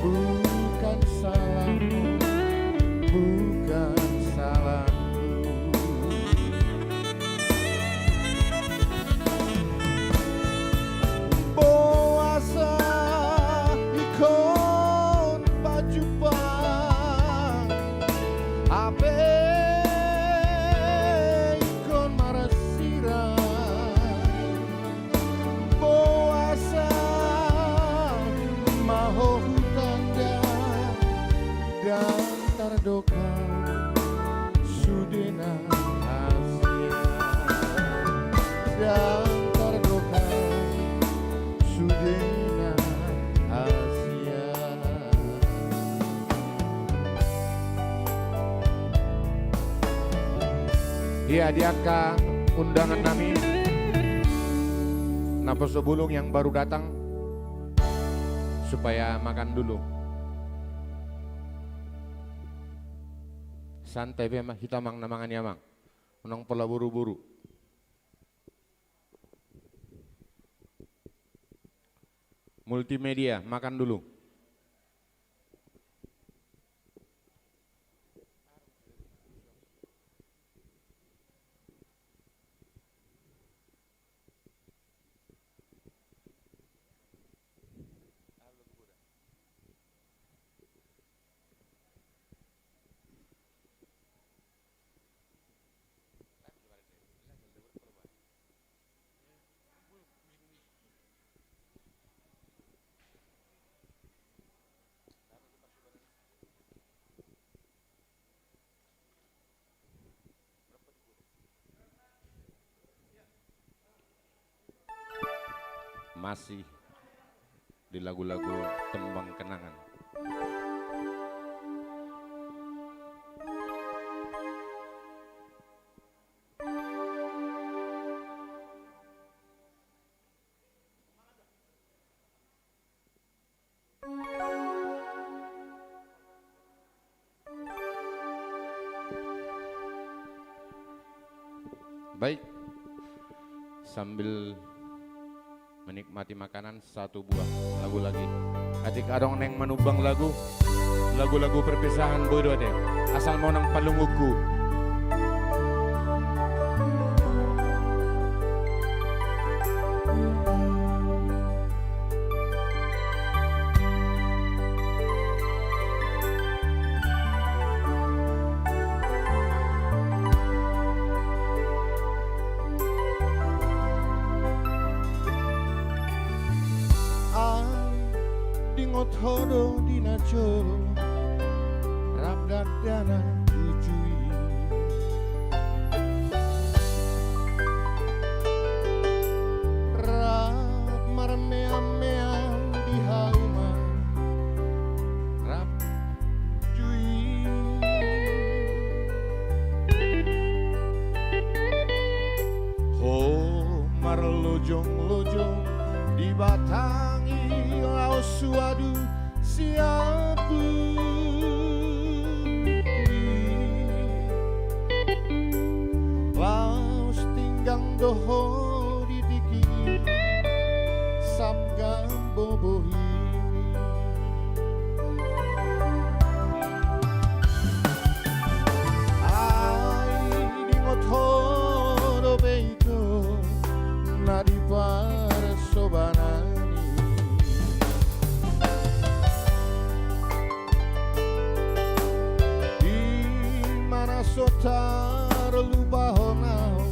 bukan salahmu, bukan salahmu. Boasa ingkon pajumpang, hape ingkon marsirang. Boasa ma ho hutanda, ndang tardok ahu sudena hasian. Ndang tardok ahu sudena hasian. Iya, di angka undangan nami, naposobulung yang baru datang, supaya makan dulu. Santai be ma hita, amang, na mangan i, amang. Unang pola buru-buru. Multimedia, makan dulu. Masih di lagu-lagu tembang kenangan. Baik, sambil menikmati makanan, satu buah lagu lagi. Atik adong naeng manumbang lagu, lagu-lagu perpisahan boi do ate. Asal monang palungunku. Ai dingot ho do di na jolo rap dakdanak uju i. Rap marmeam-meam di hauma rap uju i. Ho marlojong-lojong di batang i laos suadu siapu i. Laos tinggang do ho di tingki i, samgambo bohim i. Ai dingot ho dope ito na di parsobanan i. Di mana so tarlupahon au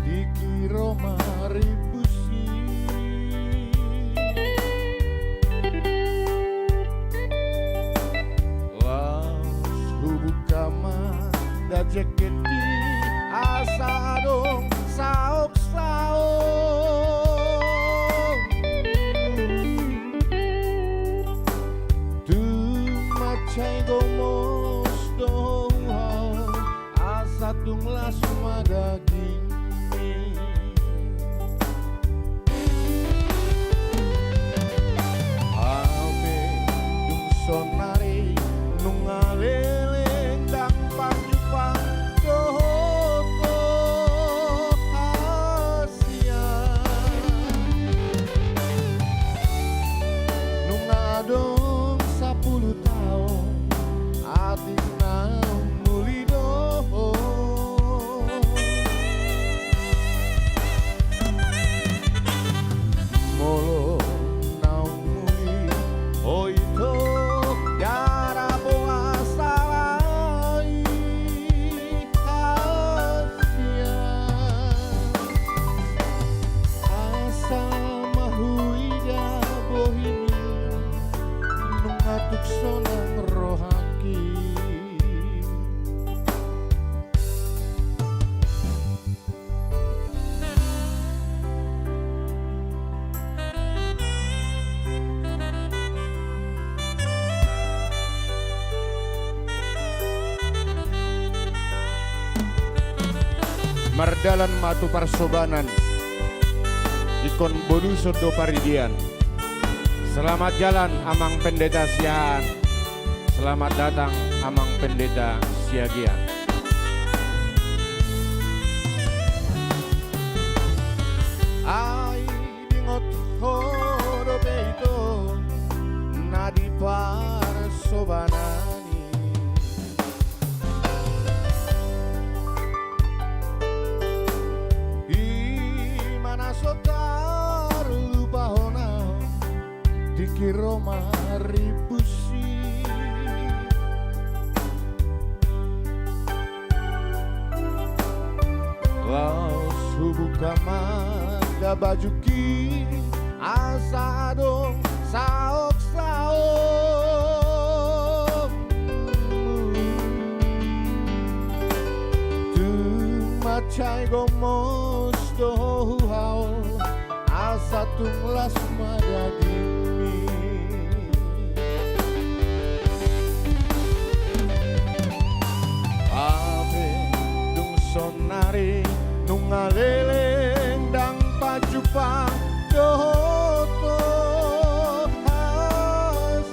tingki ro maribus i. Laos hubuka ma da jeket i asa adong saok-saok. Tung mansai gomos do au asa tung las ma dagingmi. Hape dung sonari nunga leleng ndang parjumpa dohot ho hasian. Nunga adong sapulu taon atik naung muli do ho. Molo naung muli ho ito, ndada boasa laho hasian. Asa ma huida bohimi, nunga tuk sonang rohangki. Mardalan ma tu parsobanan, ingkon boluson do paridian. Selamat jalan Amang Pendeta Siahaan. Selamat datang Amang Pendeta Siagian. Ai dingot ho dope ito parsobanami. I ma na so tarlupahon au tingki ro maribus i. Laos hubuka ma da bajungki asa adong saoksaokmu. Tung mansai gomos do ho au asa tung las ma dagingmi. Hape dung sonari nunga leleng ndang pajumpang dohot ho hasian.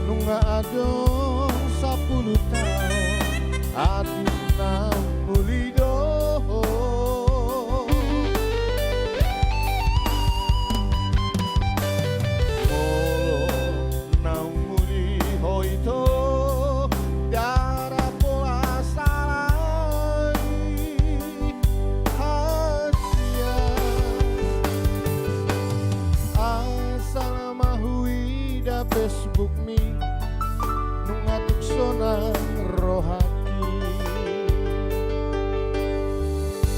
Nunga adong sampulu taon atik na muli do ho. Molo naung muli ho ito, ndada pola salai hasian. Asal ma huida Facebookmi, nunga tuk sonang rohangki.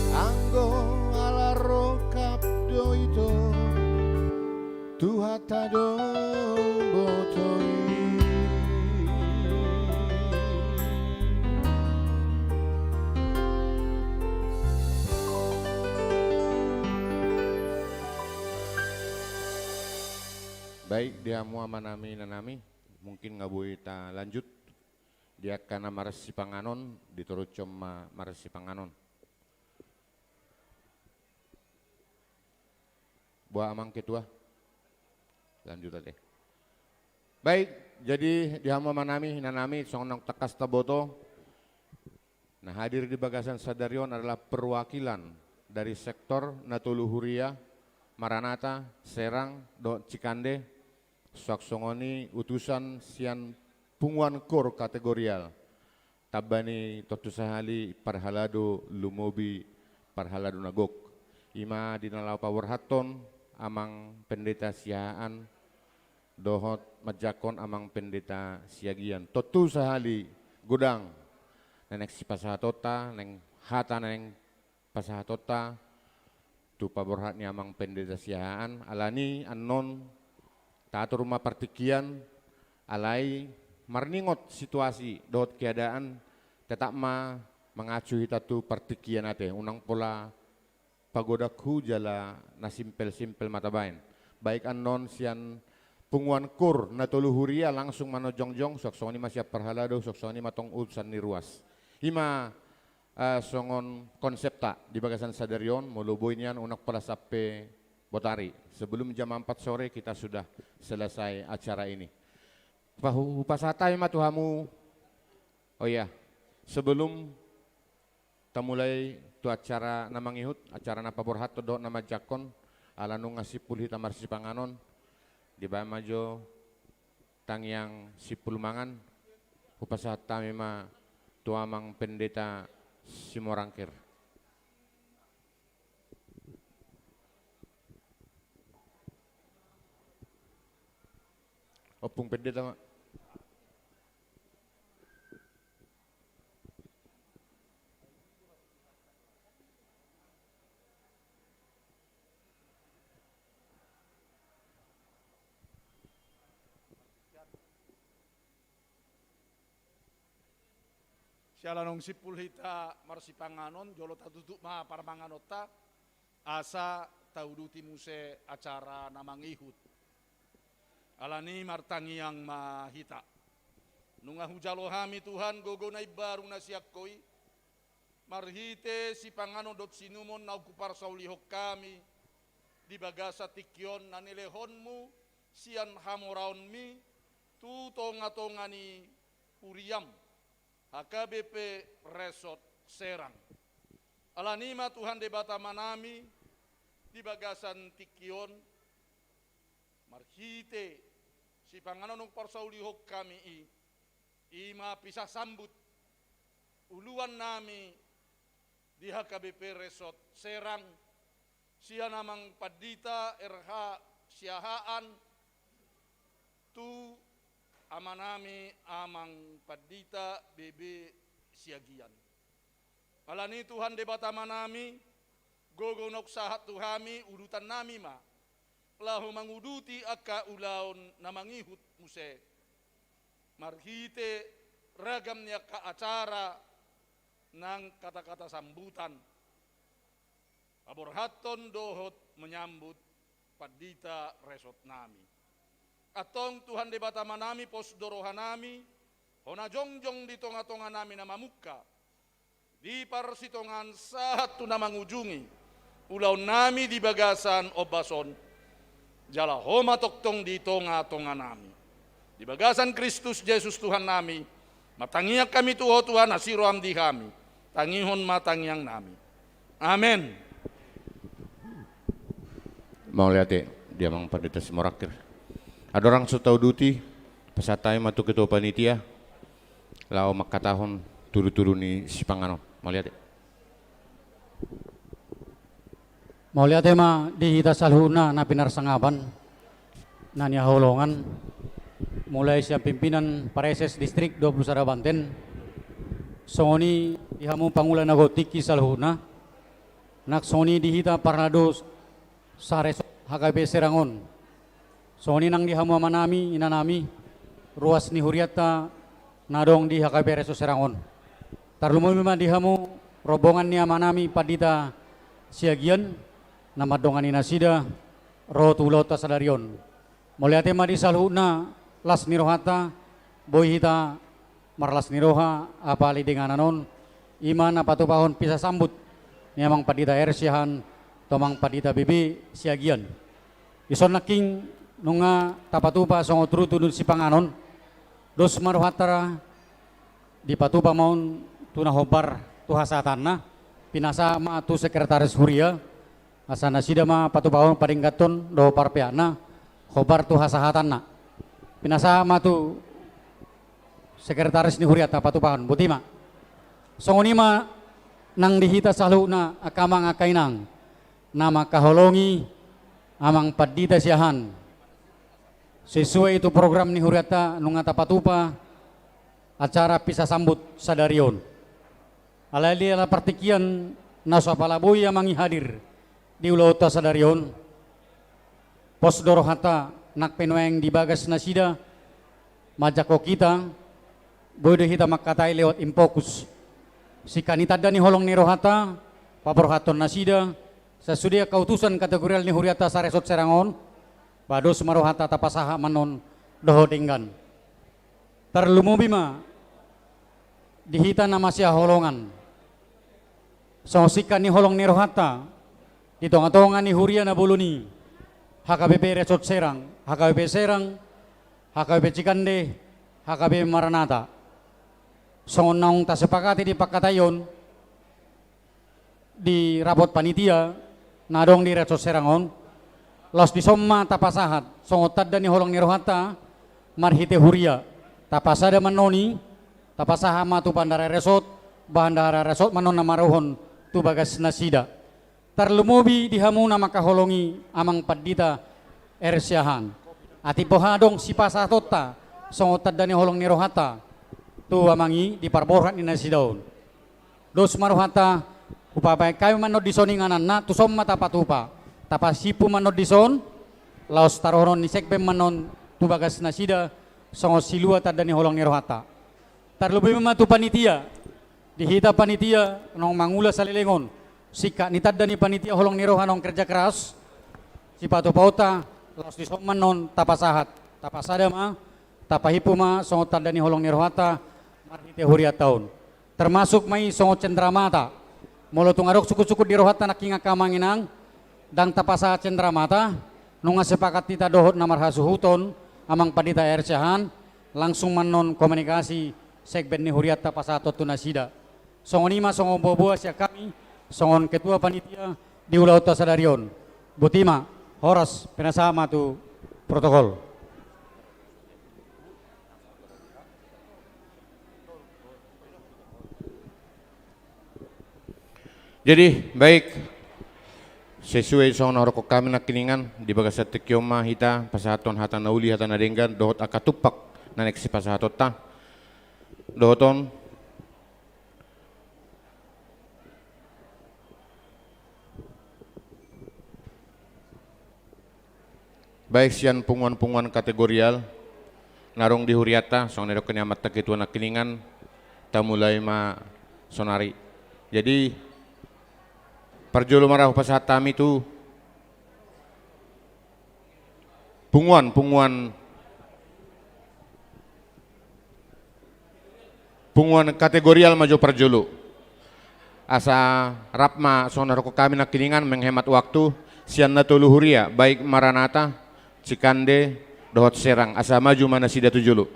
Anggo ala rongkap do ito, Tuhanta do boto i. Baik, di hamu amanami inanami, mungkin nga boi talanjut di angka na marsipanganon, ditorushon ma marsipanganon. Boha amang ketua? Lanjut ate. Baik, jadi di hamu amanami inanami, songon naung tangkas taboto, na hadir di bagasan sadari on adalah perwakilan dari sektor na tolu huria, Maranatha, Serang dohot Cikande, suang songon i utusan sian punguan kor kategorial. Tamba ni tontu sahali parhalado lumobi parhalado na gok. I ma di na laho paborhathon amang pendeta Siahaan dohot manjangkon amang pendeta Siagian. Tontu sahali godang na naeng sipasahatonta, naeng hata naeng pasahatonta tu paborhat ni amang pendeta Siahaan, alani annon taatur ma partingkian, alai marningot situasi dohot keadaan, tetap ma mangacu hita tu partingkian ate, unang pola pagodanghu jala na simpel-simpel ma tabaen. Baik annon sian punguan kor na tolu huria langsung ma na jongjong, suang songon i ma sian parhalado, suang songon i ma tong utusan ni ruas. I ma eh, songon konsepta di bagasan sadari on, molo boi nian unang pola sampe botari. Sebelum jam empat sore kita sudah selesai acara ini. Pahu-, hupasahat hami ma tu hamu. Oh iya, sebelum tamulai tu acara na mangihut, acara na paborhathon dohot na manjangkon, ala nunga simpul hita marsipanganon, dibaen ma jo tangiang simpul mangan, hupasahat hami ma tu amang pendeta Simorangkir. Ompung pendeta ma. Siala naung simpul hita marsipanganon, jolo tatutup ma parmanganonta, asa tauduti muse acara na mangihut. Alani martangiang ma hita. Nunga hujalo hami Tuhan gogo na imbaru na sian Ho i, marhite sipanganon dohot siinumon naung huparsaulihon hami di bagasan tingki on na nilehonmu sian hamoraonmi tu tongatonga ni huriam, H K B P Resort Serang. Alani ma Tuhan Debata Amanami, di bagasan tingki on, Marhite sipanganon na parsaulihon hami i, i ma pisa sambut uluan nami di H K B P Resort Serang, sian Amang Pandita R H Siahaan tu amanami Amang Pandita B B Siagian. Alani Tuhan Debata amanami, gogo na hupasada tu hami, udutan nami ma laho manguduti angka ulaon na mangihut muse, marhite ragam ni angka acara nang kata-kata sambutan, paborhathon dohot menyambut pandita resort nami. Antong Tuhan Debata amanami, pos do roha nami, hona jongjong di tonga-tonga nami na mamungka, di parsitongaan sahat tu na mangujungi ulaon nami di bagasan ombas on, jala Ho ma tongtong di tonga-tonga nami. Di bagasan Kristus Jesus Tuhan nami, martangiang hami tu Ho Tuhan, asi roham di hami, tangihon ma tangiang nami. Amen. Mauliate di Amang Pandita Simorangkir. Andorang so tauduti, pasahat hami ma tu ketua panitia laho mangkatahon tudu-tudu ni sipanganon. Mauliate. Mauliate ma di hita saluhutna na pinarsangapan, na nihaholongan, mulai sian pimpinan Praeses Distrik dua puluh sada Banten, songon i di hamu pangula na gontingki saluhutna, nang songon i di hita parhalado saresort H K B P Serang on. Songon i nang di hamu amanami, inanami, ruas ni hurianta na adong di H K B P Resort Serang on. Tarlumobi ma di hamu rombongan ni amanami Pandita Siagian, na mandongani nasida ro tu ulaonta sadari on. Mauliate ma di saluhutna, las ni rohanta, boi hita marlas ni roha, apala di inganan on, i ma na patupahon pisa sambut ni Amang Pandita R Siahaan tu Amang Pandita B B Siagian. Dison nangkin nunga tapatupa songon tudu-tudu sipanganon, dos ma rohanta dipatupa ma on tu na hombar tu hasahatanna, pinasahat ma tu sekretaris huria, asa nasida ma patupahon padengganhon dohot parpeakna, hombar tu hasahatanna. Pinasahat ma tu sekretaris ni hurianta patupahon, boti ma. Songon i ma nang di hita saluhutna angka amang angka inang, na mangkaholongi Amang Pandita Siahaan. Sesuai tu program ni hurianta nunga tapatupa acara pisa sambut sadari on. Alai ala partingkian na so apala boi amang i hadir di ulaonta sadari on, pos do rohanta nang pe nuaeng di bagas nasida manjangkon hita, boi do hita mangkatai lewat infokus. Singkat ni tanda ni holong ni rohanta, paborhathon nasida, sasude angka utusan kategorial ni hurianta saresort Serang on, ba dos ma rohanta tapasahat ma annon dohot denggan. Tarlumobi ma di hita na masihaholongan. Songon singkat ni holong ni rohanta, di tonga-tonga ni huria na bolon i, H K B P Resort Serang, H K B P Serang, H K B P Cikande, H K B P Maranatha. Songon naung tasepakati di pangkataion, di rapot panitia na adong di Resort Serang on, laos dison ma tapasahat songon tanda ni holong ni rohanta marhite huria, tapasada ma annon i, tapasahat ma tu Bandara Resort, Bandara Resort ma annon na maruhon tu bagas nasida. Tarlumobi di hamu na mangkaholongi Amang Pandita R Siahaan. Atik boha adong sipasahatonta songon tanda ni holong ni rohanta tu amang i di parborhat ni nasida on. Dos ma rohanta, hupabaen hami ma annon dison ingananna, tuson ma tapatupa. Tapasihimpu ma annon dison, laos taruhonon ni sekben ma annon tu bagas nasida, songon silua tanda ni holong ni rohanta. Tarlumobi ma tu panitia, di hita panitia naung mangula saleleng on, singkat ni tanda ni panitia holong ni roha naung kerja keras, sipatupaonta, laos dison ma annon tapasahat, tapasada ma, tapahimpu ma songon tanda ni holong ni rohanta, marhite hurianta on. Termasuk ma i songon cendramata. Molo tung adong sungkun-sungkun di rohanta nangkin angka amang inang, ndang tapasahat cendramata, nunga sepakat hita dohot na marhasuhuton, Amang Pandita R Siahaan, langsung ma annon komunikasi sekben ni hurianta pasahathon tu nasida. Songon i ma songon boa-boa sian hami, songon ketua panitia di ulaonta sadari on. Boti ma, horas, pinasahat ma tu Protokol. Jadi, baik. Sesuai songon na hudok hami nangkiningan, di bagasan tingki on ma hita pasahathon hata na uli, hata na denggan, dohot angka tumpak na naeng sipasahatonta. Dohot on. Baik sian punguan-punguan kategorial na adong di hurianta, songon na nidok ni amanta ketua nangkiningan, tamulai ma sonari. Jadi, parjolo ma ra hupasahat hami tu punguan, punguan Punguan kategorial ma jo parjolo. Asa rap ma songon na hudok hami nangkiningan, menghemat waktu, sian na tolu huria, baik Maranata, Cikande, dohot Serang, asa maju ma nasida tu jolo.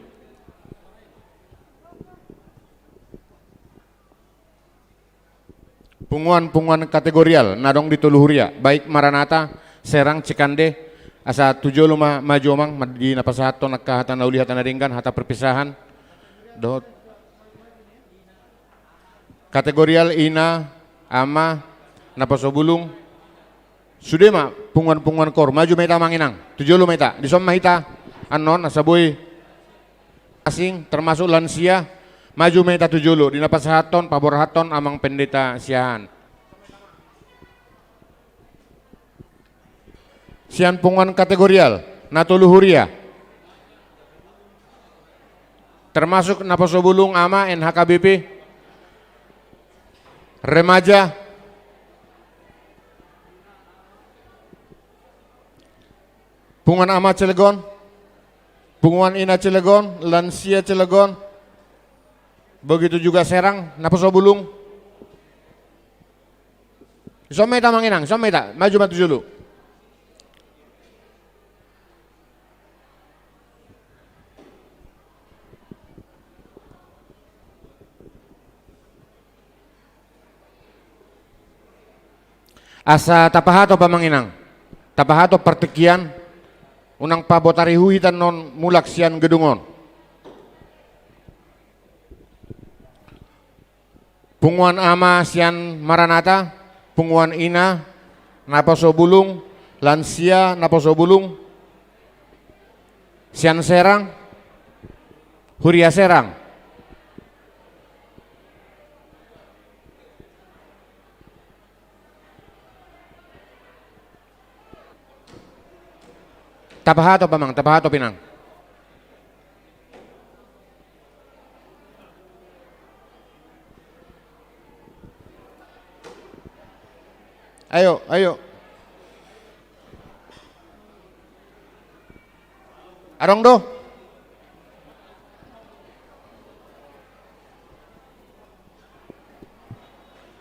Punguan, punguan kategorial na adong di tolu huria, baik Maranata, Serang, Cikande, asa tu jolo ma maju amang, ma-, di na pasahathon angka hata na uli, hata na denggan, hata perpisahan, dohot kategorial, ina, ama, naposo bulung, sude ma punguan-punguan kor, maju ma hita amang inang, tu jolo ma hita, dison ma hita, annon, asa boi asing, termasuk lansia, maju ma hita tu jolo, di na pasahathon, paborhathon, amang pendeta Siahaan. Sian punguan kategorial, na tolu huria. Termasuk naposo bulung ama N H K B P, remaja, punguan ama Cilegon, punguan ina Cilegon, lansia Cilegon, begitu juga Serang, naposo bulung. Dison ma hita amang inang, dison ma hita, maju ma tu jolo. Asa tapahatop amang inang, tapahatop partingkian, unang pabotari hu hita annon mulak sian gedung on. Punguan ama sian Maranata, punguan ina, naposo bulung, lansia, naposo bulung, sian Serang, huria Serang. Tapahatop amang, tapahatop inang. Ayo, ayo. Adong do?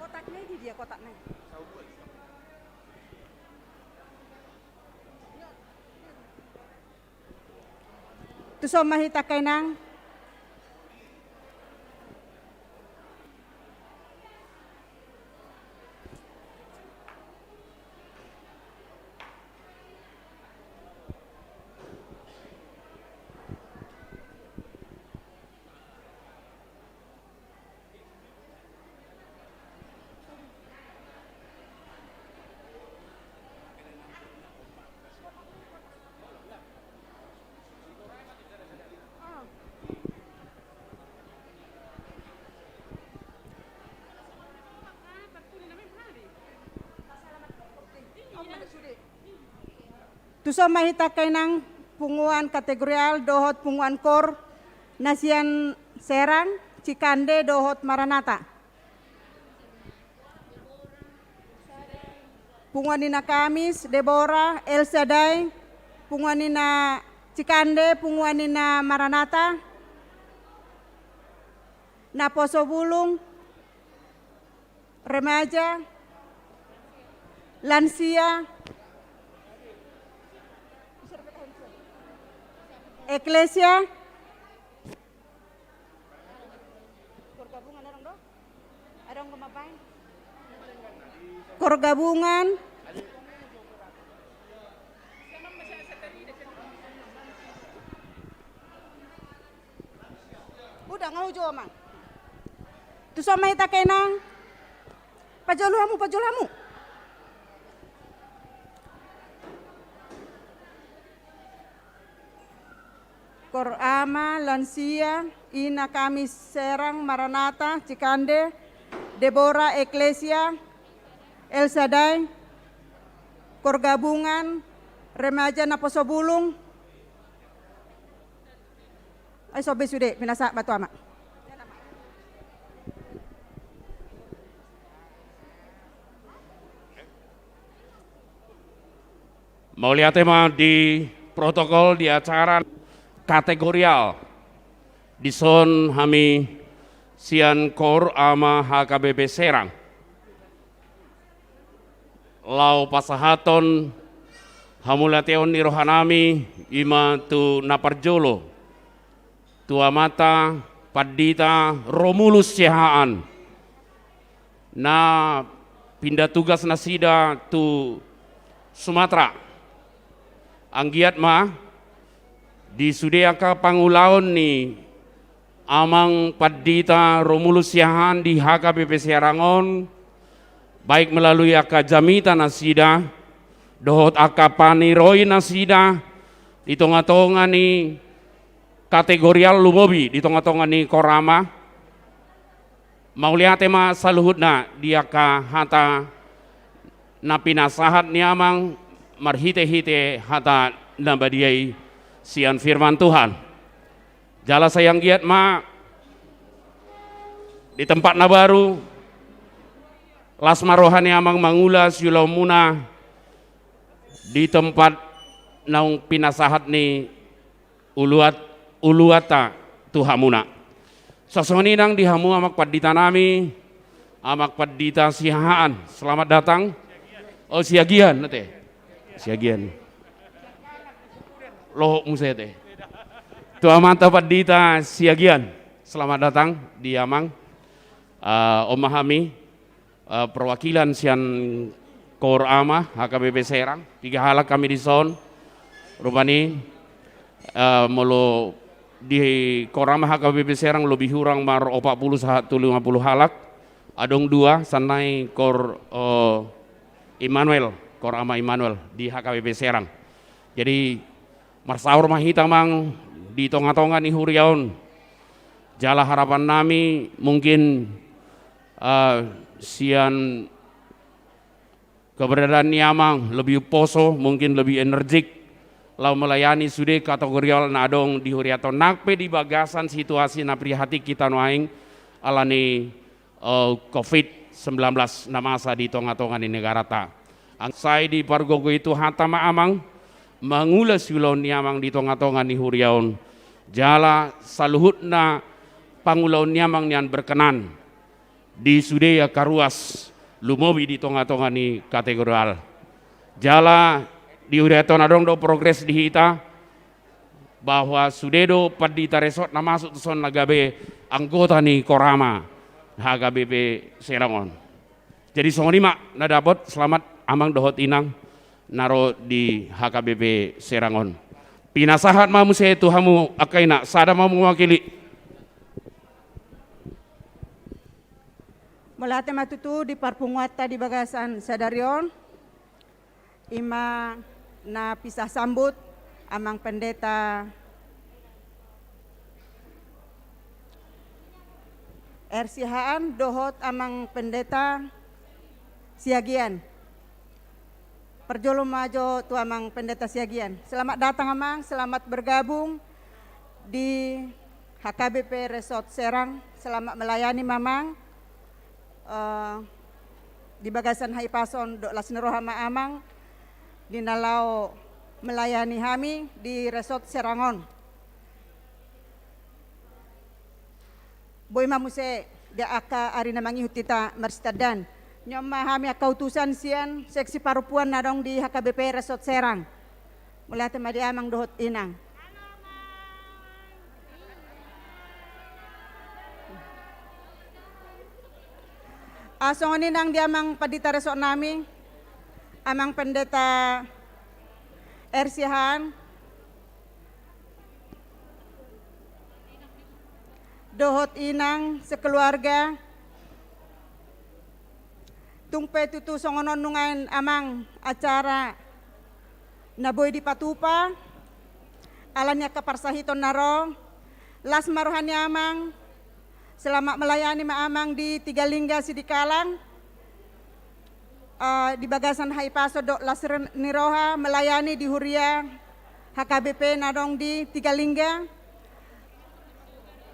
Kotakna i di dia, kotakna i. Tuson ma hita angka inang. Tuson ma hita angka inang, punguan kategorial dohot punguan kor na sian Serang, Cikande dohot Maranata. Punguan ni na Kamis, Debora, El Sadai, punguan ni na Cikande, punguan ni na Maranata, naposo bulung, remaja, lansia, eklesia, kor gabungan. Jo, Amang. Tuson ma hita, Inang. Pajolo hamu, pajolo hamu. Kor Ama, Lansia, Ina Kamis Serang, Maranata, Cikande, Debora, Eklesia, El Sadai, Kor Gabungan, Remaja Naposobulung. Ai so be sude, pinasahat ma tu Ama. Mauliate ma di protokol di acara kategorial. Dison hami sian Kor Ama H K B P Serang laho pasahathon hamauliateon ni rohanami, i ma tu na parjolo, tu amanta Pandita Romulus Siahaan, na pinda tugas nasida tu Sumatera. Anggiat ma di sude angka pangulaon ni Amang Pandita Romulus Siahaan di H K B P Serang on, baik melalui angka jamita nasida dohot angka paniroi nasida di tonga-tonga ni kategorial, lumobi di tonga-tonga ni Kor Ama. Mauliate ma saluhutna di angka hata na pinasahat ni Amang marhite-hite hata na badia i sian firman Tuhan. Jala sai anggiat ma di tempat na baru, las ma roha ni Amang mangula siulaonmuna di tempat naung pinasahat ni uluat, uluanta tu hamuna. Sasongon i nang di hamu Amang Pandita nami, Amang Pandita Siahaan, selamat datang. Oh, Siagian, ate. Siagian. Lohot muse, ate. Tu amanta Pandita Siagian, selamat datang di Amang. Eh, on ma hami, eh, perwakilan sian Kor Ama H K B P Serang, piga halak hami dison. Rupani, eh, molo di Kor Ama H K B P Serang lobi hurang mar opat puluh sahat tu lima puluh halak. Adong dua, sian nai Kor, eh, Immanuel, Kor Ama Immanuel di H K B P Serang. Jadi, marsaor ma hita, Amang, di tonga-tonga ni huria on. Jala harapan nami mungkin, eh, sian keberadaan ni Amang lebih poso, mungkin lebih energik, laho melayani sude kategorial na adong di hurianta on, nang pe di bagasan situasi na prihatin hita nuaeng, ala ni eh, covid sembilan belas na masa di tonga-tonga ni negaranta. Sai dipargogoi Tuhanta ma Amang mangula siulaon ni Amang di tonga-tonga ni huria on. Jala saluhutna pangulaon ni Amang nian berkenan di sude angka ruas, lumobi di tonga-tonga ni kategorial. Jala di hurianta on adong do progres di hita, bahwa sude do pandita resort na masuk tuson na gabe anggota ni Kor Ama H K B P Serang on. Jadi songon i ma na dapot, selamat Amang dohot Inang na ro di H K B P Serang on. Pinasahat ma muse tu hamu angka ina, sada ma mewakili. Mauliate ma tutu di parpunguanta di bagasan sadari on. I ma na pisah sambut Amang Pendeta R. Siahaan dohot Amang Pendeta Siagian. Parjolo ma jo tu Amang Pendeta Siagian. Selamat datang, Amang, selamat bergabung di H K B P Resort Serang. Selamat melayani ma, Amang. Eh, di bagasan hahipason dohot las ni roha ma, Amang, di na laho melayani hami di Resort Serang on. Boi ma muse di angka ari na mangihut hita marsitandaan. Nion ma hami angka utusan sian seksi parompuan na adong di H K B P Resort Serang. Mauliate ma di Amang dohot Inang. Ah, songon i nang di Amang Pandita Resort nami, Amang Pendeta R. Siahaan. Dohot inang sekeluarga. Tung pe tutu songon on nuaeng amang acara na boi dipatupa, ala ni angka parsahiton na ro. Las ma roha ni amang. Selamat melayani ma amang di Tiga Lingga Sidikalang. Eh, di bagasan hahipason dohot las ni roha melayani di huria H K B P na adong di Tiga Lingga.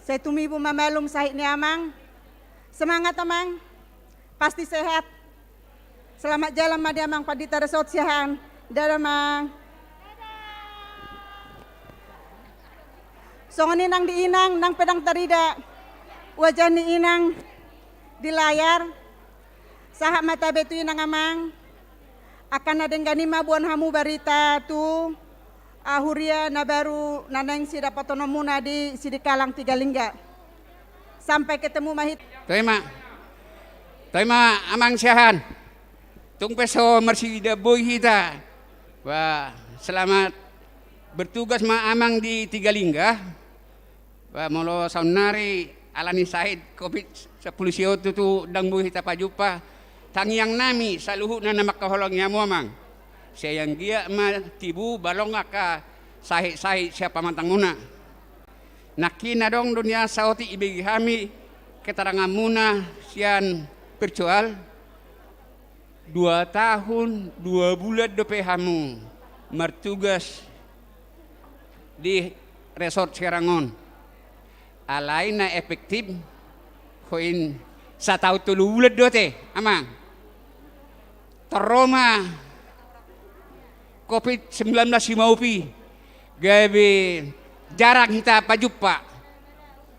Sai tumibu ma malum sahit ni amang. Semangat amang. Pasti sehat. Selamat jalan ma di amang Pandita Resort Siahaan. Dadah amang. Songon i nang di inang, nang pe ndang tarida wajah ni inang di layar. Sahat ma tabe tu inang amang. Angka na denggan i ma boan hamu barita tu, ah, huria na baru na naeng sidapotonmuna di Sidikalang Tiga Lingga. Sampai ketemu ma hita. Toe ma. Toe ma amang Siahaan. Tung pe so marsida boi hita. Wah, selamat bertugas ma amang di Tiga Lingga. Ba, molo saonnari ala ni sahit covid sampulu sia on tutu ndang boi hita pajumpa, tangiang nami saluhutna na mangkaholongi hamu amang. Sai anggiat ma tibu balong angka sahit-sahit sian pamatangmuna. Nangkin adong do nian saotik ibege hami keteranganmuna sian virtual. Dua tahun dua bulan dope hamu martugas di resort Serang on. Alai na efektif hoin satahun tolu bulan do ate amang. Torro ma covid sembilan belas i maupi, gabe jarang hita pajumpa.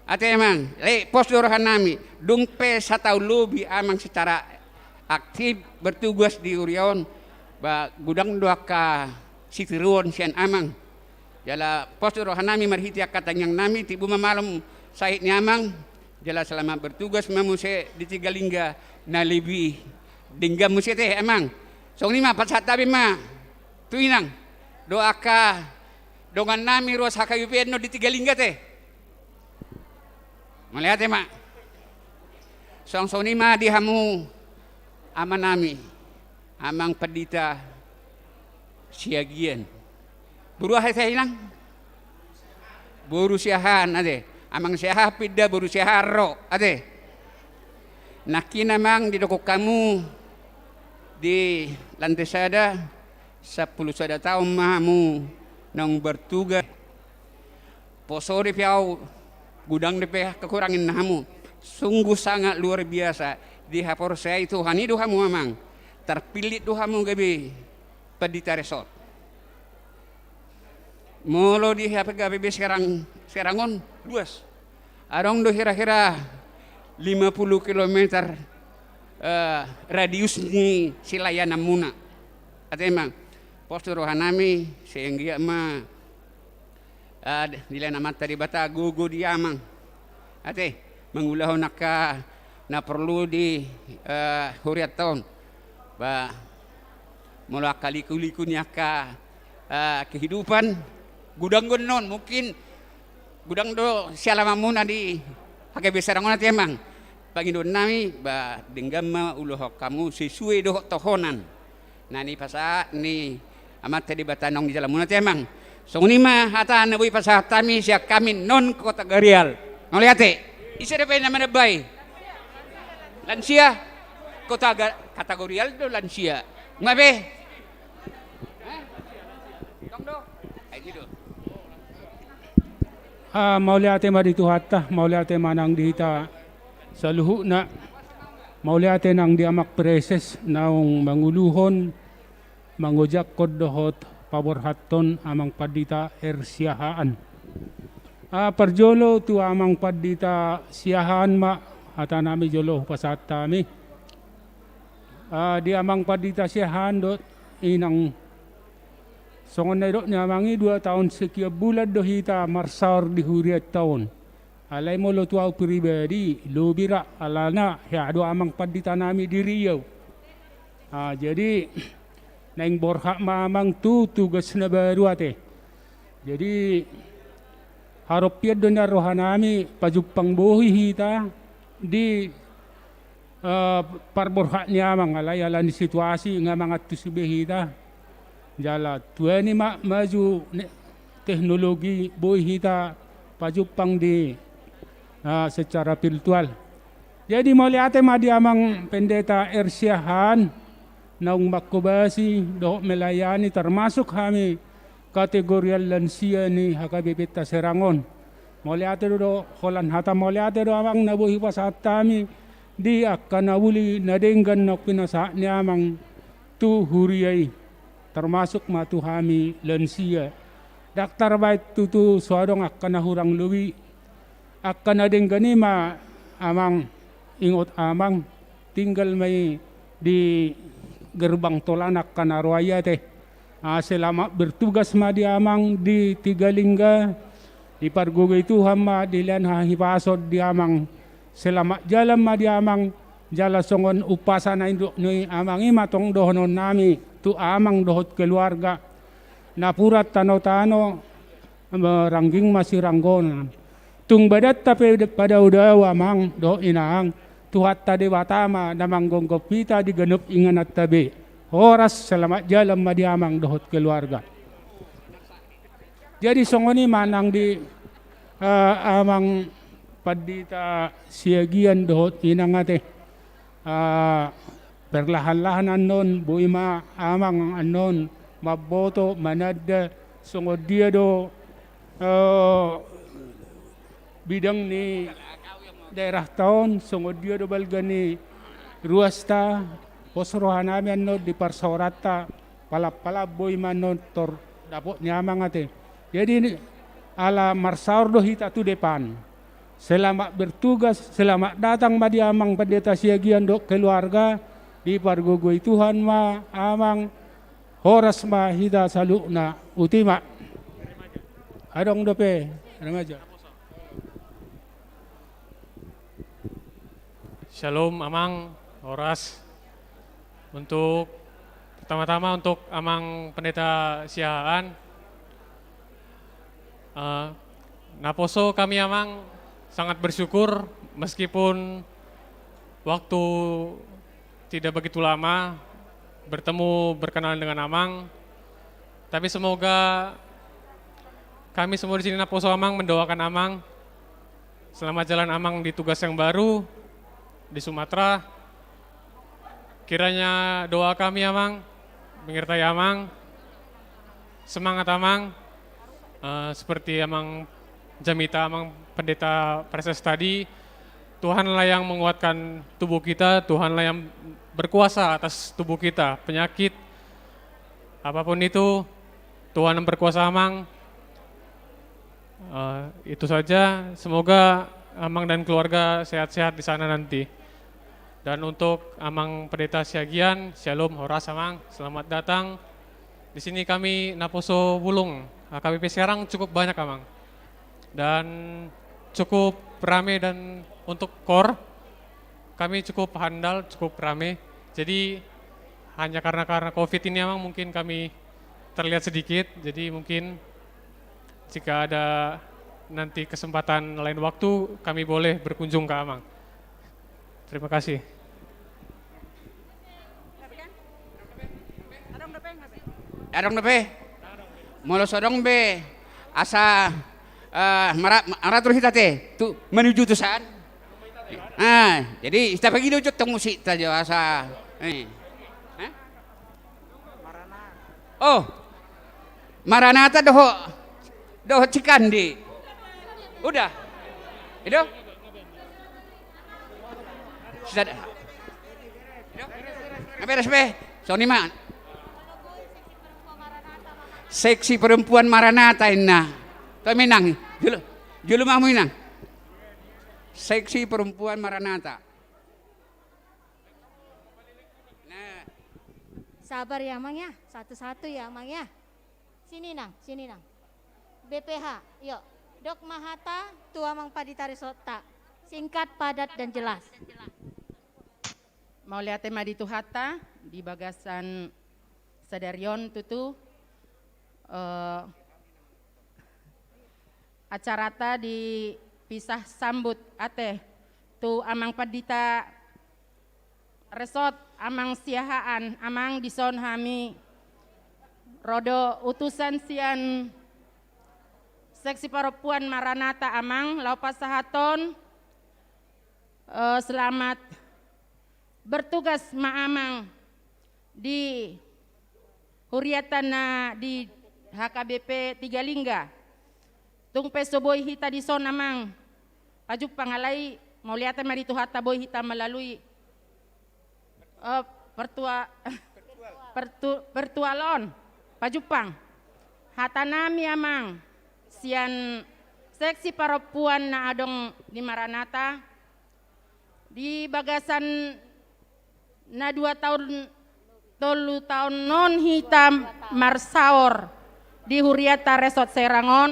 Ate amang, le pos do roha nami, dung pe satahun lobi amang secara aktif bertugas di huria on, ba godang do angka sitiruon sian amang. Jala pos do roha nami marhite angka tangiang nami, tibu ma malum sahit ni amang, jala selamat bertugas ma muse di Tiga Lingga na lebih denggan muse ate amang. Songon i ma pasahat tabe ma tu inang dohot angka dongan nami ruas H K B P on di Tiga Lingga ate. Mauliate ma. Songon i ma di hamu ama nami, amang Pandita Siagian. Boru aha ate inang? Boru Siahaan ate. Amang Siahaan pinda boru Siahaan ro ate. Nangkin amang didok hamu di lantai sada, sampulu sada taon ma hamu naung bertugas. Poso dope au, godang dope hakuranginna hamu. Sungguh sangat luar biasa. Dihaporseai Tuhan i do hamu amang. Terpilih do hamu gabe pandita resort. Molo di H K B P Serang, Serang on luas. Adong do hira-hira lima puluh kilometer, eh, radius ni silayananmuna. Ate amang, pos do roha nami, sai anggiat ma Ah, dilean Amanta Debata gogo di amang. Ate, mangulahon angka na porlu di, eh, hurianta on. Ba, molo angka liku-liku ni angka, eh, kehidupan, godang do annon, mungkin godang do sialamanmuna di H K B P Serang on ate amang. Pangidoan nami, ba, denggan ma ulaon hamu sesuai dohot tohonan na nipasahat ni Amanta Debata naung di jalamuna ate amang. Songon i ma hata na boi pasahat hami sian hami non Kota Gorial. Mauliate. Ise dope na manambai? Lansia. Kota Ga-, Kota Gorial do lansia. Nga be? Hah? Tong do. Ai, gitu. Ah, mauliate ma di Tuhanta, mauliate ma nang di hita saluhutna. Mauliate nang di Amang Praeses naung manguluhon, mangojakhon dohot paborhathon Amang Pandita R. Siahaan. Ah, parjolo tu Amang Pandita Siahaan ma hata nami jolo hupasahat hami. Ah, di Amang Pandita Siahaan dohot inang, songon na nidok ni amang i, dua taon sekian bulan do hita marsaor di hurianta on. Alai molo tu au pribadi, lobi ra, alana hea do Amang Pandita nami di Riau. Ah, jadi naeng borhat ma amang tu tugas na baru ate. Jadi Harompian do nian rohanami pajumpang bohi hita di, eh, parborhat ni amang, alai ala ni situasi nga mangantusi be hita. Jala tu ni ma maju ne-, teknologi, bohi hita pajumpang di, eh, secara virtual. Jadi mauliate ma di amang Pendeta R. Siahaan, naung manghobasi dohot melayani, termasuk hami kategorian lansia ni H K B P-ta Serang on. Mauliate do, do, holan hata mauliate do amang na boi hupasahat hami di angka na uli na denggan naung pinasahat ni amang tu huria i, termasuk ma tu hami lansia. Ndang tarbaen tutu so adong angka na hurang lobi. Angka na denggan i ma amang, ingot amang, tinggal ma i di gerbang tol an angka na roa i ate. Ah, selamat bertugas ma di amang di Tiga Lingga, dipargogoi Tuhan ma dilehon hahipason di amang. Selamat jalan ma di amang, jala songon umpasa na nidok ni amang i ma tong dohononnami tu amang dohot keluarga. Napuran tanotano, rangging ma siranggonan. Tung badanta pe padaodao amang dohot inang, Tuhanta Debata ma na manggophop hita di ganup ingananta be. Horas, selamat jalan ma di amang dohot keluarga. Jadi songon i ma nang di, eh, amang Pandita Siagian dohot inang ate. Ah, perlahan-lahan annon, boi ma amang annon mamboto, mananda, songon dia do, eh, bidang ni daerahta on, songon dia do balga ni ruasta, pos rohanami annon di parsaoranta, palan-palan boi ma annon tor dapot ni amang ate. Jadi, ala marsaor do hita tu depan. Selamat bertugas, selamat datang ma di amang Pendeta Siagian dohot keluarga, dipargogoi Tuhan ma amang, horas ma hita saluhutna, uti ma. Adong dope, remaja. Shalom, amang, horas. Untuk, pertama-tama untuk amang Pendeta Siahaan, eh, naposo kami, amang, sangat bersyukur meskipun waktu tidak begitu lama bertemu, berkenalan dengan amang. Tapi semoga kami semua di sini naposo, amang, mendoakan amang. Selamat jalan amang di tugas yang baru di Sumatera. Kiranya doa kami, amang, menyertai amang. Semangat, amang. Eh, seperti amang Jamita, amang Pendeta Praeses tadi, Tuhanlah yang menguatkan tubuh kita, Tuhanlah yang berkuasa atas tubuh kita. Penyakit apapun itu, Tuhan yang berkuasa, amang. Eh, itu saja. Semoga amang dan keluarga sehat-sehat di sana nanti. Dan untuk amang Pendeta Siagian, shalom, horas, amang. Selamat datang. Di sini kami naposo bulung, H K B P Serang cukup banyak, amang. Dan cukup rame, dan untuk kor, kami cukup handal, cukup rame. Jadi, hanya karena, karena covid ini, amang, mungkin kami terlihat sedikit. Jadi, mungkin jika ada nanti kesempatan lain waktu, kami boleh berkunjung ke amang. Terima kasih. Adong dope? Molo so adong be, asa, eh, mara-, maratur hita te, tu, menuju tu san. Ah, jadi, ita pagi do jotong musik ta jo, asa, eh. Hah? Oh. Maranatha dohot, dohot Cikande. Udah. Itu? Sudah. Itu? Nggak beres be. Songon i ma. Seksi perempuan Maranatha inna. Toi ma inang. Jolo, jolo ma hamu inang. Seksi perempuan Maranatha. Nah. Sabar ya, Amang, ya. Satu-satu ya, Amang, ya. Sini, Nang, sini, Nang. B P H, yuk. Dok ma hata tu amang pandita resort ta. Singkat, padat, dan jelas. Mauliate ma di Tuhanta, di bagasan sadari on tutu, eh, Acarata dipisah sambut ate tu amang pandita resort, amang Siahaan, amang, dison hami ro do utusan sian seksi parompuan Maranatha, amang, laho pasahathon, eh, selamat bertugas ma amang di huriata na di H K B P Tiga Lingga. Tung pe so boi hita dison, amang, pajumpang, alai mauliate ma di Tuhanta boi hita melalui, eh, pertua-, pertu-, pertual on. Pajumpang. Hata nami, amang, sian seksi parompuan na adong di Maranatha, di bagasan na dua taon, tolu taon on hita marsaor di huriata Resort Serang on.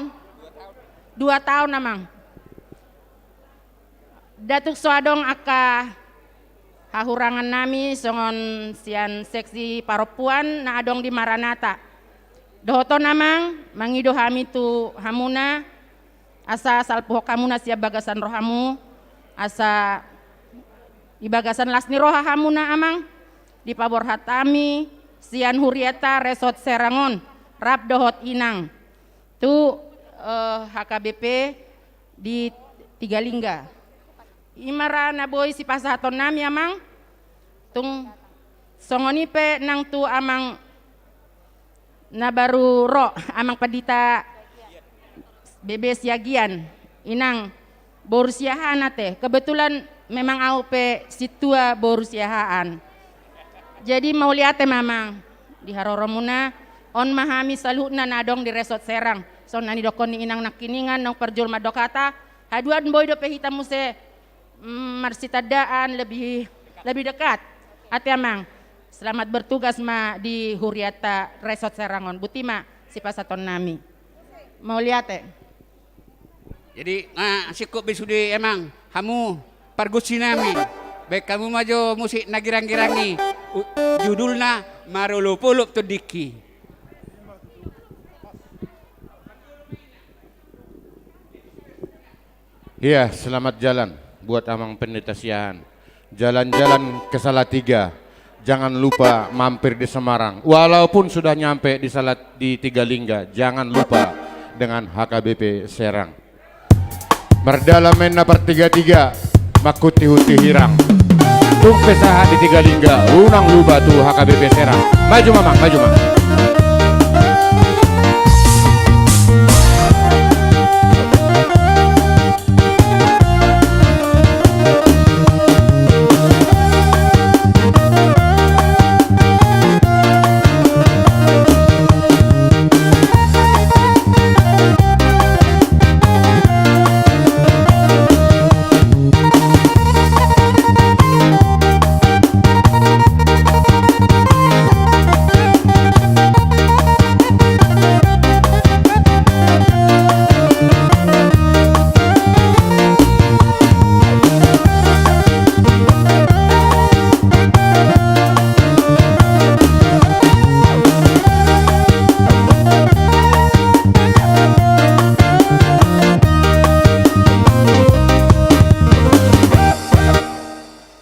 Dua taon, amang. Nda tung so adong angka hahurangan nami songon sian seksi parompuan na adong di Maranatha. Dohot on, amang, mangido hami tu hamuna, asa salpuhon hamuna sian bagasan rohamu, asa di bagasan las ni roha hamuna, amang, dipaborhat hami sian huriata Resort Serang on, rap dohot inang, tu, eh, H K B P di Tiga Lingga. I ma ra na boi sipasahaton nami, amang. Tung songon i pe nang tu amang na baru ro, amang pandita B B Siagian, inang, boru Siahaan ate. Kebetulan memang au pe sintua boru Siahaan. Jadi mauliate ma, amang, di haroromuna. On ma hami saluhutna na adong di Resort Serang. Songon na nidokkon ni inang nangkiningan, naung parjolo mandok hata, haduan boi dope hita muse, mm, marsitandaan, lebih, lebih dekat. Ate, amang, selamat bertugas ma di huriata Resort Serang on. Boti ma sipasahaton nami. Mauliate. Jadi, ah, singkop be sude, amang, hamu pargonsi nami. Baen hamu ma jo musik na girang-girang i. U-, judulna Marolop-olop Tondingki. Iya, selamat jalan buat Amang Pendeta Siahaan. Jalan-jalan ke Salatiga, jangan lupa mampir di Semarang. Walaupun sudah nyampe di Salat-, di Tiga Lingga, jangan lupa dengan H K B P Serang. Mardalan ma inna partiga-tiga, manghuti-huti hirang. Tung pe sahat di Tiga Lingga, unang lupa tu H K B P Serang. Maju ma, amang, maju ma.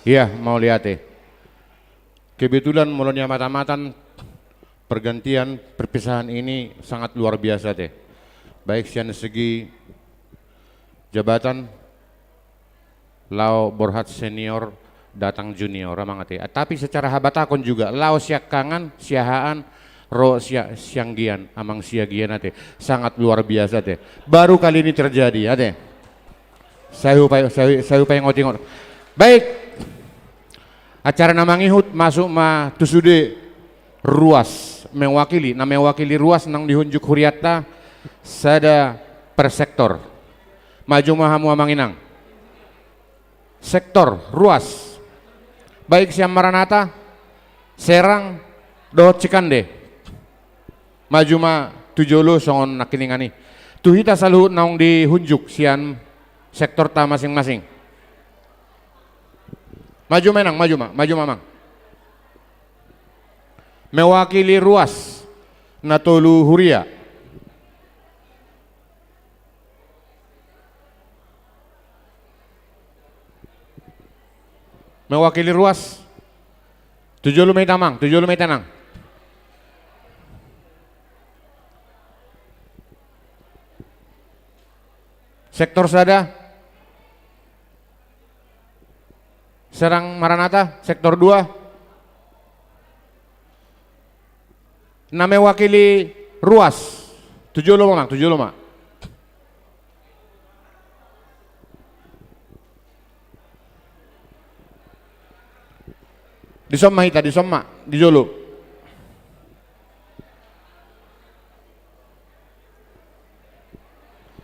Iya, mauliate. Kebetulan molo niamatan-amatan, pergantian, perpisahan ini sangat luar biasa, ate. Baik sian segi jabatan, laho borhat senior, datang junior, amang, ate. Tapi secara habatahon juga, laho siangkangan, Siahaan, ro Sia-, sianggian, amang Siagian, ate. Sangat luar biasa, ate. Baru kali ini terjadi, ate. Sai hupa-, sai, sai hupaingot-ingot. Baik. Acara na mangihut masuk ma tu sude ruas, mewakili, na mewakili ruas naung dihunjuk hurianta, sada per sektor. Maju ma hamu, amang inang. Sektor, ruas. Baik sian Maranatha, Serang, dohot Cikande. Maju ma tu jolo songon nangkiningan i. Tu hita saluhut naung dihunjuk sian sektorta masing-masing. Maju ma, inang, maju ma, maju ma, amang. Mewakili ruas na tolu huria. Mewakili ruas. Tu jolo ma hita, Amang, tu jolo ma hita, Nang. Sektor sada. Serang Maranatha, sektor dua. Na mewakili ruas. Tu jolo ma, Amang, tu jolo ma. Dison ma hita, dison ma, di jolo.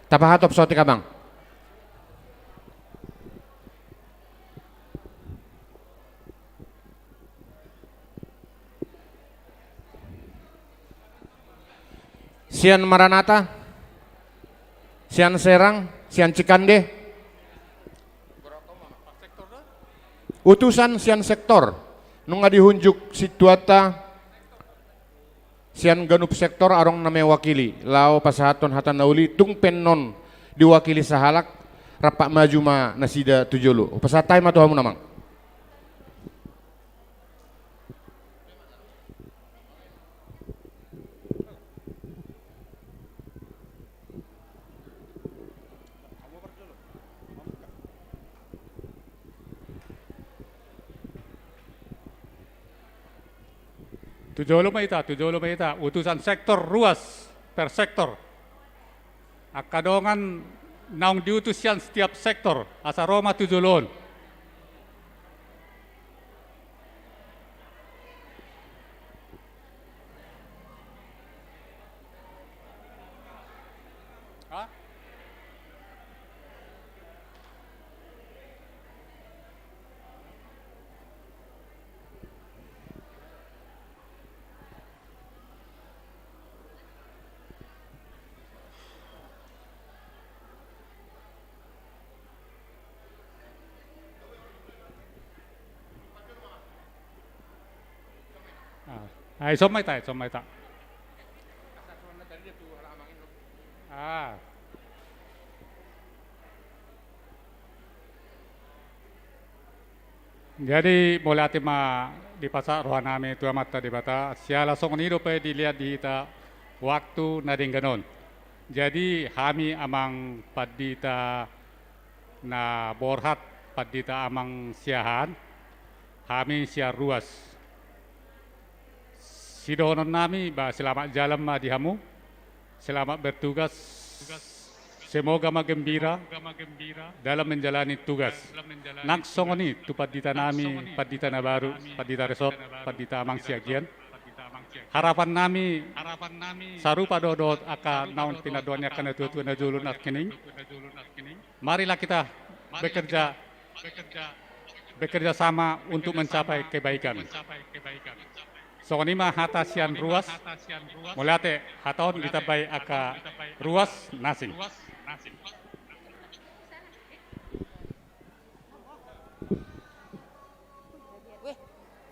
Tapahatop saotik, Amang. Sian Maranatha, sian Serang, sian Cikande. Utusan sian sektor, nunga dihunjuk situata sian ganup sektor adong na mewakili, laho pasahathon hata na uli, tung pe annon diwakili sahalak, rampak maju ma nasida tu jolo. Hupasahat hami ma tu hamu, Amang. Tu jolo ma hita, tu jolo ma hita, utusan sektor ruas per sektor. Angka dongan naung diutus sian setiap sektor, asa ro ma tu jolo on. Ah, dison ma hita, dison ma hita. Ah. Jadi, mauliate ma dipasahat rohanami tu Amanta Debata, siala songon i dope dilehon di hita waktu na denggan on. Jadi, hami amang pandita na borhat, pandita amang Siahaan, hami sian ruas. Sidohononnami, ba, selamat jalan ma di hamu. Selamat bertugas. Semoga ma gembira dalam menjalani tugas. Nang songon i tu panditanami, pandita na baru, pandita resort, pandita amang Siagian. Harapannami sarupa do dohot angka naung pinandohan ni angka natuatua na jolo nangkining. Marilah kita bekerja, bekerja sama untuk mencapai kebaikan. Songon i ma hata sian ruas. Mauliate, hata on ditambai angka ruas na asing. Weh,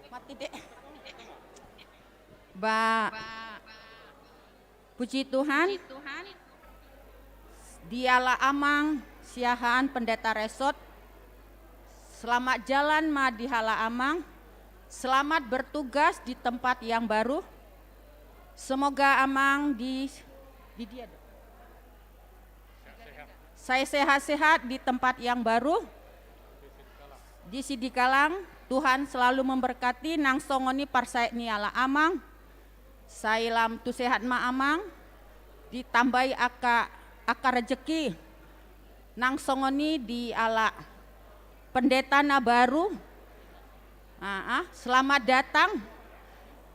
mati dek. Ba, puji Tuhan. Diala amang Siahaan, pendeta resort. Selamat jalan ma diala amang. Selamat bertugas di tempat yang baru. Semoga amang di, di dia. Sai sehat-sehat di tempat yang baru. Di Sidikalang, Tuhan selalu memberkati, nang songon i parsae ni ala amang. Sai lam tu sehat ma amang, ditambai angka, angka rejeki. Nang songon i diala pendeta na baru. Ah, ah, selamat datang.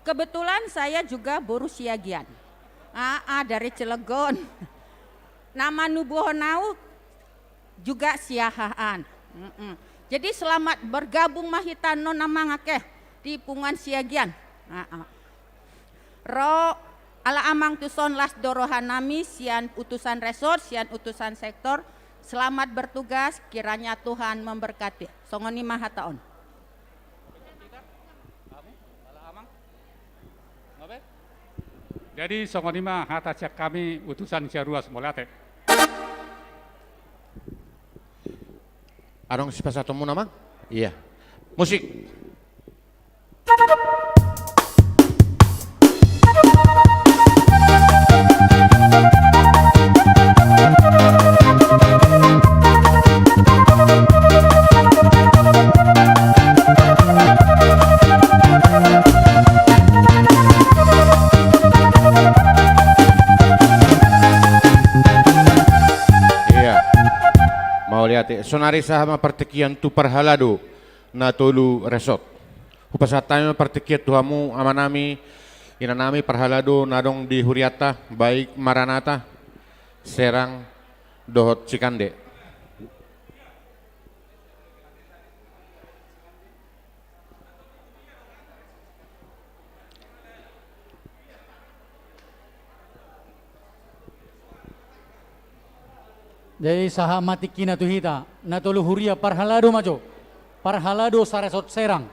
Kebetulan saya juga boru Siagian. Ah, ah, dari Cilegon. Na manubuhon au juga Siahaan. Mm-mm. Jadi selamat bergabung ma hita annon amang ake di punguan Siagian. Ah, ah. Ro, ala amang tuson las do rohanami sian utusan resort, sian utusan sektor. Selamat bertugas, kiranya Tuhan memberkati. Songon i ma hata on. Jadi songon i ma hata sian hami utusan sian ruas, mauliate. Adong sipasahatonmuna, Amang? Iya. Musik. Iya. Mauliate. Sonari sahat ma partingkian tu parhalado na tolu resort. Hupasahat hami ma partingkian tu hamu amanami, inanami, parhalado na adong di hurianta, baik Maranatha, Serang, dohot Cikande. Jadi sahat ma tingkina tu hita, na tolu huria parhalado ma jo, parhalado saresort Serang.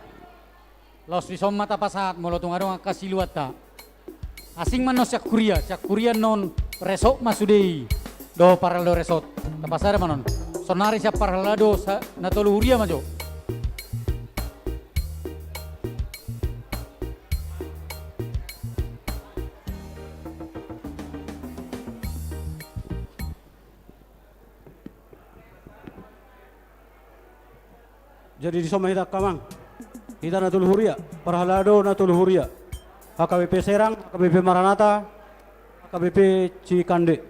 Laos dison ma tapasahat molo tung adong angka siluanta. Asing ma annon sian huria, sian huria annon resort ma sude i. Dohot parhalado resort. Tapasada ma annon. Sonari sian parhalado sa-, na tolu huria ma jo. Jadi dison ma hita angka amang. Hita na tolu huria, parhalado na tolu huria. H K B P Serang, H K B P Maranatha, H K B P Cikande.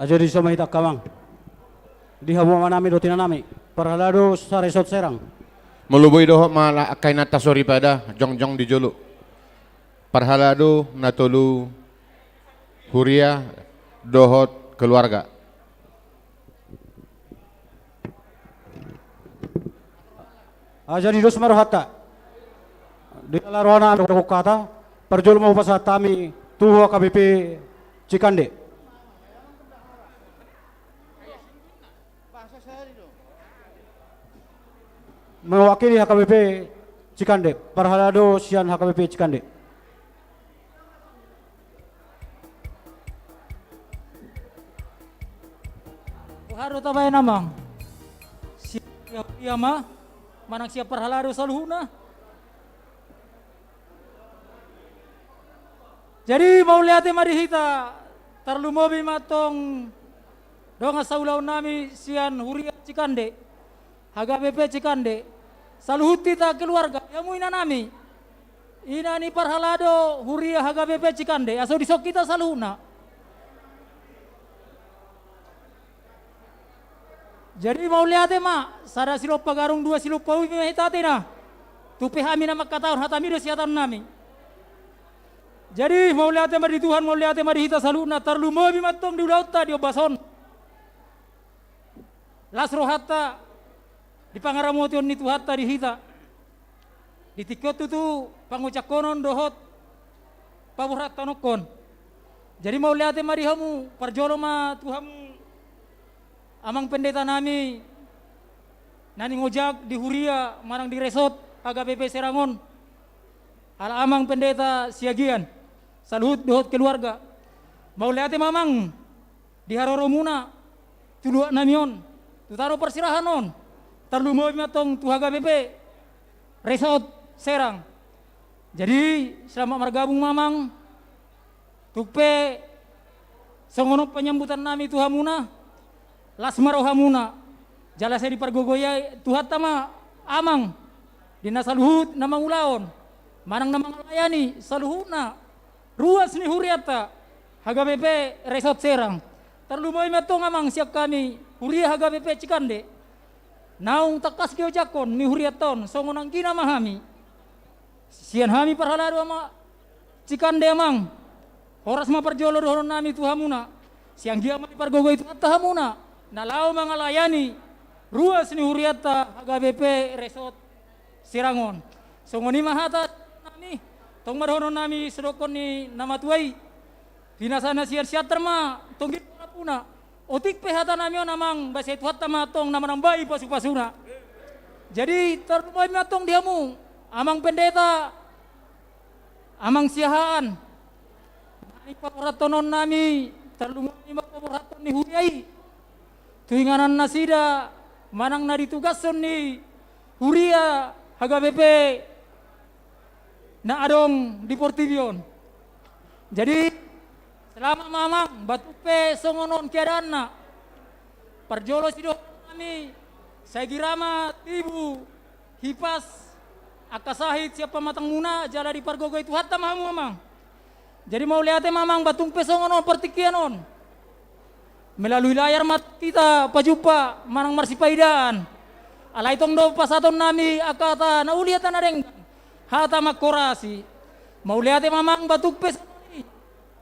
Ajo dison ma hita angka amang. Di hamu amanami dohot inanami, parhalado saresort Serang. Molo boi dohot ma la-, angka inanta soripada, jongjong di jolo. Parhalado na tolu huria dohot keluarga. Ah, jadi dos ma rohanta. Dilala rohanami, dok-, dok hata. Parjolo ma hupasahat hami tu H K B P Cikande. Mewakili H K B P Cikande, parhalado sian H K B P Cikande. Boha do tabaen amang? Sian huria ma, manang sian parhalado saluhutna? Jadi mauliate ma di hita, tarlumobi ma antong dongan saulaonnami sian huria Cikande, H K B P Cikande, saluhut hita keluarga, di hamu inanami, ina ni parhalado huria H K B P Cikande, aso dison hita saluhutna. Jadi mauliate ma, sada silompa garung, dua silompa ubi ma hita tena. Tung pe hami na mangkatahon, hatami do sihatahonnami. Jadi mauliate ma di Tuhan, mauliate ma di hita saluhutna, tarlumobi ma antong di ulaonta di ombas on. Las rohanta di pangaramotion ni Tuhanta di hita. Di tingki on tutu pangucaphonon dohot paborhathononhon. Jadi mauliate ma di hamu, parjolo ma tu hamu amang pendetanami na ningojak di huria manang di resort H K B P Serang on. Ala amang pendeta Siagian, saluhut dohot keluarga. Mauliate ma amang di haroromuna tu luatnami on, tu tano parserahan on, tarlumobi ma antong tu H K B P Resort Serang. Jadi selamat margabung ma amang. Tung pe songon on panyambutannami tu hamuna, las ma rohamuna. Jala sai dipargogoi Tuhanta ma amang di na saluhut na mangulahon manang na mangalayani saluhutna ruas ni hurianta H K B P Resort Serang. Tarlumobi ma antong amang sian hami huria H K B P Cikande. Naung tangkas diojakhon ni hurianta on songon anggina ma hami. Sian hami parhalado ama Cikande amang, horas ma parjolo dohononnami tu hamuna. Sai anggiat ma dipargogoi Tuhanta hamuna na laho mangalayani ruas ni hurianta H K B P Resort Serang on. Songon i ma hata nami, tong ma dohonon nami sidokkon ni na matua i. Pinasa na sian Siantar ma tonggi na puna. Otik pe hata nami on amang, basa i Tuhanta ma tong na manambai pasupasuna. Jadi tarlumobi ma tong di hamu amang pendeta, amang siahaan. Nai paborhaton on nami, tarlumobi ma paborhaton ni huria i tu inganan nasida manang na ditugashon ni huria H K B P na adong di portibi on. Jadi selamat ma amang, batuk pe songon on keadaanna. Parjolo sidohonon nami, sai gira ma tibu hipas angka sahit sian pamatangmuna jala dipargogoi Tuhanta ma hamu amang. Jadi mauliate ma amang, batuk pe songon on partingkian on. Melalui layar ma hita pajumpa manang marsipaidaan. Alai tong do pasahaton nami angka hata na uli, hata na denggan, hata mangkorasi. Mauliate ma amang, batuk pe songon i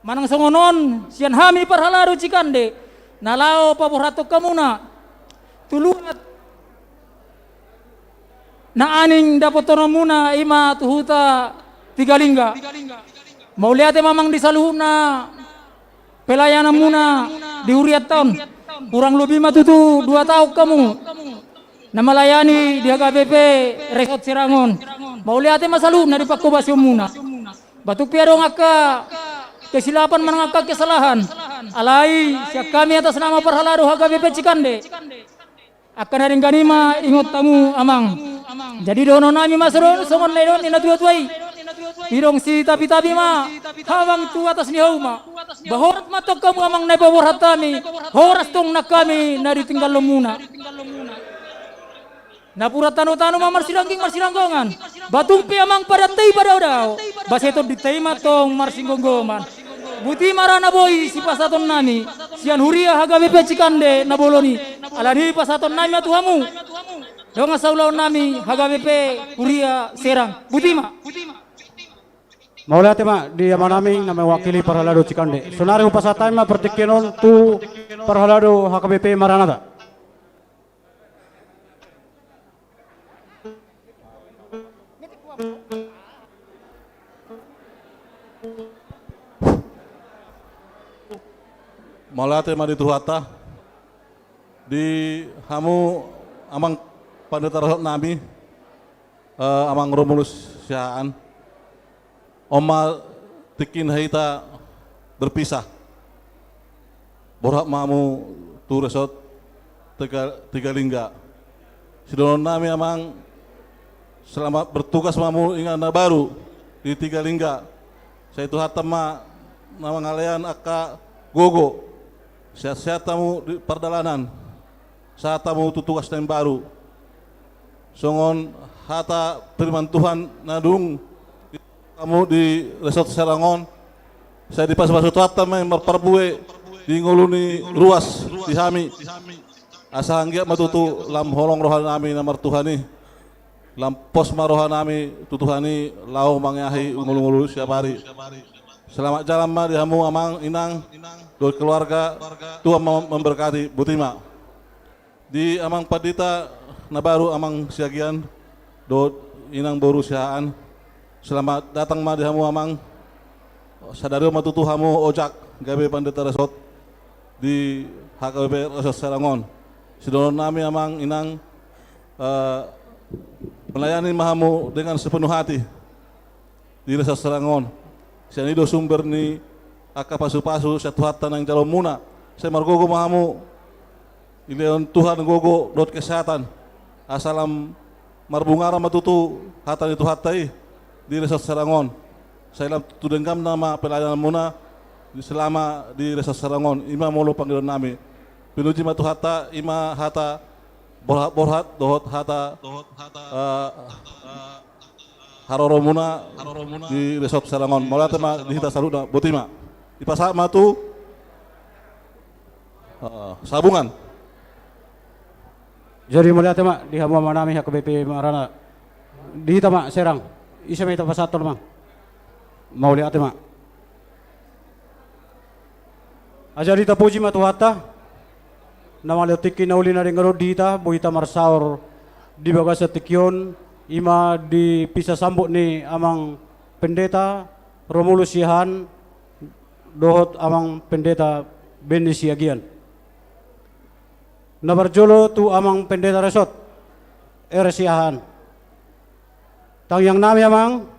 manang songon on sian hami parhalado Cikande na laho paborhathon hamuna tu luat na aning dapothononmuna, i ma tu huta Tigalingga. Mauliate ma amang di saluhutna pelayananmuna di hurianta on. Kurang lobi ma tutu dua taon hamu na malayani di H K B P Resort Serang on. Mauliate ma saluhutna di panghobasionmuna. Batuk pe adong angka kesilapan manang angka kesalahan, alai sian hami atas nama parhalado H K B P Cikande, angka na denggan i ma ingot hamu amang. Jadi dohonon nami ma songon na nidok ni natuatua i: Idong sitapitapi ma habang tu atas ni hauma. Ba horas ma tong hamu amang na paborhat hami, horas tong nang hami na ditinggalhonmuna. Napuran tanotano ma marsirangging marsiranggonggan. Batuk pe amang padanta i padaodao, ba sai tondinta i ma tong marsinggomgoman. Boti ma ra na boi sipasahaton nami sian huria H K B P Cikande na bolon i. Alani i pasahaton nami ma tu hamu dongan saulaon nami H K B P huria Serang. Boti ma. Mauliate ma di ama nami na mewakili parhalado Cikande. Saonari hupasahat hami ma partingkian on tu parhalado H K B P Maranatha. Mauliate ma di Tuhanta, di hamu amang pandita resort nami, eh, amang Romulus Siahaan. On ma tingki na hita berpisah. Borhat ma hamu tu resort Tiga, Tigalingga. Sidohonon nami amang, selamat bertugas ma hamu inganan na baru di Tigalingga. Sai Tuhanta ma na mangalean angka gogo. Sehat-sehat hamu di pardalanan. Sahat hamu tu tugas na imbaru. Songon hata firman Tuhan na dung hamu di resort Serang on, sai dipasupasu Tuhanta ma i marparbue di ngolu ni ruas di hami. Asa anggiat ma tutu lam holong roha nami na martuhan i, lam pos ma roha nami tu Tuhan i laho mangeahi ngolu-ngolu siap ari. Selamat jalan ma di hamu amang, inang, dohot keluarga. Tuhan ma memberkati. Boti ma. Di amang pandita na baru, amang Siagian, dohot inang boru Siahaan, selamat datang ma di hamu amang. Sadari on ma tutu hamu ojak gabe pandita resort di H K B P Resort Serang on. Sidohonon nami amang, inang, eh, melayani ma hamu dengan sepenuh hati di resort Serang on. Sian i do sumber ni angka pasupasu sian Tuhanta na jaloonmuna. Sai margogo ma hamu dilehon Tuhan gogo dohot kesehatan, asa lam marbungaran ma tutu hata ni Tuhanta i di resort Serang on. Sai lam tutu denggan ma pelayananmuna di selama di resort Serang on. I ma molo pangidoan nami. Pinuji ma Tuhanta, i ma hata borhat-borhat dohot hata, eh, haroromuna di resort Serang on. Mauliate ma di hita saluhutna. Boti ma. Dipasahat ma tu, eh, Sabungan. Jadi mauliate ma di hamu ama nami H K B P Maranatha. Di hita ma Serang, ise ma hita pasahathon, amang? Mauliate ma. Jadi tapuji ma Tuhanta na mangalean tingki na uli na denggan on di hita, boi hita marsaor di bagasan tingki on, i ma di pisa sambut ni amang Pendeta Romulus Siahaan dohot Amang Pendeta Benny Siagian. Na parjolo tu Amang Pendeta Resot R Siahaan. Tangiang nami Amang,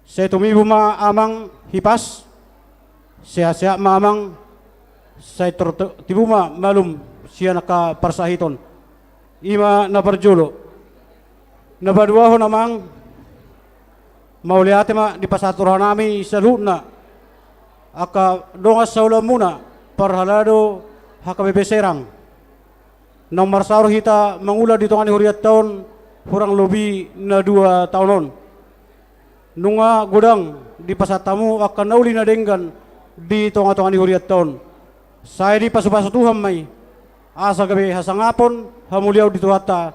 sai tumibu ma Amang hipas, sehat-sehat ma Amang, sai tor-, tibu ma malum sian angka parsahiton. I ma na parjolo. Na paduahon Amang, mauliate ma dipasahat roha nami saluhutna angka dongan saulaonmuna parhalado H K B P Serang. Naung marsaor hita mangula di tonga ni hurianta on hurang lobi na dua taon on. Nunga godang dipasahat hamu angka na uli na denggan di tonga-tonga ni hurianta on. Sai dipasu-pasu Tuhan ma i, asa gabe hasangapon hamuliaon di Tuhanta,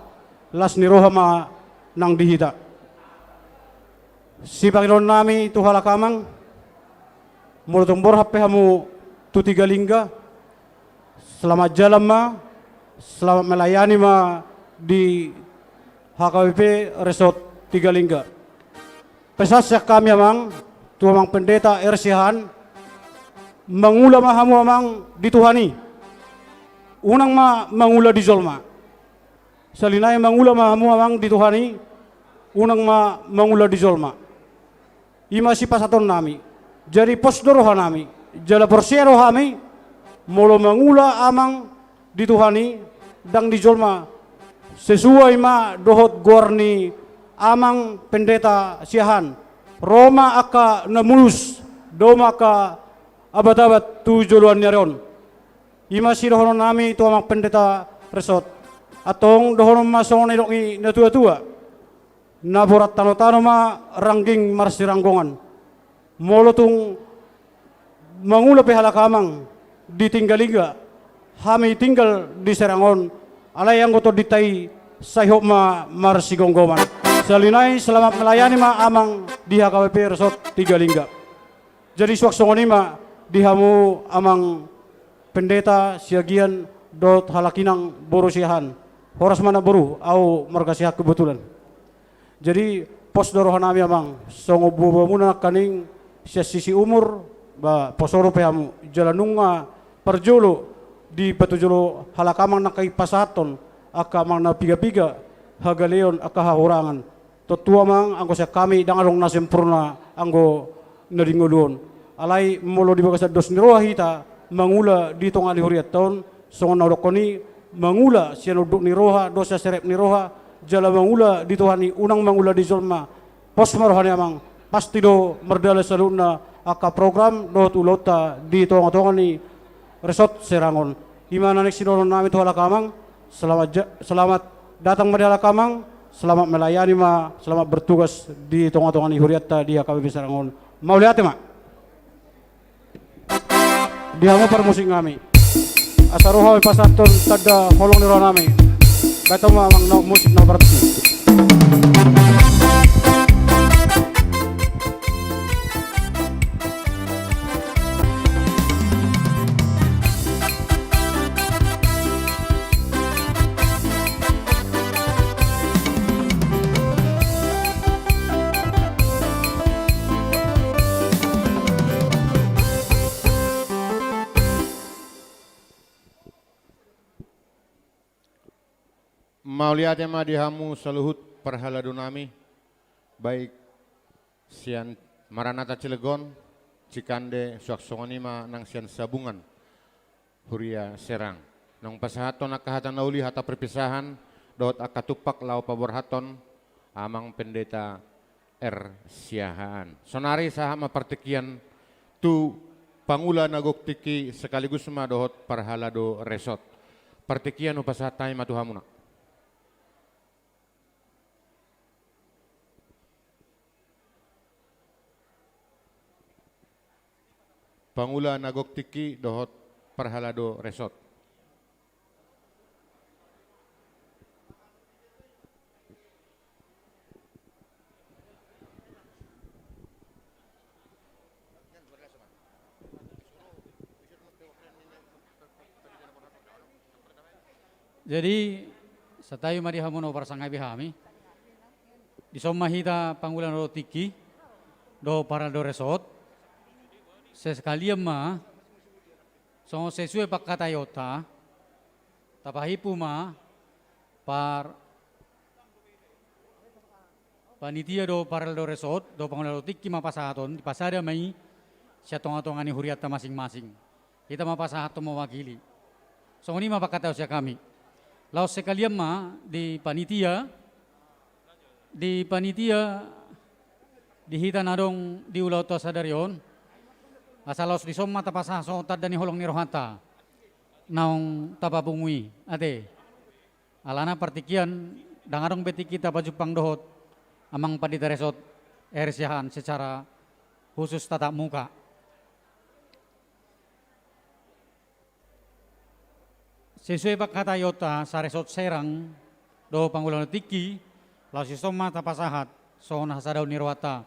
las ni roha ma nang di hita. Sipangidoon nami tu halak Amang, molo tung borhat pe hamu tu Tiga Lingga, selamat jalan ma, selamat melayani ma di H K B P Resort Tiga Lingga. Pesan sian hami Amang, tu Amang Pendeta R Siahaan, mangula ma hamu Amang di Tuhan i, unang ma mangula di jolma. Sahali nai mangula ma hamu Amang di Tuhan i, unang ma mangula di jolma. I ma sipasahaton nami. Jadi pos do roha nami, jala porsea do hami, molo mangula Amang di Tuhan i, ndang di jolma, sesuai ma dohot goar ni Amang Pendeta Siahaan. Ro ma angka na mulus, dao ma angka abat-abat tu joloan ni ari on. I ma sidohonon nami tu Amang Pendeta Resot. Antong dohonon ma songon nidok ni natua-tua. Na borat tano-tano ma rangging marsiranggongan. Molo tung mangula pe halak Amang di Tiga Lingga, hami tinggal di Serang on, alai anggo tondinta i sai hot ma marsigomgoman. Sahali nai selamat melayani ma Amang di H K B P Resort Tiga Lingga. Jadi suang songon i ma di hamu Amang Pendeta Siagian dohot halak inang boru Siahaan. Horas ma na boru, au marga Siahaan kebetulan. Jadi pos do roha nami Amang, songon boaboamuna nangkaning sian sisi umur, ba poso dope hamu, jala nunga parjolo dipatujolo halak Amang nangkaning pasahathon angka Amang na piga-piga hagaleon, angka hahurangan. Tontu Amang, anggo sian hami ndang adong na sempurna anggo na di ngolu on. Alai molo di bagasan dos ni roha hita mangula di tonga ni hurianta on, songon na hudokkon i, mangula sian unduk ni roha, dos sian serep ni roha, jala mangula di Tuhan i, unang mangula di jolma. Pos ma roha ni Amang, pasti do mardalan saluhutna angka program dohot ulaonta di tonga-tonga ni Resort Serang on. I ma na naeng sidohonon nami tu halak Amang, selamat ja-, selamat datang ma di halak Amang, selamat melayani ma, selamat bertugas di tonga-tonga ni hurianta di H K B P Serang on. Mauliate ma. Di hamu parmusik nami. Asa ro hami pasahathon tanda holong ni roha nami. Bahen hamu ma Amang na musik na berarti. Mauliate ma di hamu saluhut parhalado nami, baik sian Maranatha Cilegon, Cikande, suang songon i ma nang sian Sabungan, Huria Serang. Naung pasahathon angka hata na uli, hata perpisahan, dohot angka tumpak laho paborhathon Amang Pendeta R Siahaan. Sonari sahat ma partingkian tu pangula na gok tingki sekaligus ma dohot parhalado Resort. Partingkian hupasahat hami ma tu hamuna. Pangula na gok tingki dohot parhalado Resort. Jadi, santabi ma di hamu na huparsangapi hami. Dison ma hita pangula na gok tingki. dohot parhalado resort, sekalian ma, songon sesuai pangkataionta, tapahimpu ma par panitia dohot parhalado resort, dohot pangula tingki ma pasahaton, dipasada ma i sian tonga-tonga ni hurianta masing-masing. Hita ma pasahathon mewakili. Songon i ma pangkataion sian hami. Laos sekalian ma di panitia, di panitia, di hita na adong di ulaonta sadari on, asa laos dison ma tapasahat songon tanda ni holong ni rohanta naung tapapungu i, ate. Alana partingkian ndang adong be tingki tapajumpang dohot amang pandita resort R. Siahaan secara khusus tatap muka. Sesuai pangkataionta saresort Serang dohot pangula tingki, laos dison ma tapasahat songon hasadaon ni rohanta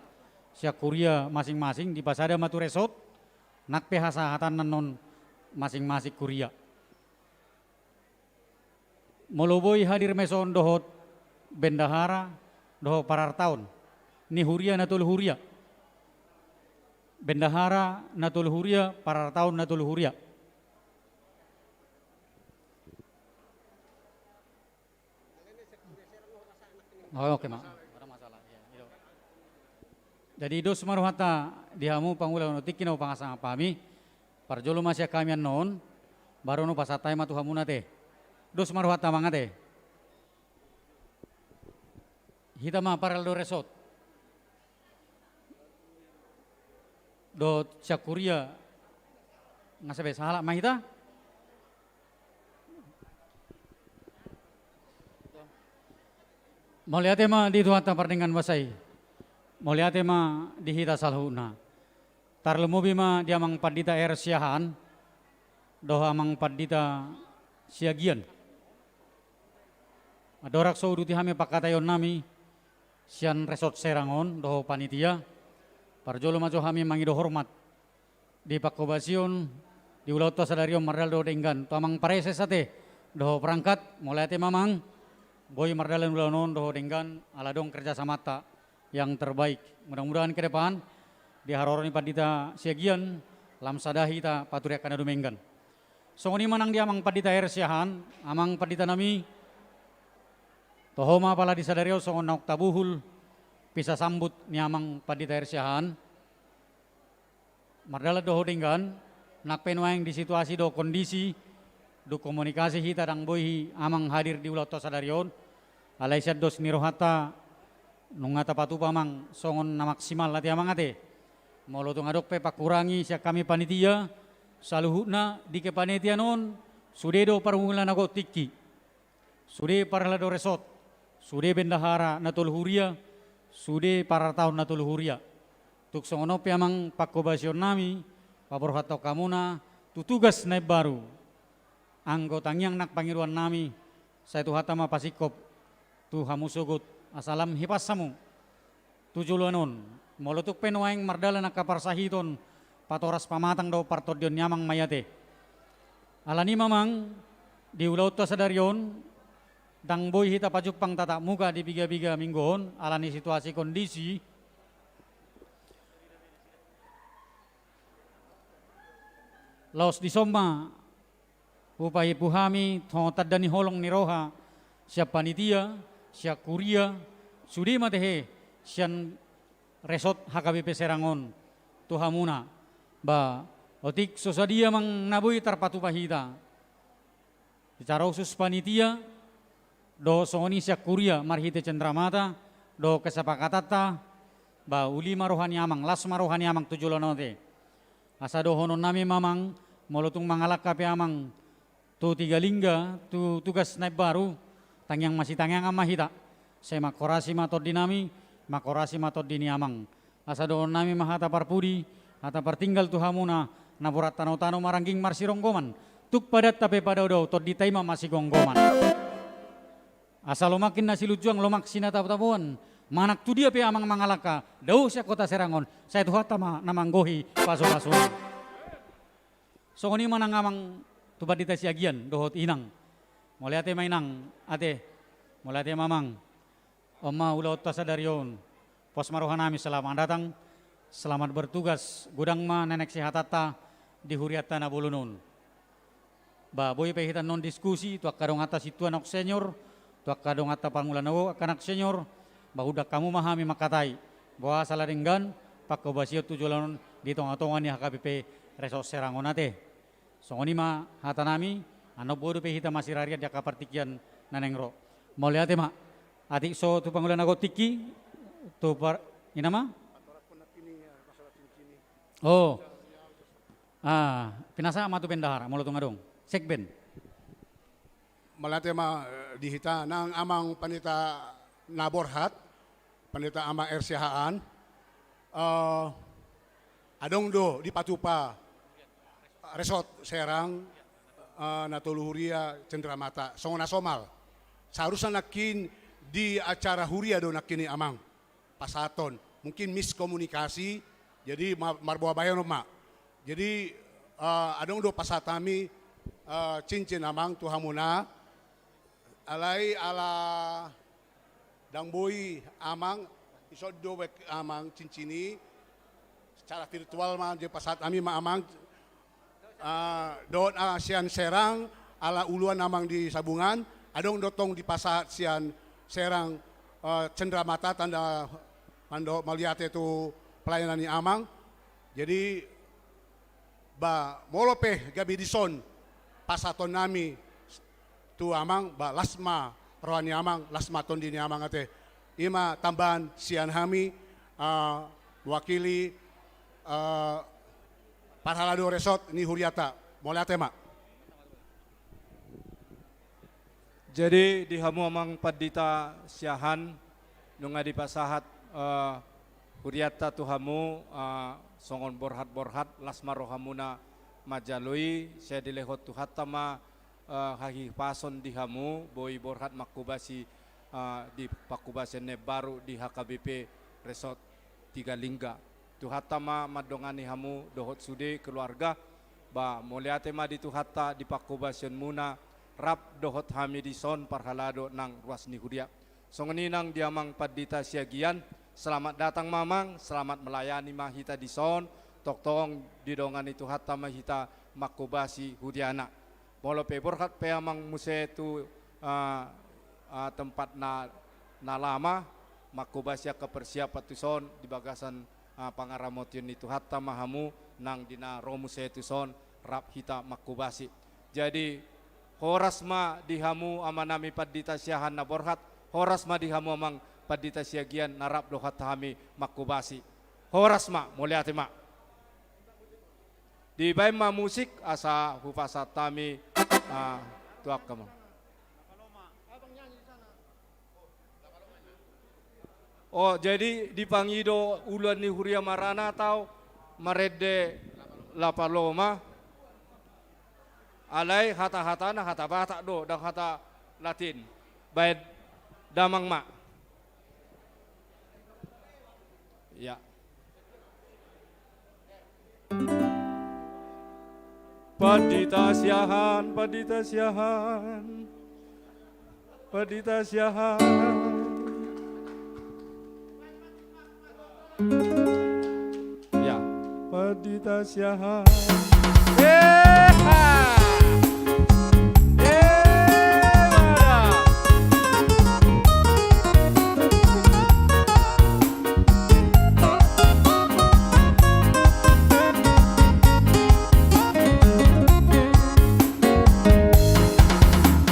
sian huria masing-masing, dipasada ma tu resort, nang pe hasahatanna annon masing-masing huria. Molo boi hadir ma dison dohot bendahara dohot parartaon ni huria na tolu huria. Bendahara na tolu huria, parartaon na tolu huria. Oh, oke ma. Ada masalah. Iya, iya. Jadi dos ma rohanta di hamu pangula na tingki na hupasahat hami. Parjolo ma sian hami annon, baru na hupasahat hami ma tu hamuna, ate. Dos ma rohanta, amang, ate. Hita ma parhalado resort dohot sian huria, nga sabe sahalak ma hita. Mauliate ma di Tuhanta pardenggan basa i. Mauliate ma di hita saluhutna. Tarlumobi ma di amang pandita R. Siahaan dohot amang pandita Siagian. Andorang so huuduti hami pangkataionnami sian resort Serang on dohot panitia, parjolo ma jo hami mangido hormat di panghobasion di ulaonta sadari on mardalan dohot denggan tu amang praeses, ate, dohot perangkat. Mauliate ma, amang, boi mardalan ulaon on dohot denggan ala adong kerjasamanta yang terbaik. Mudah-mudahan ke depan di haroro ni pandita Siagian lam sada hita paturiangka na dumenggan. Songon i ma nang di amang pandita R. Siahaan, amang panditanami, toho ma pala di sadari on songon naung tabuhul pisa sambut ni amang pandita R. Siahaan. Mardalan dohot denggan, nang pe nuaeng di situasi dohot kondisi, dung komunikasi hita ndang boi amang hadir di ulaonta sadari on, alai sian dos ni rohanta nunga tapatupa, amang, songon na maksimal, ate, amang, ate. Molo tung adong pe pangkurangi sian hami panitia, saluhutna di kepanitiaan on, sude do parmula na gok tingki. Sude parhalado resort, sude bendahara na tolu huria, sude parartaon na tolu huria. Tung songon on pe, amang, panghobasionnami paborhathon hamuna tu tugas na imbaru. Anggo tangiang nang pangidoannami, sai Tuhanta ma pasingkop tu hamu sogot, asa lam hipas hamu tu joloan on. Molo tung pe nuaeng mardalan angka parsahiton patoras pamatang dohot partondion ni amang ma i, ate. Alani i ma, amang, di ulaonta sadari on ndang boi hita pajumpang tatap muka di piga-piga minggu on alani situasi kondisi. Laos dison ma hupahimpu hami songon tanda ni holong ni roha sian panitia, sian huria, sude ma tehe sian resort H K B P Serang on tu hamuna. Ba otik so sadia, amang, na boi tarpatupa hita secara khusus panitia, dohot songon i sian huria marhite cendramata dohot kesepakatanta, ba uli ma roha ni amang, las ma roha ni amang tu joloan on, ate. Asa dohononnami ma, amang, molo tung mangalangka pe amang tu Tiga Lingga, tu tugas na imbaru, tangiang masitangiangan ma hita. Sai manghorasi ma tondinami, manghorasi ma tondi ni amang. Asa dohononnami ma hata parpudi, hata partinggal tu hamuna, na borat tanotano marangging marsironggoman. Tung padanta pe padaodao, tondinta i ma masigomgoman. Asa lomak ninna silunjuang, lomak sinataptapoan, manang tu dia pe amang mangalangka, dao sian kota Serang on, sai Tuhanta ma na manggohi pasupasuan. Songon i ma nang, amang, tu pandita Siagian dohot inang. Mauliate ma, inang, ate. Mauliate ma, amang. On ma ulaonta sadari on. Pos ma rohanami, selamat datang. Selamat bertugas, godang ma na naeng sihatanta di hurianta na bolon on. Ba, boi pe hita annon diskusi, tu angka donganta sintua na senior, tu angka donganta pangula na gok angka na senior, ba, undang hamu ma hami mangkatai. Boasa ala denggan, pangkobasion tu joloan on di tonga-tonga ni H K B P Resort Serang on ate. Songon i ma hata nami, annon boi dope hita masirarian di angka partingkian na naeng ro. Mauliate ma. Atik so tu pangula na gok tingki, tu par-, ina ma? Oh. Ah, pinasahat ma tu bendahara, molo tung adong. Sekben. Mauliate ma, eh, di hita, nang amang pandita na borhat, Pandita Amang R. Siahaan, eh, adong do dipatupa Resort Serang, eh, na tolu huria Cendramata, songon na somal. Seharusna nangkin di acara huria do nangkin i amang pasahathon. Mungkin miskomunikasi, jadi ma-, marboa bahenon ma. Jadi, eh, adong do pasahat hami, eh, cincin amang tu hamuna, alai ala ndang boi amang, ison do baen amang cincin i, secara virtual ma, jadi pasahat hami ma amang, ah, dohot, ah, sian Serang, ala uluan amang di Sabungan, adong do tong dipasahat sian Serang, eh, Cendramata, tanda mandok mauliate tu pelayanan ni amang. Jadi, ba, molo pe gabe dison pasahaton nami tu amang, ba, las ma roha ni amang, las ma tondi ni amang ate. I ma tambahan sian hami, ah, mewakili, ah, parhalado resort ni huriata. Mauliate ma. Jadi, di hamu amang pandita Siahaan, nunga dipasahat, eh, hurianta tu hamu, eh, songon borhat-borhat, las ma rohamuna manjalo i, sai dilehon Tuhanta ma, eh, hahipason di hamu, boi borhat mangkobasi, eh, di pangkobasion na imbaru di H K B P Resort Tiga Lingga. Tuhanta ma mandongani hamu dohot sude keluarga. Ba, mauliate ma di Tuhanta di pangkobasionmuna, rap dohot hami dison parhalado nang ruas ni huria. Songon i nang di amang pandita Siagian, selamat datang ma amang, selamat melayani ma hita dison, tongtong didongani Tuhanta ma hita mangkobasi huriana. Molo pe borhat pe amang muse tu, ah, ah, tempat na, na lama, mangkobasi angka persiapan tuson di bagasan, ah, pangaramotion ni Tuhanta ma hamu, nang di na ro muse tuson, rap hita mangkobasi. Jadi, horas ma di hamu amanami pandita Siahaan na borhat, horas ma di hamu amang pandita Siagian na rap dohot hami mangkobasi. Horas ma, mauliate ma. Dibaen ma musik, asa hupasahat hami, ah, tu angka ma. Oh, jadi dipangido uluan ni huria Maranatha, marende La Paloma. Alai hata-hatana hata Batak do, ndang hata Latin. Baen damang ma. Ya. Pandita Siahaan, Pandita Siahaan, Pandita Siahaan. Ya, Pandita Siahaan. Eh, ha. Eh, mana?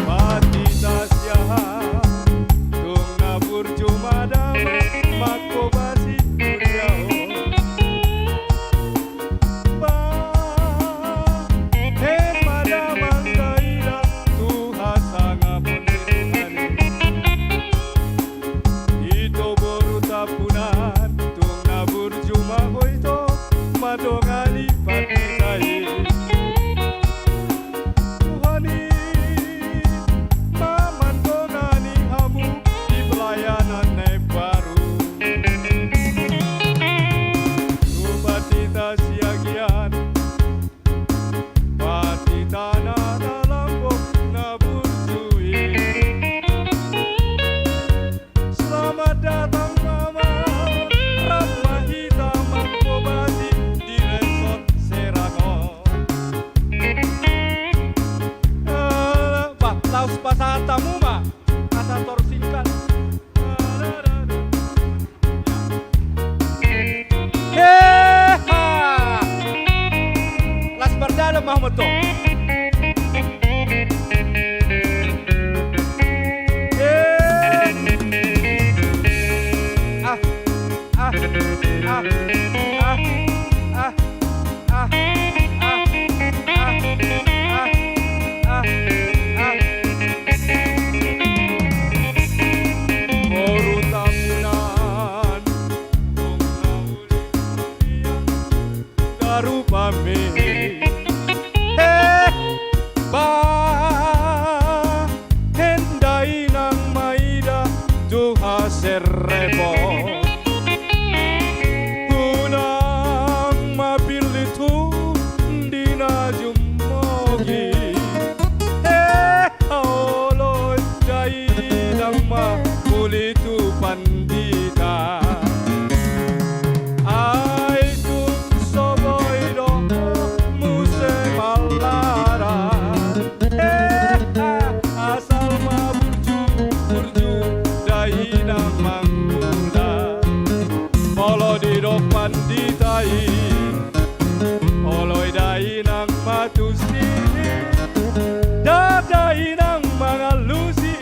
Pandita Siahaan, tung na burju ma da mangkobasi huria on. Ba, eh, rupami. He, bahen dainang ma ida tu haserepon. Unang ma pillit hu di na jumogi. He, olo i dainang ma muli tu pandita. Ai tung so boi do muse mallaran. Eh, ah, asal ma burju, burju dainang mangula. Molo didok pandita i, olo i dainang ma tusi. Ndang dainang mangalusi.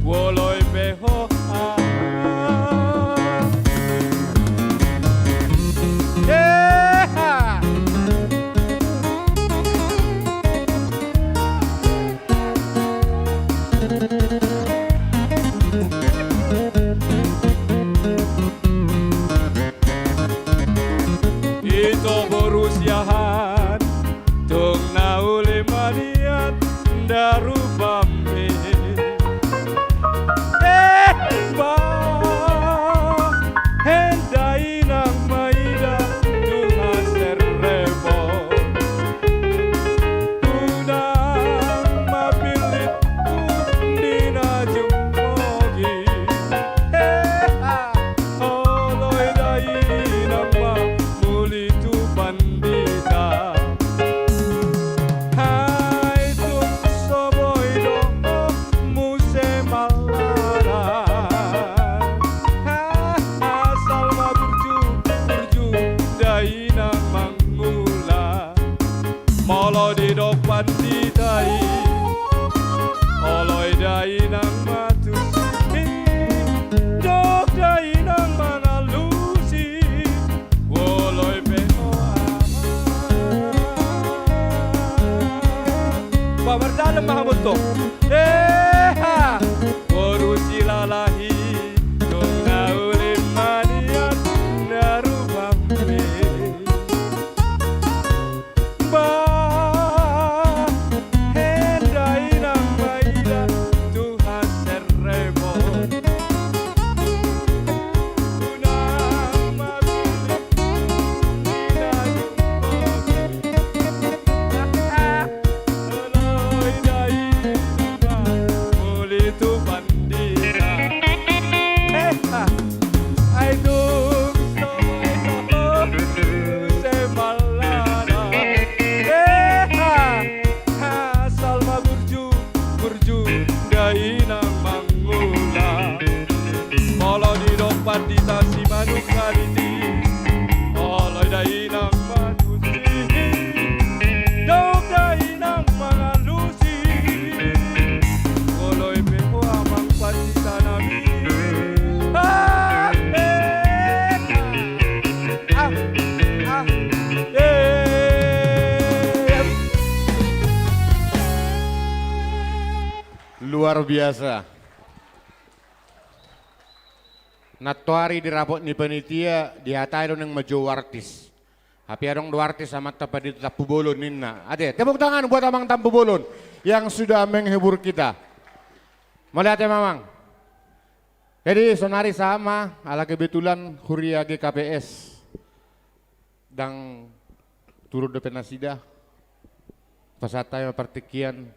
Olo i pe ho, ah. Eh, ah. Ito boru siahaan, tung na uli manian daru bambe. Eh, bahen dainang ma ida tu haserepon. Unang ma pillit hu di na jumogi. Eh, ah. Olo i dainang ma muli tu pandita. Ai tung so boi do muse mallaran. Asal ma burju, burju dainang mangula. Molo didok pandita i, olo i dainang ma tusi. Ndang dainang mangalusi. Olo i pe ho, ama. Pamardalem ma hamu tong. Eh, ha. Boru silalahi, tung na uli manian daru bambe. Bahen dainang ma ida tu haserepon. Unang ma pillit hu di na jumogi. Olo i dainang ma muli tu pandita. Eh, ha. Ai tung so boi do muse mallaran. Eh, ha. Asal ma burju, burju dainang mangula. Molo didok pandita simanungkalit i, olo i dainang ma tusi. Ndang dainang mangalusi. Olo i pe ho, amang pandita nami. Ah, eh, ah, ah, eh. Luar biasa. Nantoari di rapot ni panitia, dihatai do naeng manjou artis. Hape adong do artis amanta Pandita Tampubolon ninna. Ate, tepuk tangan buat Amang Tampubolon yang sudah menghibur kita. Mauliate ma, Amang. Jadi, sonari sahat ma, ala kebetulan huria G K P S ndang turun dope nasida. Pasahat hami ma partingkian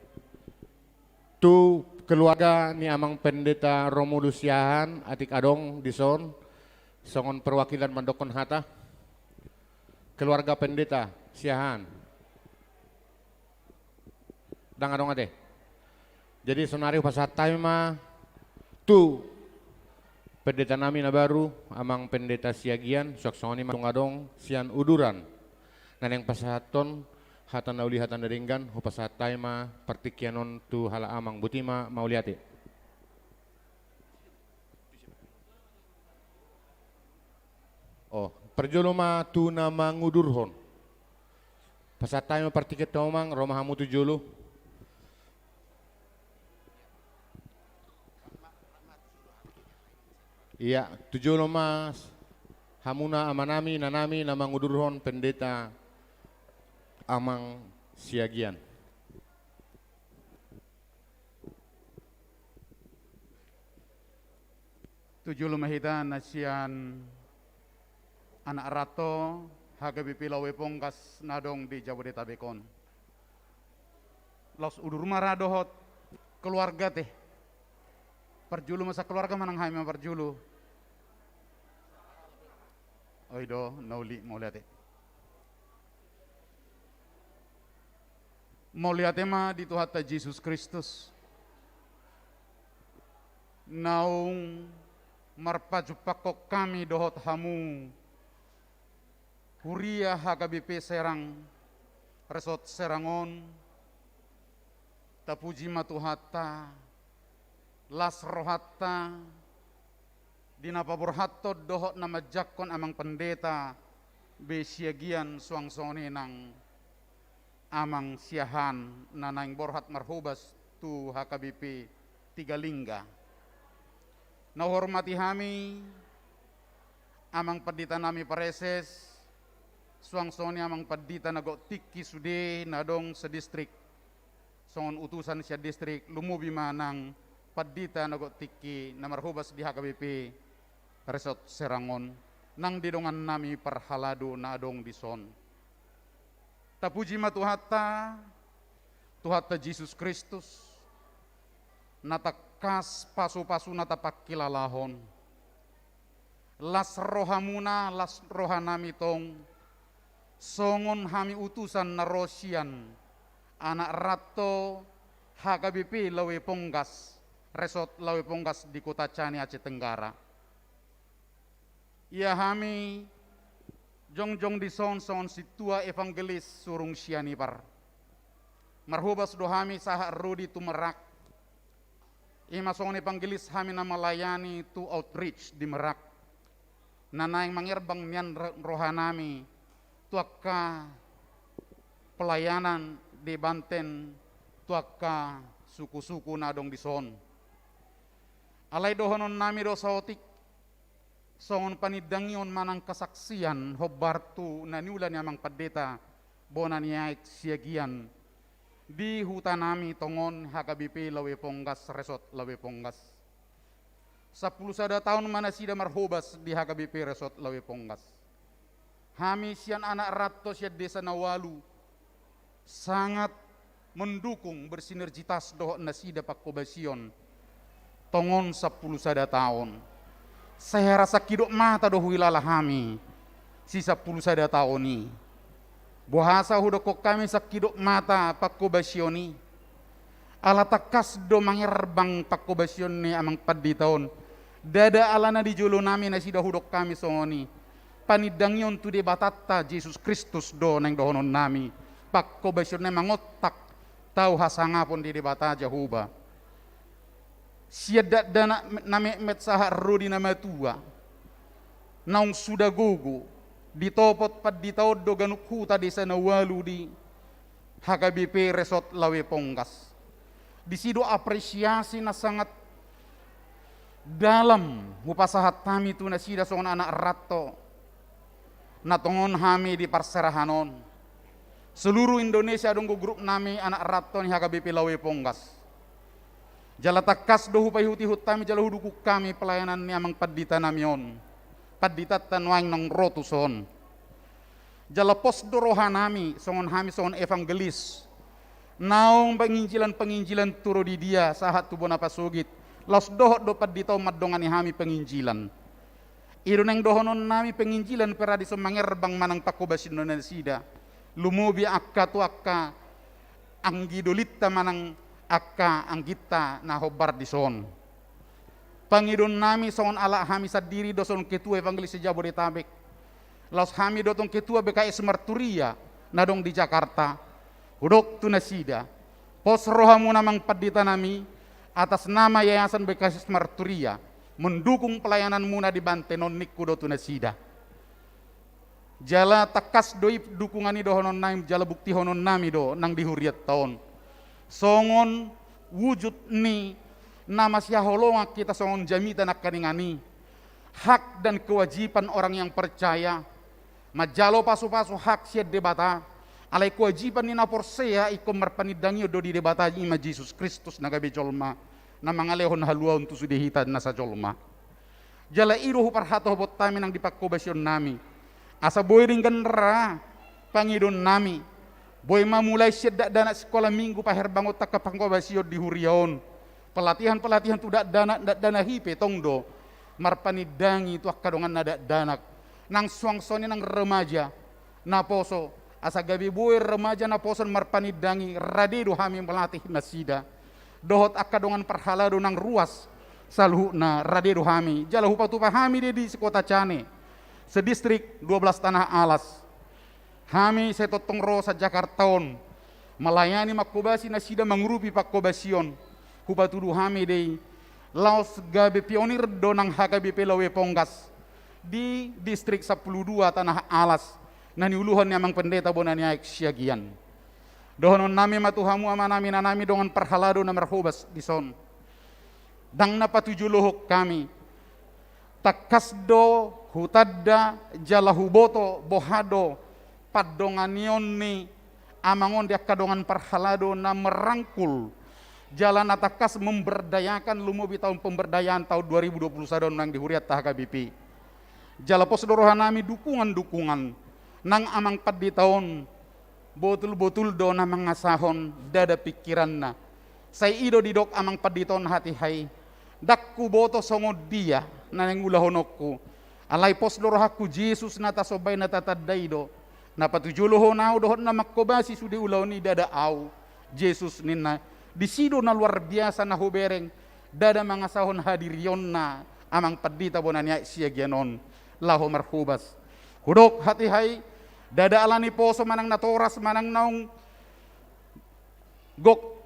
tu keluarga ni Amang Pendeta Romulus Siahaan, atik adong dison songon perwakilan mandokkon hata. Keluarga Pendeta Siahaan. Ndang adong, ate. Jadi, sonari hupasahat hami ma tu pendeta nami na baru, Amang Pendeta Siagian, suang songon i ma tung adong sian Uduran na naeng pasahathon hata na uli, hata na denggan. Hupasahat hami ma partingkian on tu halak amang. Boti ma, mauliate. Oh, parjolo ma tu na mangudurhon. Pasahat hami ma partingkian tu hamu, Amang, ro ma hamu tu jolo. Ia, tu jolo ma. Hamuna amanami, inanami, na mangudurhon Pendeta Amang Siagian. Tu jolo ma hita na sian anak ranto H K B P Lawe Ponggas na adong di Jabodetabek on. Laos udur ma ra dohot keluarga te. Parjolo ma sakeluarga manang hami ma parjolo. Oi do, na uli, mauliate. Mauliate ma di Tuhanta Jesus Kristus. Naung marpajumpangkon hami dohot hamu huria H K B P Serang, Resort Serang on, tapuji ma Tuhanta, las rohanta, di na paborhathon dohot na manjangkon Amang Pendeta B. Siagian suang songon i nang Amang Siahaan na naeng borhat marhobas tu H K B P Tiga Lingga. Na huhormati hami, Amang Pandita nami Praeses, suang songon i Amang Pandita na gok tingki sude na adong sadistrik, songon utusan sian distrik, lumobi ma nang pandita na gok tingki na marhobas di H K B P Resort Serang on, nang di dongan nami parhalado na adong dison. Tapuji ma Tuhanta, Tuhanta Jesus Kristus, na tangkas pasu-pasuna tapangkilalahon. Las rohamuna, las rohanami tong, songon hami utusan na ro sian anak ranto H K B P Lawe Ponggas, Resort Lawe Ponggas di Kota Cani, Aceh Tenggara. Ia hami jongjong dison songon sintua evangelis surung sianipar. Marhobas do hami sahat ro di tu Merak. I ma songon evangelis hami na melayani tu outreach di Merak, na naeng mangerbang nian ro-, rohanami tu angka pelayanan di Banten, tu angka suku-suku na adong dison. Alai dohononnami do saotik, songon panindangion manang kesaksian hombar tu na niula ni Amang Pandita bona ni aek Siagian di hutanami tongon H K B P Lawe Ponggas, Resort Lawe Ponggas. Sampulu sada taon ma nasida marhobas di H K B P Resort Lawe Ponggas. Hami sian anak ranto sian desa na ualu sangat mendukung, bersinergitas dohot nasida pangkobasion tongon sampulu sada taon. Sai hera sangkidop mata do huilala hami si sampulu sada taon i. Boasa hudokkon hami sangkidop mata pangkobasion i? Ala tangkas do mangerbang pangkobasion ni Amang Pandita on. Ndada alana di jolonami nasida hudok hami songon i. Panindangion tu Debatanta Jesus Kristus do naeng dohononnami. Pangkobasion na mangontak tau hasangapon di Debata Jahowa. Sian dakdanak na metmet sahat ro di na matua, naung suda gogo, ditopot pandita on do ganup huta desa na ualu di H K B P Resort Lawe Ponggas. Disi do apresiasi na sangat dalam hupasahat hami tu nasida songon anak ranto na tongon hami di parserahan on. Seluruh Indonesia adong do grupnami anak ranto ni H K B P Lawe Ponggas. Jala tangkas do hupaihut-ihut hami jala hudukung hami pelayanan ni Amang Panditanami on, panditanta nuaeng naung ro tuson. Jala pos do rohanami songon hami songon evangelis naung panginjilan-panginjilan tu ro di dia sahat tu bona pasogit, laos dohot do pandita on mandongani hami panginjilan. I do naeng dohononnami, panginjilan pe ra dison mangerbang manang pangkobasion ni nasida, lumobi angka tu angka anggi dolinta manang angka angginta na hombar dison. Pangidoonnami songon halak hami sandiri do songon ketua evangelis se-Jabodetabek, laos hami do tong ketua B K S Marturia na adong di Jakarta, hudok tu nasida, pos rohamuna Amang Panditanami, atas nama Yayasan B K S Marturia, mendukung pelayananmuna di Banten on, ningku do tu nasida. Jala tangkas do i dukungan i dohononnami jala buktihononnami do nang di hurianta on songon wujud ni na masihaholongan hita songon jamita nangkiningan i. Hak dan kewajiban orang yang percaya manjalo pasu-pasu hak sian Debata, alai kewajiban ni na porsea ingkon marpanindangion do di Debata, i ma Jesus Kristus na gabe jolma, na mangalehon haluaon tu sude hita na sajolma. Jala i do huparhatop hami nang di panghobasion nami, asa boi denggan ra pangidoon nami, boi ma mulai sian dakdanak sikola minggu, paherbangonta angka panghobasion di huria on, pelatihan-pelatihan tu dakdanak, dakdanak i pe tong do marpanindangi tu angka donganna dakdanak, nang suang songon i nang remaja naposo, asa gabe boi remaja naposo on marpanindangi, rade do hami melatih nasida. Dohot angka dongan parhalado nang ruas saluhutna, rade do hami. Jala hupatupa hami do di sekota Cane, sedistrik dua belas Tanah Alas. Hami sai tongtong ro sian Jakarta on, melayani, manghobasi nasida, mangurupi panghobasion. Hupatudu hami do i, laos gabe pionir do nang H K B P Lawe Ponggas di distrik sampulu dua Tanah Alas, na niuluhon ni Amang Pendeta Bona ni Aek Siagian. Dohonon nami ma tu hamu, amanami, inanami, dongan parhalado na marhobas dison, ndang na patujolohon hami. Tangkas do hutanda jala huboto boha do pandonganion ni amang on di angka dongan parhalado na merangkul jala na tangkas memberdayakan, lumobi tahun pemberdayaan tahun dua ribu dua puluh sada on nang di hurianta H K B P. Jala pos do roha nami dukungan-dukungan nang Amang Pandita on, botul-botul do na mangasahon dada pingkiranna. Sai i do didok Amang Pandita on hatiha i, ndang huboto songon dia na naeng ulahononku, alai pos do rohangku Jesus na tasomba i, na tatanda i do, na patujolohon ahu dohot na manghobasi sude ulaon i ndada ahu, Jesus, ninna. Disi do na luar biasa na hubereng, ndada mangasahon hadirionna Amang Pandita Bona ni Aek Siagian on laho marhobas. Hudok hatiha i, ndada ala ni poso manang natoras manang naung gok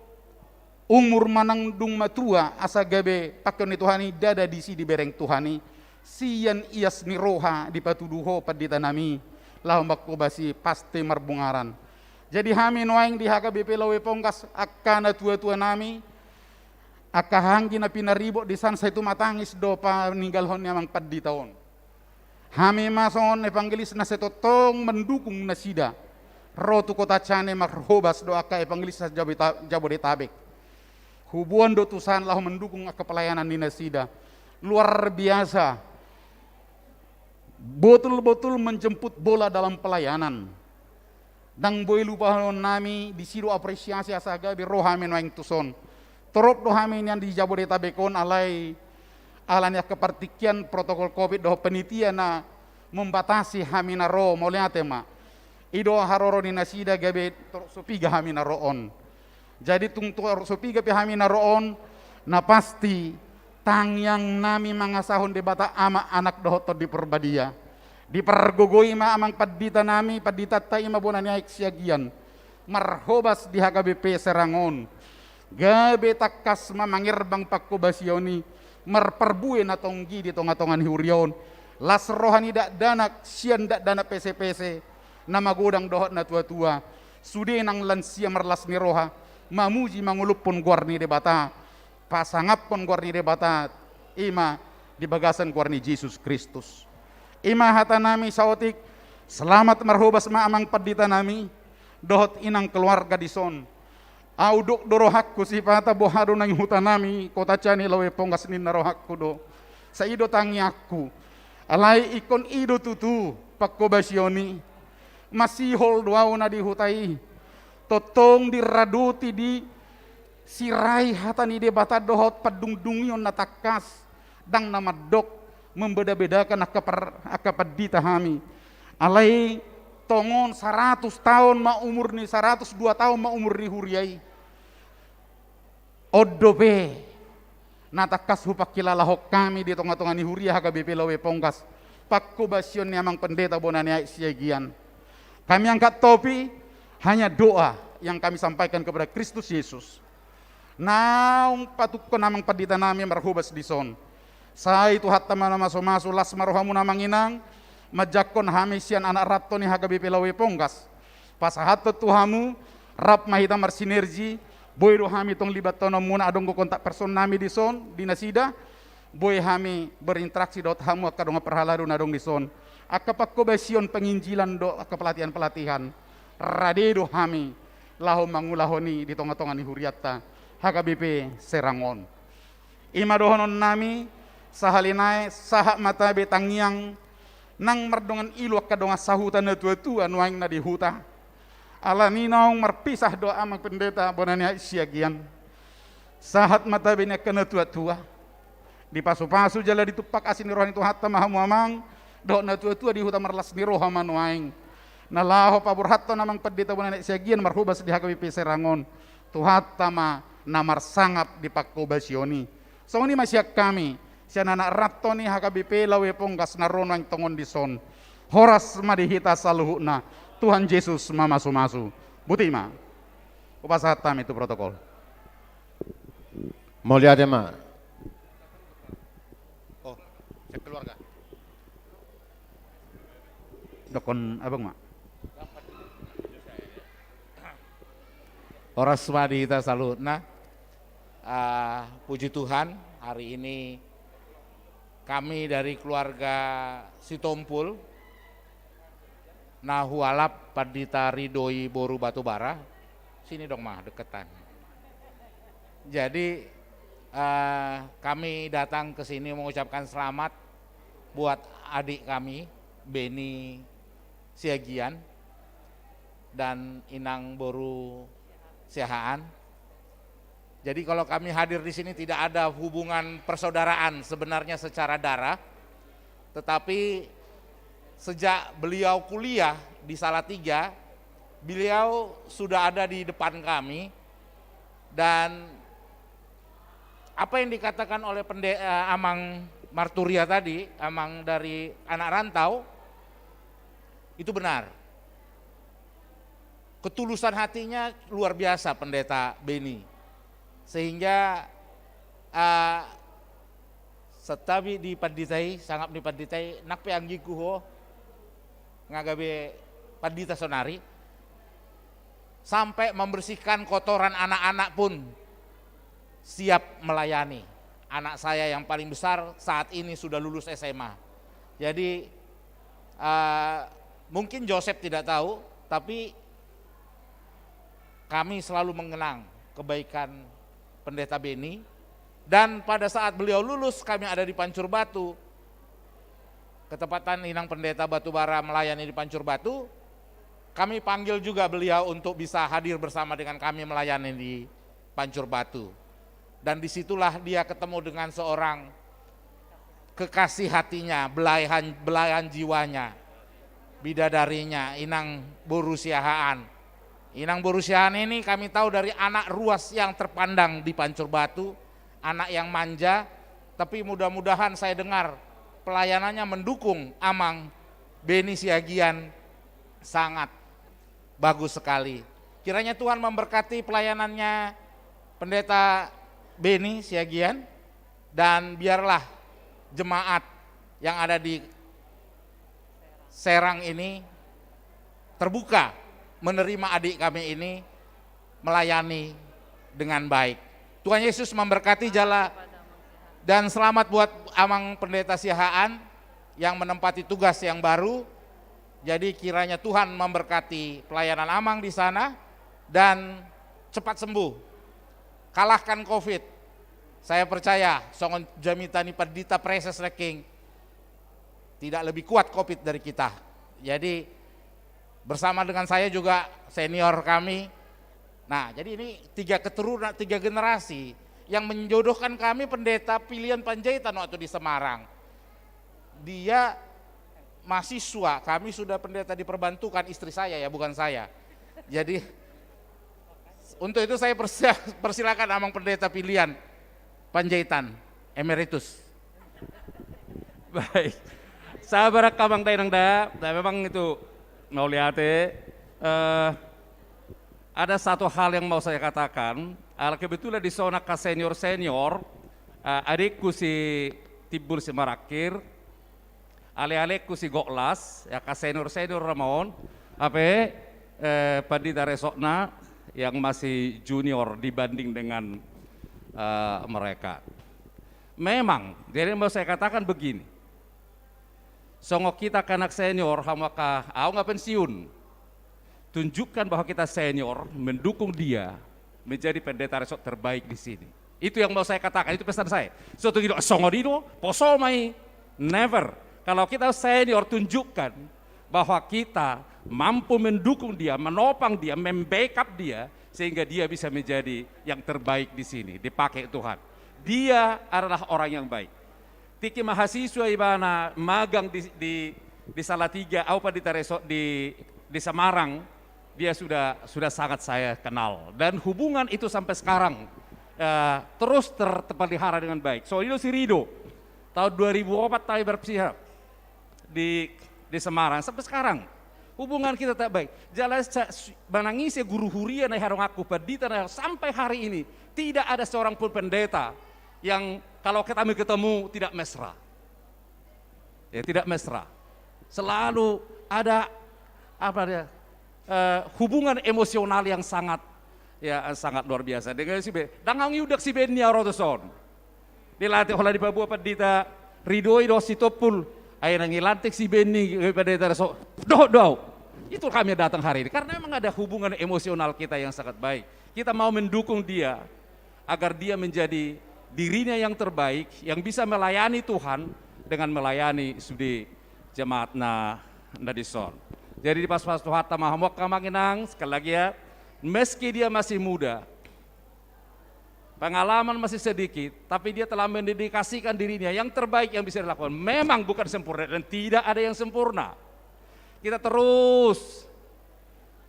umur manang dung matua, asa gabe pangkeon ni Tuhan i, ndada disi dibereng Tuhan i. Sian ias ni roha dipatudu ho, pandita nami, laho manghobasi, pasti marbungaran. Jadi hami nuaeng di H K B P Lawe Ponggas, angka natua-tua nami, angka hahaanggi na pinaribot disan, sai tumatangis do paninggalhon ni Amang Pandita on. Hami ma songon evangelis na sai tongtong mandukung nasida, ro tu kota Cane marhobas do angka evangelis sa-Jabodeta-, Jabodetabek. Huboan do tusan laho mandukung angka pelayanan ni nasida. Luar biasa. Botul-botul menjemput bola dalam pelayanan. Ndang boi lupahon nami, disi do apresiasi asa gabe ro hami nuaeng tuson. Torop do hami nian di Jabodetabek on, alai ala ni angka partingkian protokol covid dohot panitia na membatasi hami na ro, mauliate ma. I do haroro ni nasida gabe torop so piga hami na ro on. Jadi tung torop so piga pe hami na ro on, na pasti tangiang nami mangasahon Debata Ama, Anak dohot Tondi Porbadia. Dipargogoi ma Amang Pandita nami, panditanta i ma Bona ni Aek Siagian, marhobas di H K B P Serang on. Gabe tangkas ma mangerbang panghobasion i, marparbue na tonggi di tonga-tonga ni huria on. Las roha ni dakdanak sian dakdanak pese-pese, na magodang dohot natua-tua, sude nang lansia marlas ni roha, mamuji mangolophon goar ni Debata, pasangaphon goar ni Debata, i ma di bagasan goar ni Jesus Kristus. I ma hata nami saotik, selamat marhobas ma Amang Pandita nami, dohot inang keluarga dison. Ahu dok do rohangku sipata boha do naeng huta nami kota Cane Lawe Ponggas, ninna rohangku do. Sai i do tangiangku. Alai ingkon i do tutu panghobasion i. Masihol do ahu na di huta i. Tongtong diradoti, disirai hata ni Debata dohot pandungdungion na tangkas. Ndang na mandok membeda-bedakan angka par-, angka pandita hami. Alai tongon saratus taon ma umur ni, saratus dua taon ma umur ni huria i. On dope na tangkas hupangkilalahon hami di tonga-tonga ni huria H K B P Lawe Ponggas, panghobasion ni Amang Pendeta Bona ni Aek Siagian. Kami angkat topi, hanya doa yang kami sampaikan kepada Kristus Yesus. Naung patungkon Amang Pandita nami marhobas dison. Sai Tuhanta ma na maso-maso, las ma rohamuna Amang Inang, manjangkon hami sian anak ranto ni H K B P Lawe Ponggas. Pasahathon tu hamu, rap ma hita marsinergi, boi do hami tong libathononmuna, adong do kontak person nami dison, di nasida, Boi hami berinteraksi dohot hamu angka dongan parhalado na adong dison. Angka pangkobasion, penginjilan dohot angka pelatihan-pelatihan, rade do hami laho mangulahon i di tonga-tonga ni hurianta H K B P Serang on. I ma dohononnami, sahali nai sahat ma tabe tangiang nang mardongan ilu angka dongan sahuta na tua-tua nuaeng na di huta. Alani naung marpisah do amang pendeta bona ni aek Siagian. Sahat ma tabe ni angka na tua-tua. Dipasu-pasu jala ditumpak asi ni roha ni Tuhanta ma hamu amang dohot na tua-tua di huta, marlas ni roha ma nuaeng. Na laho paborhathon amang pendeta bona ni aek Siagian marhobas di H K B P Serang on, Tuhanta ma na marsangap di pangkobasion i. Songon i ma sian hami, sian anak ranto ni H K B P Lawe Ponggas na ro nuaeng tongon dison. Horas ma di hita saluhutna, Tuhan Jesus mamasu-masu. Boti ma. Hupasahat hami tu protokol. Mauliate ma. Oh, cek keluarga. Dokkon abang ma. Horas ma di hita saluhutna. Ah, puji Tuhan, hari ini kami dari keluarga Sitompul na hualap Pandita Ridho i boru Batubara. Sini dong ma, deketan. Jadi, eh, kami datang ke sini mengucapkan selamat buat adik kami, Beni Siagian, dan inang boru Siahaan. Jadi kalau kami hadir di sini tidak ada hubungan persaudaraan sebenarnya secara darah, tetapi sejak beliau kuliah di Salatiga, beliau sudah ada di depan kami, dan apa yang dikatakan oleh pende-, eh, Amang Marturia tadi, Amang dari anak rantau, itu benar. Ketulusan hatinya luar biasa, Pendeta Beni. Sehingga, eh, santabi di pandita i, sangap ni pandita i, nang pe anggingku ho, nga gabe pandita saonari, sampai membersihkan kotoran anak-anak pun siap melayani. Anak saya yang paling besar saat ini sudah lulus S M A. Jadi, eh, mungkin Joseph tidak tahu, tapi kami selalu mengenang kebaikan Pendeta Beni. Dan pada saat beliau lulus, kami ada di Pancur Batu. Ketepatan inang pendeta Batubara melayani di Pancur Batu. Kami panggil juga beliau untuk bisa hadir bersama dengan kami melayani di Pancur Batu. Dan disitulah dia ketemu dengan seorang kekasih hatinya, belahan, belahan jiwanya, bidadarinya, inang boru Siahaan. Inang boru Siahaan ini kami tahu dari anak ruas yang terpandang di Pancur Batu, anak yang manja, tapi mudah-mudahan saya dengar pelayanannya mendukung Amang Beni Siagian sangat bagus sekali. Kiranya Tuhan memberkati pelayanannya Pendeta Beni Siagian, dan biarlah jemaat yang ada di Serang ini terbuka menerima adik kami ini melayani dengan baik. Tuhan Yesus memberkati jala, dan selamat buat Amang Pendeta Siahaan yang menempati tugas yang baru. Jadi kiranya Tuhan memberkati pelayanan Amang di sana dan cepat sembuh. Kalahkan covid. Saya percaya songon jamita ni pandita praeses nangkin, tidak lebih kuat covid dari kita. Jadi bersama dengan saya juga senior kami. Nah, jadi ini tiga keturunan, tiga generasi yang menjodohkan kami Pendeta Pilian Panjaitan waktu di Semarang. Dia mahasiswa, kami sudah pendeta diperbantukan, istri saya ya, bukan saya. Jadi untuk itu saya persia-, persilakan Amang Pendeta Pilian Panjaitan, emeritus. Baik. Sabar, Amang Dainang da. Nah, memang itu mauliate. Eh, ada satu hal yang mau saya katakan. Ala kebetulan di sana angka senior-senior, eh, adikku si Timbul Simarangkir, ale-alengku si Goklas, ya, angka senior-senior ma on, hape, eh, Pandita Resokna yang masih junior dibanding dengan, eh, mereka. Memang, jadi mau saya katakan begini. Songon hita angka anak senior, hamu angka, au nga pensiun. Tunjukkan bahwa kita senior, mendukung dia menjadi pendeta resort terbaik di sini. Itu yang mau saya katakan, itu pesan saya. Suatu gitu, songon i do, poso ma i, never. Kalau kita senior, tunjukkan bahwa kita mampu mendukung dia, menopang dia, membackup dia, sehingga dia bisa menjadi yang terbaik di sini, dipakai Tuhan. Dia adalah orang yang baik. Tingki mahasiswa ibana magang di, di, di Salatiga, au pandita resort di, di Semarang, dia sudah, sudah sangat saya kenal. Dan hubungan itu sampai sekarang, eh, terus ter-, terpelihara dengan baik. So, itu si Rido, tahun dua ribu empat tadi berpihak di, di Semarang, sampai sekarang hubungan kita tak baik. Jelas, sa-, su-, manang ise guru huria na i, adong angka pandita na i, sampai hari ini tidak ada seorang pun pendeta yang kalau kami ketemu tidak mesra. Ya, tidak mesra. Selalu ada, apa dia, eh, hubungan emosional yang sangat, ya, sangat luar biasa. Dengan si Be-, dang au iudak si Benny au ro tu son. Dilantik holan di paboa pandita Rido i dohot si Tompul. Ai nang ilantik si Benny, eh, pandita resort, dohot do au. Itu kami datang hari ini. Karena memang ada hubungan emosional kita yang sangat baik. Kita mau mendukung dia agar dia menjadi dirinya yang terbaik, yang bisa melayani Tuhan dengan melayani sude jemaat na, na dison. Jadi dipas-pas Tuhan ma hamu angka amang inang, sekali lagi ya, meski dia masih muda, pengalaman masih sedikit, tapi dia telah mendedikasikan dirinya yang terbaik yang bisa dilakukan. Memang bukan sempurna dan tidak ada yang sempurna. Kita terus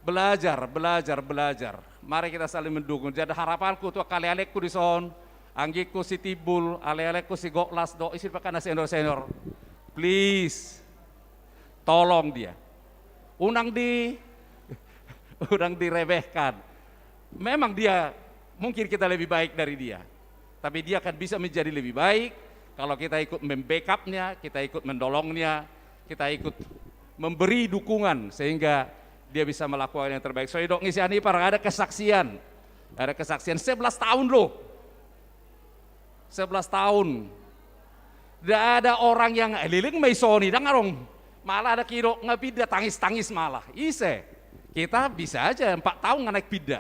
belajar, belajar, belajar. Mari kita saling mendukung. Jadi harapanku tu angka alealengku dison, anggingku si Timbul, alealengku si Goklas, dohot isi pe angka na senior-senior. Please, tolong dia. Unang di, unang diremehkan. Memang dia, mungkin kita lebih baik dari dia. Tapi dia akan bisa menjadi lebih baik kalau kita ikut membackupnya, kita ikut mendorongnya, kita ikut memberi dukungan sehingga dia bisa melakukan yang terbaik. So, didok ni sian ipar, ada kesaksian. Ada kesaksian sebelas tahun loh. Sebelas tahun. Tidak ada orang yang, eh, leleng ma i soni, dang adong. Malah ada kidok nga pinda, tangis-tangis malah. Ise. Kita bisa aja empat tahun nga naik pinda.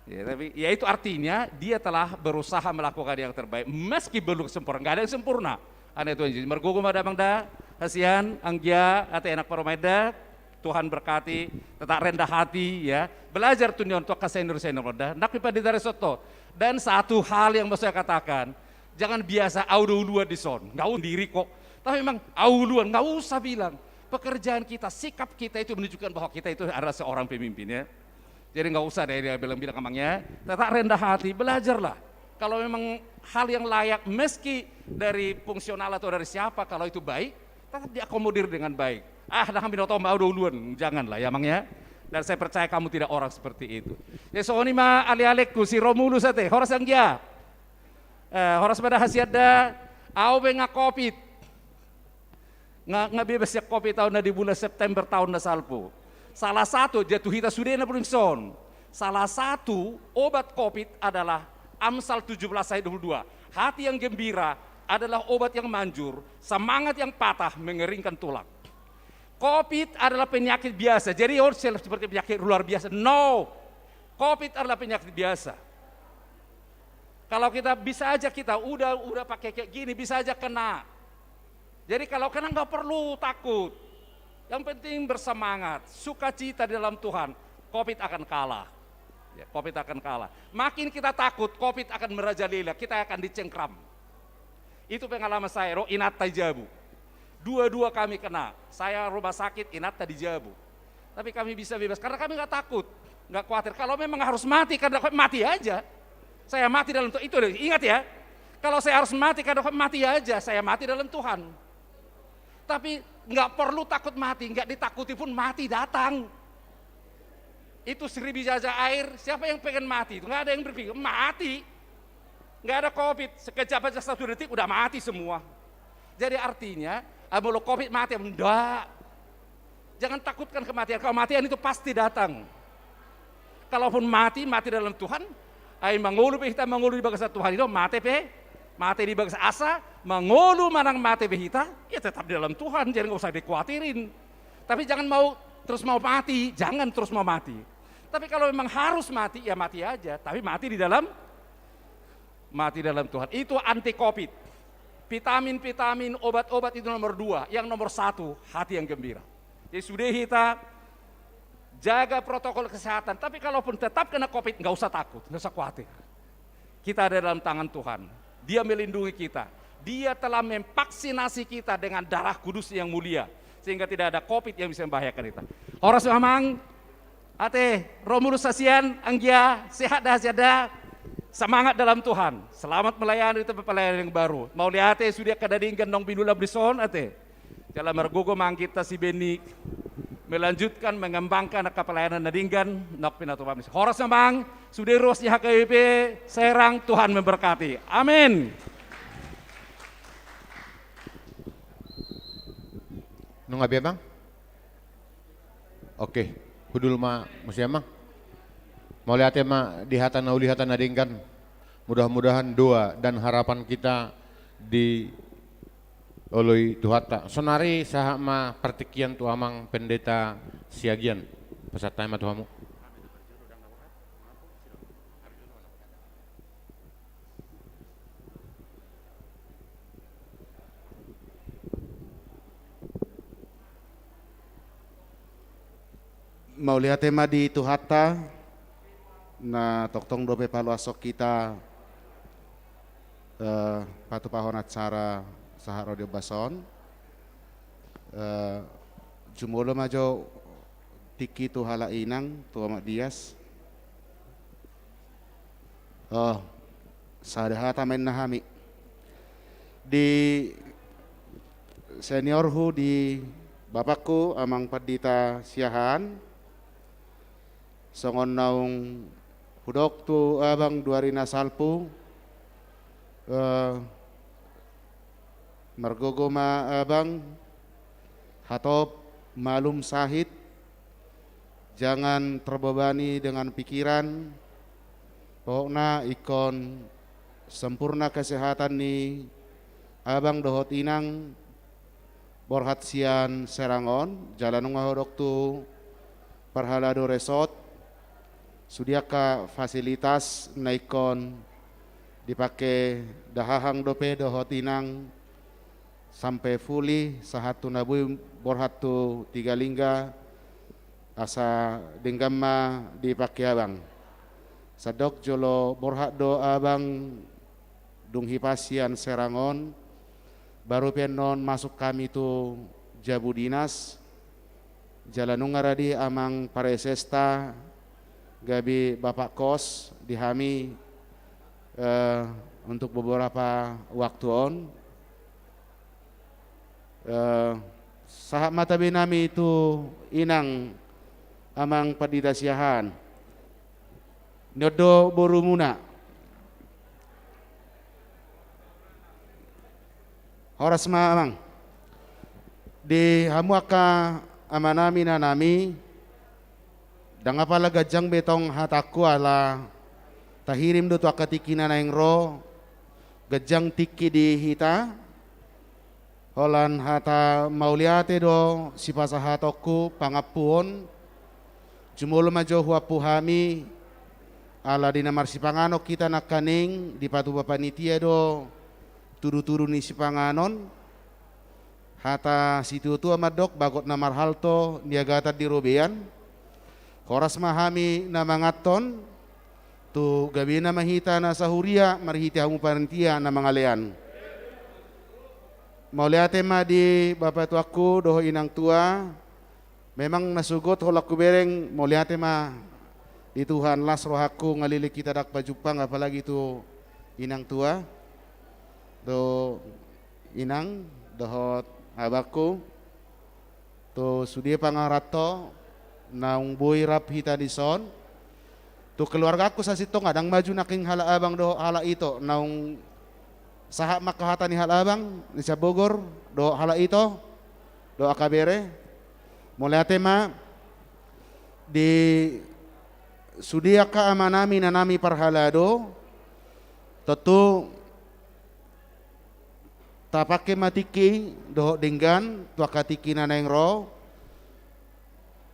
Ya, tapi ya itu artinya dia telah berusaha melakukan yang terbaik meski belum sempurna. Nggak ada yang sempurna. Ane Tuhan Yesus. Margogo ma damang da, hasian, anggia, ate anak parumaen da. Tuhan berkati, tetap rendah hati ya. Belajar tu nion tu angka senior-senior da. Nang pe pandita resort. Dan satu hal yang mau saya katakan, jangan biasa au do uluan dison. Nggak usah diri kok. Tapi memang au uluan, nggak usah bilang. Pekerjaan kita, sikap kita itu menunjukkan bahwa kita itu adalah seorang pemimpin ya. Jadi nggak usah deh dia bilang-bilang amangnya. Tetap rendah hati, belajarlah. Kalau memang hal yang layak, meski dari fungsional atau dari siapa, kalau itu baik, tetap diakomodir dengan baik. Ah, dah kami nonton mau duluan, janganlah ya, Mang ya. Dan saya percaya kamu tidak orang seperti itu. Ya, songon i ma alealengku si Romulus ate, horas anggia. Eh, horas ma da hasian da, au pe nga covid. Nga, nga bebas sian covid au na di bulan September taon na salpu. Salah satu, jatuh hita sude na pudingson. Salah satu obat covid adalah Amsal tujuh belas ayat dua puluh dua. Hati yang gembira adalah obat yang manjur, semangat yang patah mengeringkan tulang. Covid adalah penyakit biasa. Jadi, oh, seperti penyakit luar biasa. No. Covid adalah penyakit biasa. Kalau kita bisa aja kita udah udah pakai kayak gini, bisa aja kena. Jadi kalau kena nggak perlu takut. Yang penting bersemangat, sukacita di dalam Tuhan. Covid akan kalah. Ya, covid akan kalah. Makin kita takut, covid akan merajalela, kita akan dicengkram. Itu pengalaman saya, ro inanta di jabu. Dua-dua kami kena. Saya rumah sakit, inanta di jabu. Tapi kami bisa bebas karena kami nggak takut, nggak khawatir. Kalau memang harus mati karena covid, mati aja. Saya mati dalam Tuhan. Itu deh, ingat ya. Kalau saya harus mati karena covid, mati aja. Saya mati dalam Tuhan. Tapi nggak perlu takut mati, nggak ditakuti pun mati datang. Itu seribu jajah air, siapa yang pengen mati? Itu nggak ada yang berpikir mati. Nggak ada covid, sekejap aja satu detik udah mati semua. Jadi artinya, ah, molo covid mati, enggak. Jangan takutkan kematian. Kematian itu pasti datang. Kalaupun mati, mati dalam Tuhan, Ai mangolu pe hita, mangolu di bagasan Tuhan i do, mate pe, mate di bagasan, asa mangolu manang mate pe hita, ya tetap di dalam Tuhan, jadi nggak usah dikhawatirkan. Tapi jangan mau terus mau mati, jangan terus mau mati. Tapi kalau memang harus mati, ya mati aja, tapi mati di dalam, mati dalam Tuhan. Itu anti covid. Vitamin-vitamin, obat-obat itu nomor dua. Yang nomor satu, hati yang gembira. Jadi sudah kita jaga protokol kesehatan. Tapi kalaupun tetap kena covid, nggak usah takut, nggak usah khawatir. Kita ada dalam tangan Tuhan. Dia melindungi kita. Dia telah memvaksinasi kita dengan darah kudus yang mulia. Sehingga tidak ada covid yang bisa membahayakan kita. Horas ma amang. Ate, Romulus, hasian, anggia, sehat da, hasian da. Semangat dalam Tuhan. Selamat melayani di tempat pelayanan yang baru. Mauliate sude angka na denggan naung binulan dison, ate. Jala margogo ma angka si Beni melanjutkan, mengembangkan angka pelayanan na denggan naung pinatupa. Horas ma amang, sude ruas di H K B P Serang, Tuhan memberkati. Amin. Nunga be, Bang? Oke, hundul ma muse, Amang. Mauliate ma di hata na uli, hata na denggan. Mudah-mudahan doa dan harapan kita dioloi Tuhanta. Sonari sahat ma partingkian tu Amang Pendeta Siagian. Pasahat hami ma tu hamu. Mauliate ma di Tuhanta, na tongtong dope paloashon hita, eh, patupahon acara sahat ro di ombas on. Eh, jumolo ma jo tingki tu halak inang, tu Ama Dias. Oh, sada hata ma inna hami. Di seniorhu, di bapakku, Amang Pandita Siahaan, songon naung hudok tu abang dua ari na salpu, eh, margogo ma abang, hatop, malum, sahit, jangan terbebani dengan pikiran. Pokokna ingkon sempurna kesehatan ni abang dohot inang, borhat sian Serang on, jala nunga hudok tu parhalado resort, sude angka fasilitas na ingkon dipake dahahang dope dohot inang, sampe fully, sahat tu na boi borhat tu Tiga Lingga, asa denggan ma dipake abang. Sandok jolo borhat do abang dung hipas sian Serang on, baru pe annon masuk hami tu jabu dinas, jala nunga radi amang paresesta, gabe bapak kos di hami, eh, untuk beberapa waktu on. Eh, sahat ma tabe nami tu inang, Amang Pandita Siahaan. Ni on do borumuna. Horas ma, Amang. Di hamu angka amanami, inanami, ndang apala ganjang be tong hatangku, ala tahirim do tu angka tingki na naeng ro, ganjang tingki di hita. Holan hata mauliate do sipasahatonku, pangampuon. Jumolo ma jo huampu hami, ala di na marsipanganon hita nangkaning, dipatupa panitia do tudutudu ni sipanganon. Hata situatua mandok, bagot na marhalto niagatan di robean. Horas ma hami na manganhon, tu gabena ma hita na sahuria marhite hamu panitia na mangalean. Mauliate ma di bapatuangku dohot inangtua. Memang na sogot holan hubereng, mauliate ma di Tuhan, las rohangku ngalilek hita ndang pajumpang, apalagi tu inangtua, tu inang dohot abangku, tu sude pangaranto naung boi rap hita dison. Tu keluargangku sasintongna, ndang maju nangkin halak abang dohot halak ito, naung sahat ma angka hata ni halak abang ni sian Bogor dohot halak ito dohot angka bere. Mauliate ma di Sude angka amanami, inanami parhalado, tontu tapangke ma tingki dohot denggan tu angka tingki na naeng ro.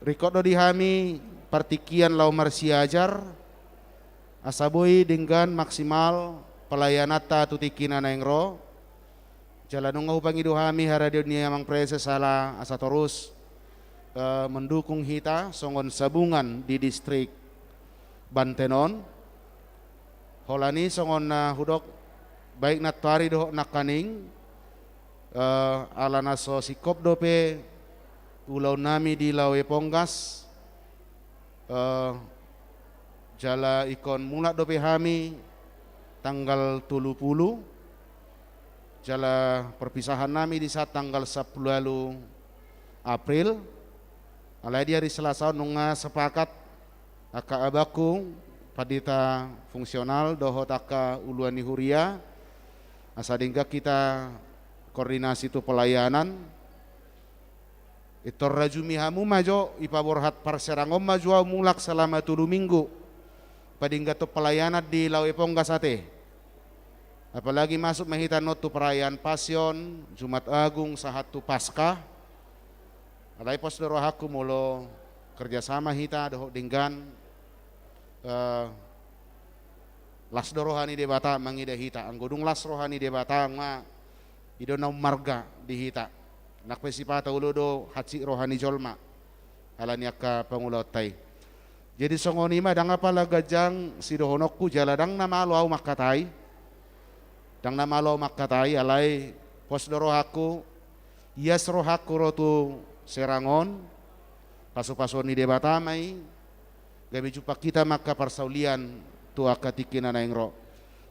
Ringkot do di hami partingkian laho marsiajar, asa boi denggan maksimal pelayananta tu tingki na naeng ro. Jala nunga hupangido hami haradeon ni Amang Preses ala asa torus, eh, mendukung hita songon sabungan di distrik Banten on. Holan i songon na hudok, baik nantoari dohot nangkaning, eh, ala na so singkop dope ulaonnami di Lawe Ponggas, eh, jala ingkon mulak dope hami tanggal tolu pulu, jala perpisahannami di saat tanggal sampulu ualu April. Alai di ari Selasa on nunga sepakat angka abangku, pandita fungsional dohot angka uluan ni huria, asa denggan hita koordinasi tu pelayanan. Pintor rajumi hamu ma jo, ipaborhat parserang on ma jo ahu mulak selama tolu minggu, padengganhon pelayanan di Lawe Ponggas ate. Apalagi masuk ma hita annon tu perayaan Pasion, Jumat Agung, sahat tu Paskah. Alai pos do rohangku molo kerjasama hita dohot denggan, eh, las do roha ni Debata mangida hita. Anggo dung las roha ni Debata, nunga i do na ummarga di hita. Nang pe sipata olo do hansit roha ni jolma ala ni angka pangulaonta i. Jadi songon i ma, ndang apala ganjang sidohononku, jala ndang na malo ahu mangkatai. Ndang na malo ahu mangkatai, alai pos do rohangku, ias rohangku ro tu serang on, pasupasuon ni Debata ma i, gabe jumpang hita ma angka parsaulian tu angka tingki na naeng ro.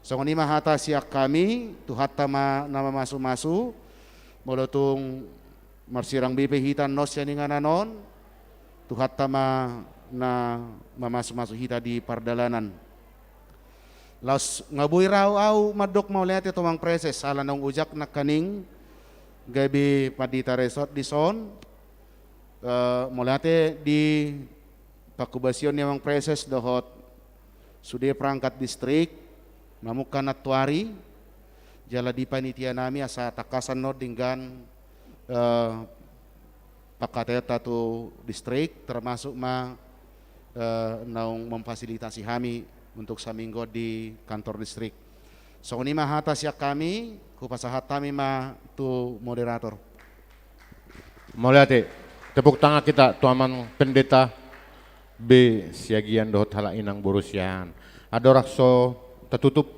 Songon i ma hata sian hami, Tuhanta ma na mamasumasu, molo tung marsirang be pe hita annon sian inganan on, Tuhanta ma na mamasumasu hita di pardalanan. Laos nga boi rau ahu mandok mauliate tu Amang Preses, ala naung ojak nangkaning gabe pandita resort dison, eh, mauliate di pangkobasion ni Amang Preses dohot sude perangkat distrik, mamungka nantoari, jala di panitia nami asa tangkasan on denggan, eh, pangkataionta tu distrik, termasuk ma, eh, naung memfasilitasi hami untuk saminggu di kantor distrik. Songon i ma hata sian hami, hupasahat hami ma tu moderator. Mauliate, tepuk tangan hita tu Amang Pendeta B Siagian dohot halak inang boru Siahaan. Andorang so tatutup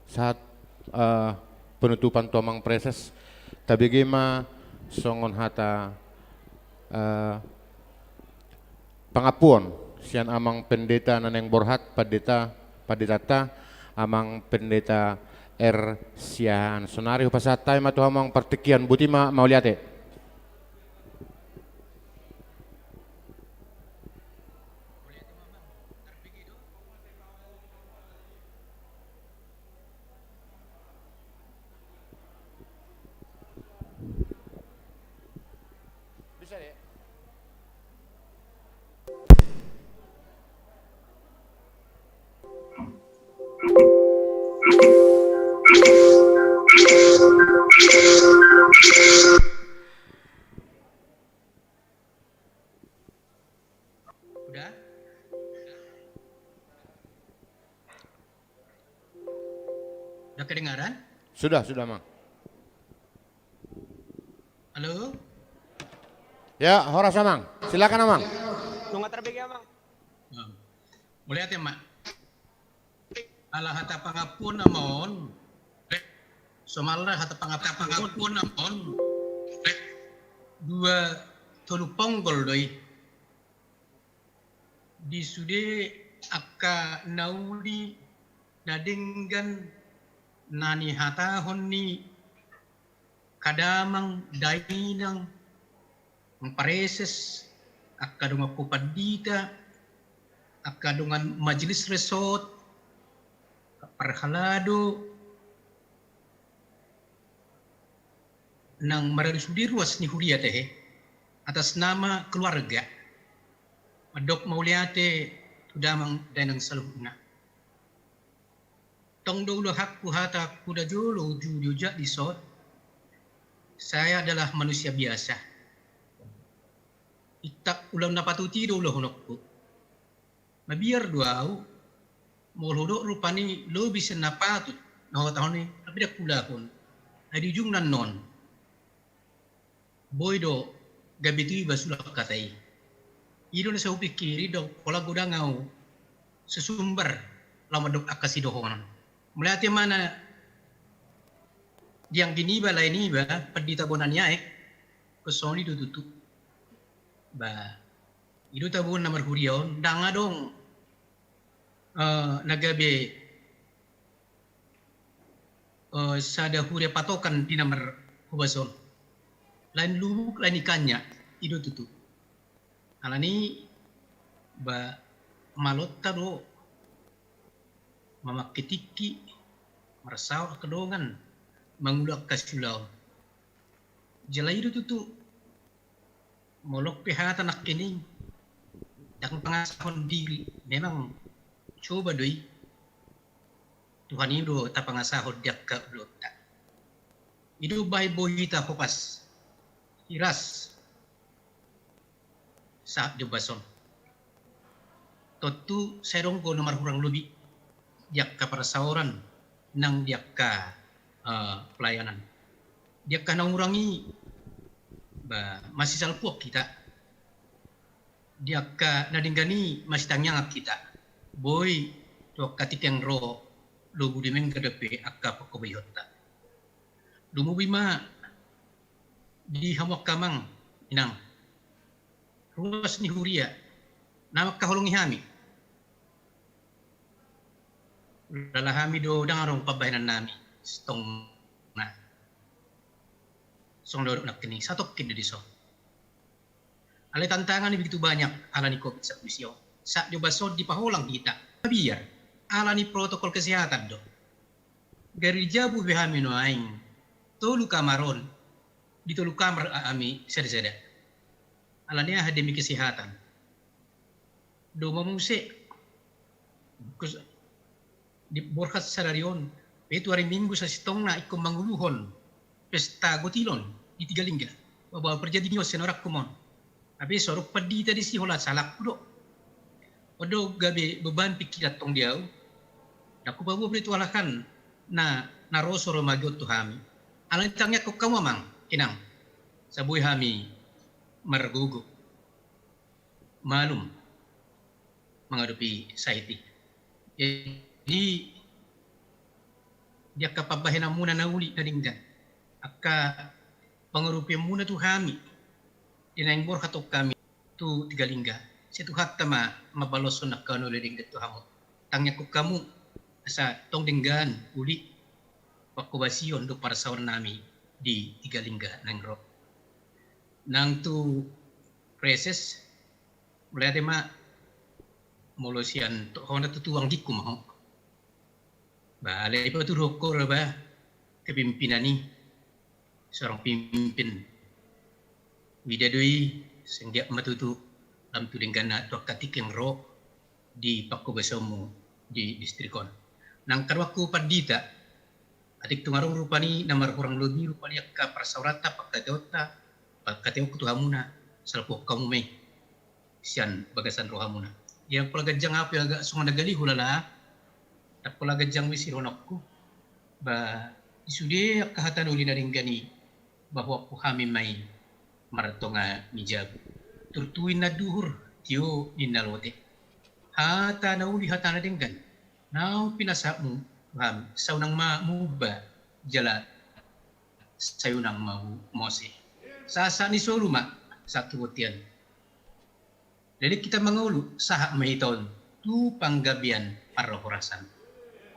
sahat, eh, penutupan tu Amang Preses, tabege ma songon hata, eh, pangampuon sian Amang Pendeta na naeng borhat, Pandita, Panditanta, Amang Pendeta R Siahaan. Sonari hupasahat hami ma tu hamu Amang partingkian, boti ma mauliate. Bisa, Dek? Udah? Udah kedengaran? Sudah, sudah, Amang. Halo? Ya, horas, Amang. Silakan, Amang. Nunga tarbege, Amang. Hmm. Mauliate, Amang. Ala hata pangampuon, Amang. Somalna hata pangampuon, Amang. Dua tolu ponggol do i. Di sude angka na uli na denggan na nihatahon ni angka damang dainang, Amang Preses, angka donganku pandita, angka dongan majelis resort, parhalado, nang maradu sude ruas ni huria tahe, atas nama keluarga, mandok mauliate Damang dainang saluhutna. Tong do ulahanku hata hudajolo uju di ojak dison. Saya adalah manusia biasa. Intak ulaon na patut i do ulahononku. Mabiar do ahu, molo hudok rupani lobi sian na patut na huhatahon i, tapi ndang hulahon. Ai di ujungna annon, boi do gabe tu iba sulak hata i. I do na sai hupingkiri do, pola godang ahu sesumbar laho mandok angka sidohonon. Mauliate ma na di anggi niba, lae niba, pandita bona ni aek, songon i do tutu. Ba, i do tabuan na marhuria on, ndang adong eh, na gabe eh, sada huria patokan di na marhobas on. Lain lubuk, lain ikannya, i do tutu. Alani ba malonta do mamangke tingki, marsaor angka dongan, mangula angka siulaon. Jala i do tutu. Molo pe hata nangkining, ndang pangasahon diri, memang coba do i. Tuhan i do tapangasahon di angka ulaonta. I do umbahen boi hita hopas, hiras sahat di hombas on. Tontu sai adong do na marhurang lobi di angka parsaoran nang di angka eh, pelayanan. Di angka na hurang i, ba, masisalpuon hita. Di angka na denggan i masitangiangan hita. Boi tu angka tingki naeng ro lobu di mengga dope angka pangkobaionta. Lumobi ma di hamu angka amang inang, ruas ni huria na mangkaholongi hami. Ulala hami do ndang adong pambahenannami, sitongna. Songon na hudok nangkining, satongkin do dison. Alai tantangan i begitu banyak alani covid sapuluh sia on. Saat di hombas on dipaholang hita. Mabiar, alani protokol kesehatan do. Gari di jabu pe hami nuaeng tolu kamar on, di tolu kamar hami sada-sada. Alani aha? Demi kesehatan. Doma muse, kus-, di borhat sadari on, pe tu hari Minggu sasintongna ingkon manguluhon pesta gotilon di Tiga Lingga. Bahwa parjadi ni on sian orangku mon. Hape so adong pandita disi, holan salangku do. On do gabe beban pikiran tong di ahu. Ndang hupaboa be tu halahan na, na ro so ro mago tu hami. Alani tangiangkon hamu amang inang, sai boi hami margogo, malum mangadopi sahit i. Jadi di angka pambahenanmuna na uli na denggan, angka pangurupianmuna tu hami di naeng borhat on hami tu Tiga Lingga, sai Tuhanta ma mambaloshon angka na uli na denggan tu hamu. Tangiangkon hamu asa tong denggan, uli pangkobasion dohot parsaorannami di Tiga Lingga naeng ro. Nang tu praeses, mauliate ma. Molo sian tu ho na tutu anggingku ma ho. Ba alai patuduhon ho ra ba kepimpinan i, seorang pemimpin. Mida do i, senggiat ma tutu lam tu dengganna tu angka tingki naeng ro di pangkobasonmu di distrik on. Nang karoakku pandita, atik tung adong rupani na marhurang lobi rupani angka parsaoranta, pangkataionta, pangkataionku tu hamuna, salpuhon hamu ma i sian bagasan rohamuna. Ia pola ganjang ahu pe agak songon na galihu lala, ndang pola ganjang be sidohononku. Ba i sude angka hata na uli na denggan i, ba huampu hami ma i martonga ni jabu. Turtu ninna anduhur, tio ninna lote. Hata na uli, hata na denggan naung pinasahatmu tu hami, sai unang ma muba jala sai unang ma mose. Sahat-sahat ni solu ma sahat tu bontean. Leleng hita mangolu, sahat ma hita on tu panggabean parhorasan.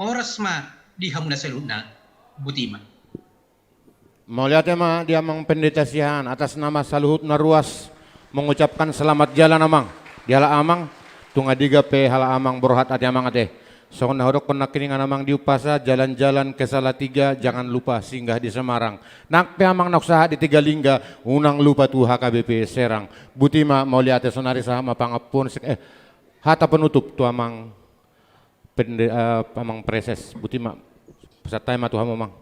Horas ma di hamuna saluhutna. Boti ma. Mauliate ma di Amang Pendeta Siahaan, atas nama saluhut na ruas mengucapkan selamat jalan Amang. Di halak Amang, tu Ngadiga pe halak Amang borhat ate Amang ate. Songon na hudokkon nangkiningan Amang di umpasa, jalan-jalan ke Salatiga, jangan lupa singgah di Semarang. Nang pe Amang naung sahat di Tiga Lingga, unang lupa tu H K B P Serang. Boti ma, mauliate. Saonari sahat ma pangampuon sek-, eh, Hata penutup tu amang pende, eh, amang preses, boti ma, santabi ma tu hamu amang.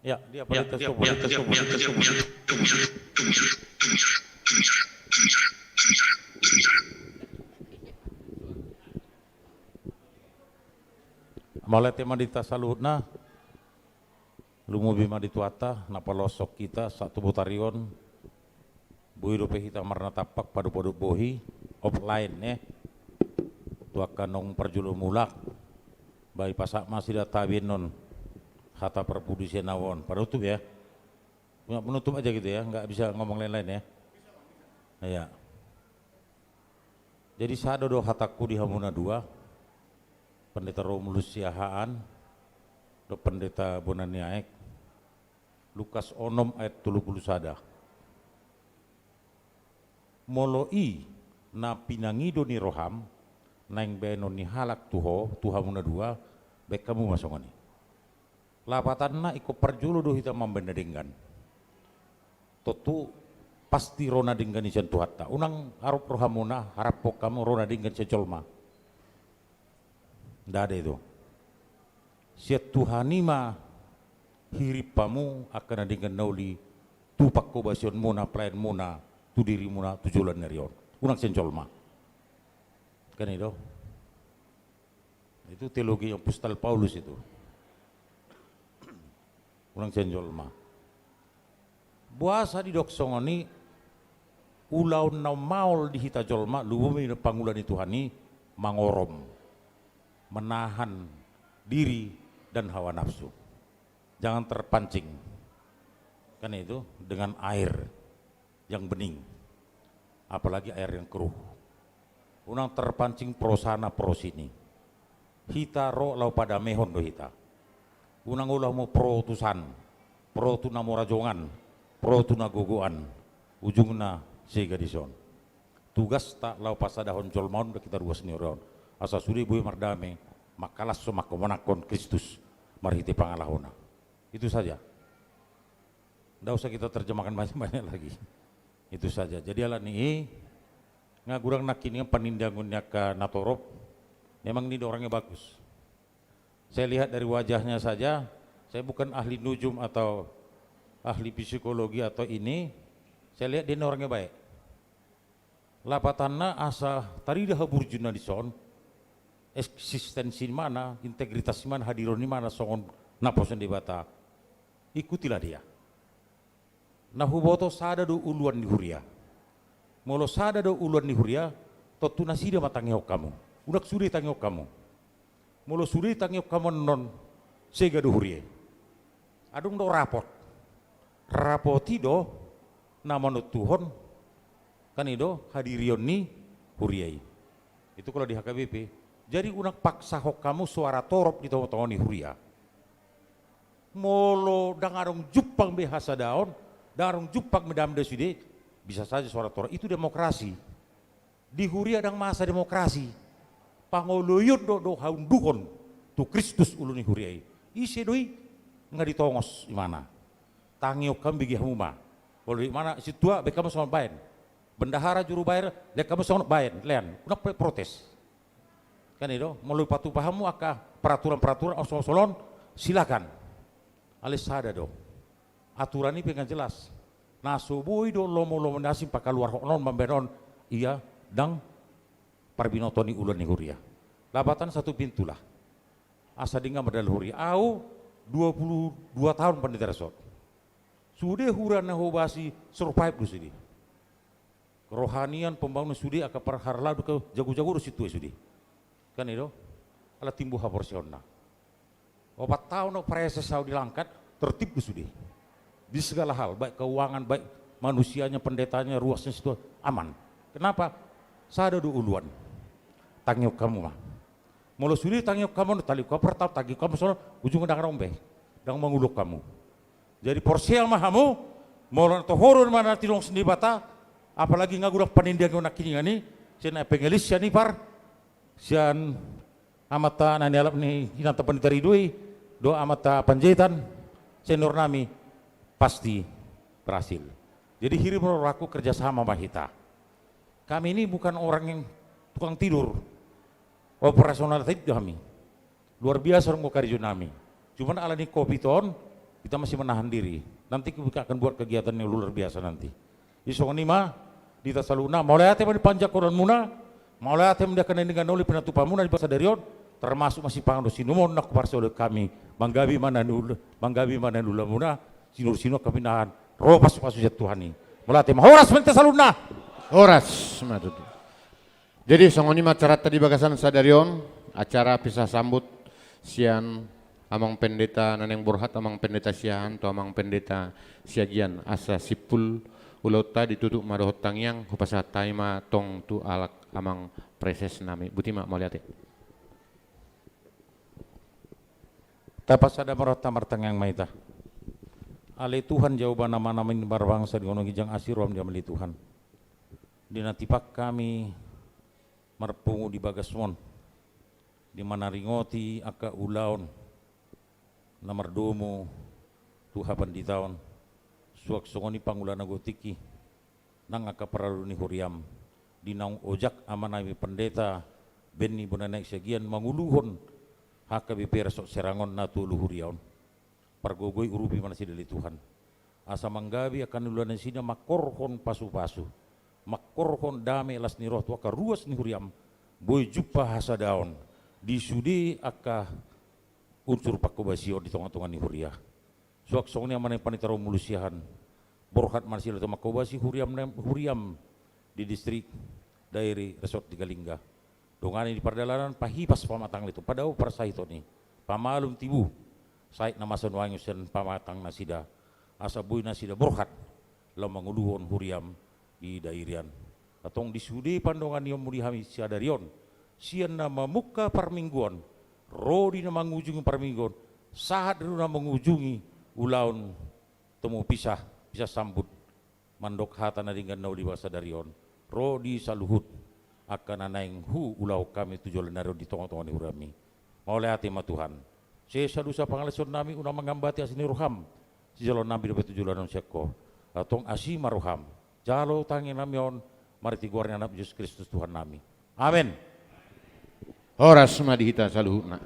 Ya, dia, ya, pendeta, dia, Sobo. Pendeta Sobo. Mauliate ma di hita saluhutna. Lumobi ma di Tuhanta na paloshon hita sahat tu botari on. Boi dope hita marnatampak padopadop bohi offline, eh. Tu angka naung parjolo mulak. Ba dipasahat ma nasida tabi annon hata parpudi sian ahu on. Panutup ya. Cuma penutup aja gitu ya, nggak bisa ngomong lain-lain ya. Iya. Jadi sada do hatangku di hamu na dua, Pendeta Romulus Siahaan dohot Pendeta Bona ni Aek. Lukas onom ayat tolu pulu sada. Molo i na pinangido ni roham naeng baenon ni halak tu ho, tu hamu na dua, baen hamu ma songon i. Lapatanna ingkon parjolo do hita mambaen na denggan. Tontu pasti ro na denggan i sian Tuhanta. Unang arop rohamuna, haraphon hamu ro na denggan sian jolma. Ndada itu. Sian Tuhan i ma hirim hamu angka na denggan na uli tu panghobasionmuna, pelayanmuna, tu dirimuna, tu joloan ni ari on. Unang sian jolma. Kan i do. Itu teologi apostel Paulus itu. Unang sian jolma. Boasa didok songon i? Ulaon na maol di hita jolma, lumobi pangula ni Tuhan i, mangorom, menahan diri dan hawa nafsu. Jangan terpancing. Kan itu, dengan air yang bening, apalagi air yang keruh. Unang terpancing pro sana pro sini. Hita ro laho padamehon do hita. Unang olo hamu pro tu san, pro tu na mora jongan, pro tu na gogoan. Ujungna sega dison. Tugasta laho pasadahon jolma on dohot hita ruas ni huria on, asa sude boi mardame, mangkalashon, mangkomonanghon Kristus marhite pangalahona. Itu saja. Ndak usah kita terjemahkan banyak-banyak lagi. Itu saja. Jadi ala ni i, nga gurang nangkiningan panindangon ni angka natorop, memang ini orangnya bagus. Saya lihat dari wajahnya saja, saya bukan ahli nujum atau ahli psikologi atau ini, saya lihat dia ini orangnya baik. Lapatanna asa tarida haburjunna dison, eksistensi ni imana, integritas ni imana, hadiron ni imana songon naposo ni Debata. Ikutilah dia. Na huboto sada do uluan ni huria. Molo sada do uluan ni huria, tontu nasida ma tangihon hamu. Unang sude tangihon hamu. Molo sude tangihon hamu annon, sega do huria i. Adong do rapot. Rapot i do na manontuhon, kan i do, hadirion ni huria i. Itu kalau di H K B P. Jadi unang paksahon hamu suara torop di tongatonga ni huria. Molo ndang adong jumpang be hasadaon, ndang adong jumpang be dame sude, bisa saja suara torop. Itu demokrasi. Di huria ndang masa demokrasi. Pangoloion do, do haunduhon tu Kristus ulu ni huria i. Ise do i? Nga ditongos imana. Tangihon hamu, bege hamu ma. Molo imana sintua, baen hamu songon baen. Bendahara, juru baer, lean hamu songon baen, lean. Unang pe protes. Kan i do, molo dipatupa hamu angka peraturan-peraturan, osol-osol on, silakan. Alai sada do. Aturan i pe nga jelas. Na so boi do lomo-lomo ni asing pakaluarhon on, mambaen on, ia ndang parbinoto ni uluan ni huria. Lapatan satu pintu lah. Asa denggan mardalan huria. Au dua puluh dua taon pandita resort. Sude huria na hobasi survive do sude. Kerohanian, pembangunan sude, angka parhalado, angka jago-jago do sintua i sude. Kan i do? Ala timbul haporseaonna. Opat taon au praeses au di Langkat, tertib do sude. Di segala hal, baik keuangan, baik manusianya, pendetanya, ruasnya sintua, aman. Kenapa? Sada do uluan. Tangihon hamu ma. Molo sude tangihon hamu, tali hamu, pertama tangihon hamu songon, ujungna ndang adong be. Ndang mangulahon hamu. Jadi porsea ma hamu, molo na tohoron ma na tinongos ni Debata, Apalagi nga godang panindangi on nangkiningan i, sian pengelisian i par, sian amanta na nialap ni inanta Pandita Ridho i, dohot amanta Panjaitan, senior nami, pasti berhasil. Jadi hirim rohangku, kerja sama ma hita. Kami ini bukan orang yang tukang tidur. Operasional tit do hami. Luar biasa do angka karejo nami. Cuman ala ni covid on, kita masih menahan diri. Nanti kita akan buat kegiatan yang luar biasa nanti. Jadi songon i ma, di hita saluhutna, mauliate ma di panjangkonanmuna, mauliate ma di angka na denggan na uli pinatupamuna di bagasan sadari on, termasuk ma sipanganon sinuman na huparsaulihon hami, manggabe ma na niula, manggabe ma na niulamuna, sinur sinur angka pinahan, ro pasupasu sian Tuhan i. Mauliate ma, horas ma di hita saluhutna. Horas ma tutu. Jadi songon i ma acaranta di bagasan sadari on, acara pisah sambut sian Amang Pendeta na naeng borhat, Amang Pendeta Siahaan tu Amang Pendeta Siagian, asa simpul ulaonta, ditutup ma dohot tangiang. Hupasahat hami ma tong tu halak amang praeses nami. Boti ma, mauliate. Tapasada ma rohanta, martangiang ma hita. Ale Tuhan Jahowa, na manamain marbangsa di honong ginjang asi roham di hami ale Tuhan. Di na tipak hami marpungu di bagasmon, di manaringoti angka ulaon na mardomu tu hapanditaon, suang songon i pangula na gotik i, nang angka paradu ni huriam, di naung ojak amanami Pendeta Benny Bonanai Siagian manguluhon H K B P Resort Serang on na tolu huria on. Pargogoi, urupi ma nasida ale Tuhan. Asa manggabe angka na niula nasida, mangkorhon pasupasu, mangkorhon dame las ni roha tu angka ruas ni huriam, boi jumpa hasadaon di sude angka unsur pangkobasion di tongatonga ni huria. Suang songon i amanami Pandita Romulus Siahaan, borhat ma nasida tu mangkobasi huriam, huriam di distrik, dairi, resort di Galingga. Dongani di pardalanan, pahipas pamatang ni tu, padao parsahiton i, pamalum tibu sahit na masa nuaeng sian pamatang nasida, asa boi nasida borhat laho manguluhon huriam di dairi an. Antong di sude pandonganion muna di hami sadari on, sian na mamungka parmingguon ro di na mangujungi parmingguon, sahat do na mangujungi ulaon tommu pisah, pisah sambut, mandok hata na denggan na uli bagasan sadari on, ro di saluhut angka na naeng huulahon hami tu joloan ni ari on di tongatonga ni huriami. Mauliate ma Tuhan. Sesa dosa pangalaosion nami, unang mangambati asi ni roham sijaloon nami dope tu joloan on sian Ho. Antong asi ma roham, jalo tangiang nami on, marhite goar ni Anakmu Jesus Kristus Tuhan nami. Amen. Horas ma di hita saluhutna.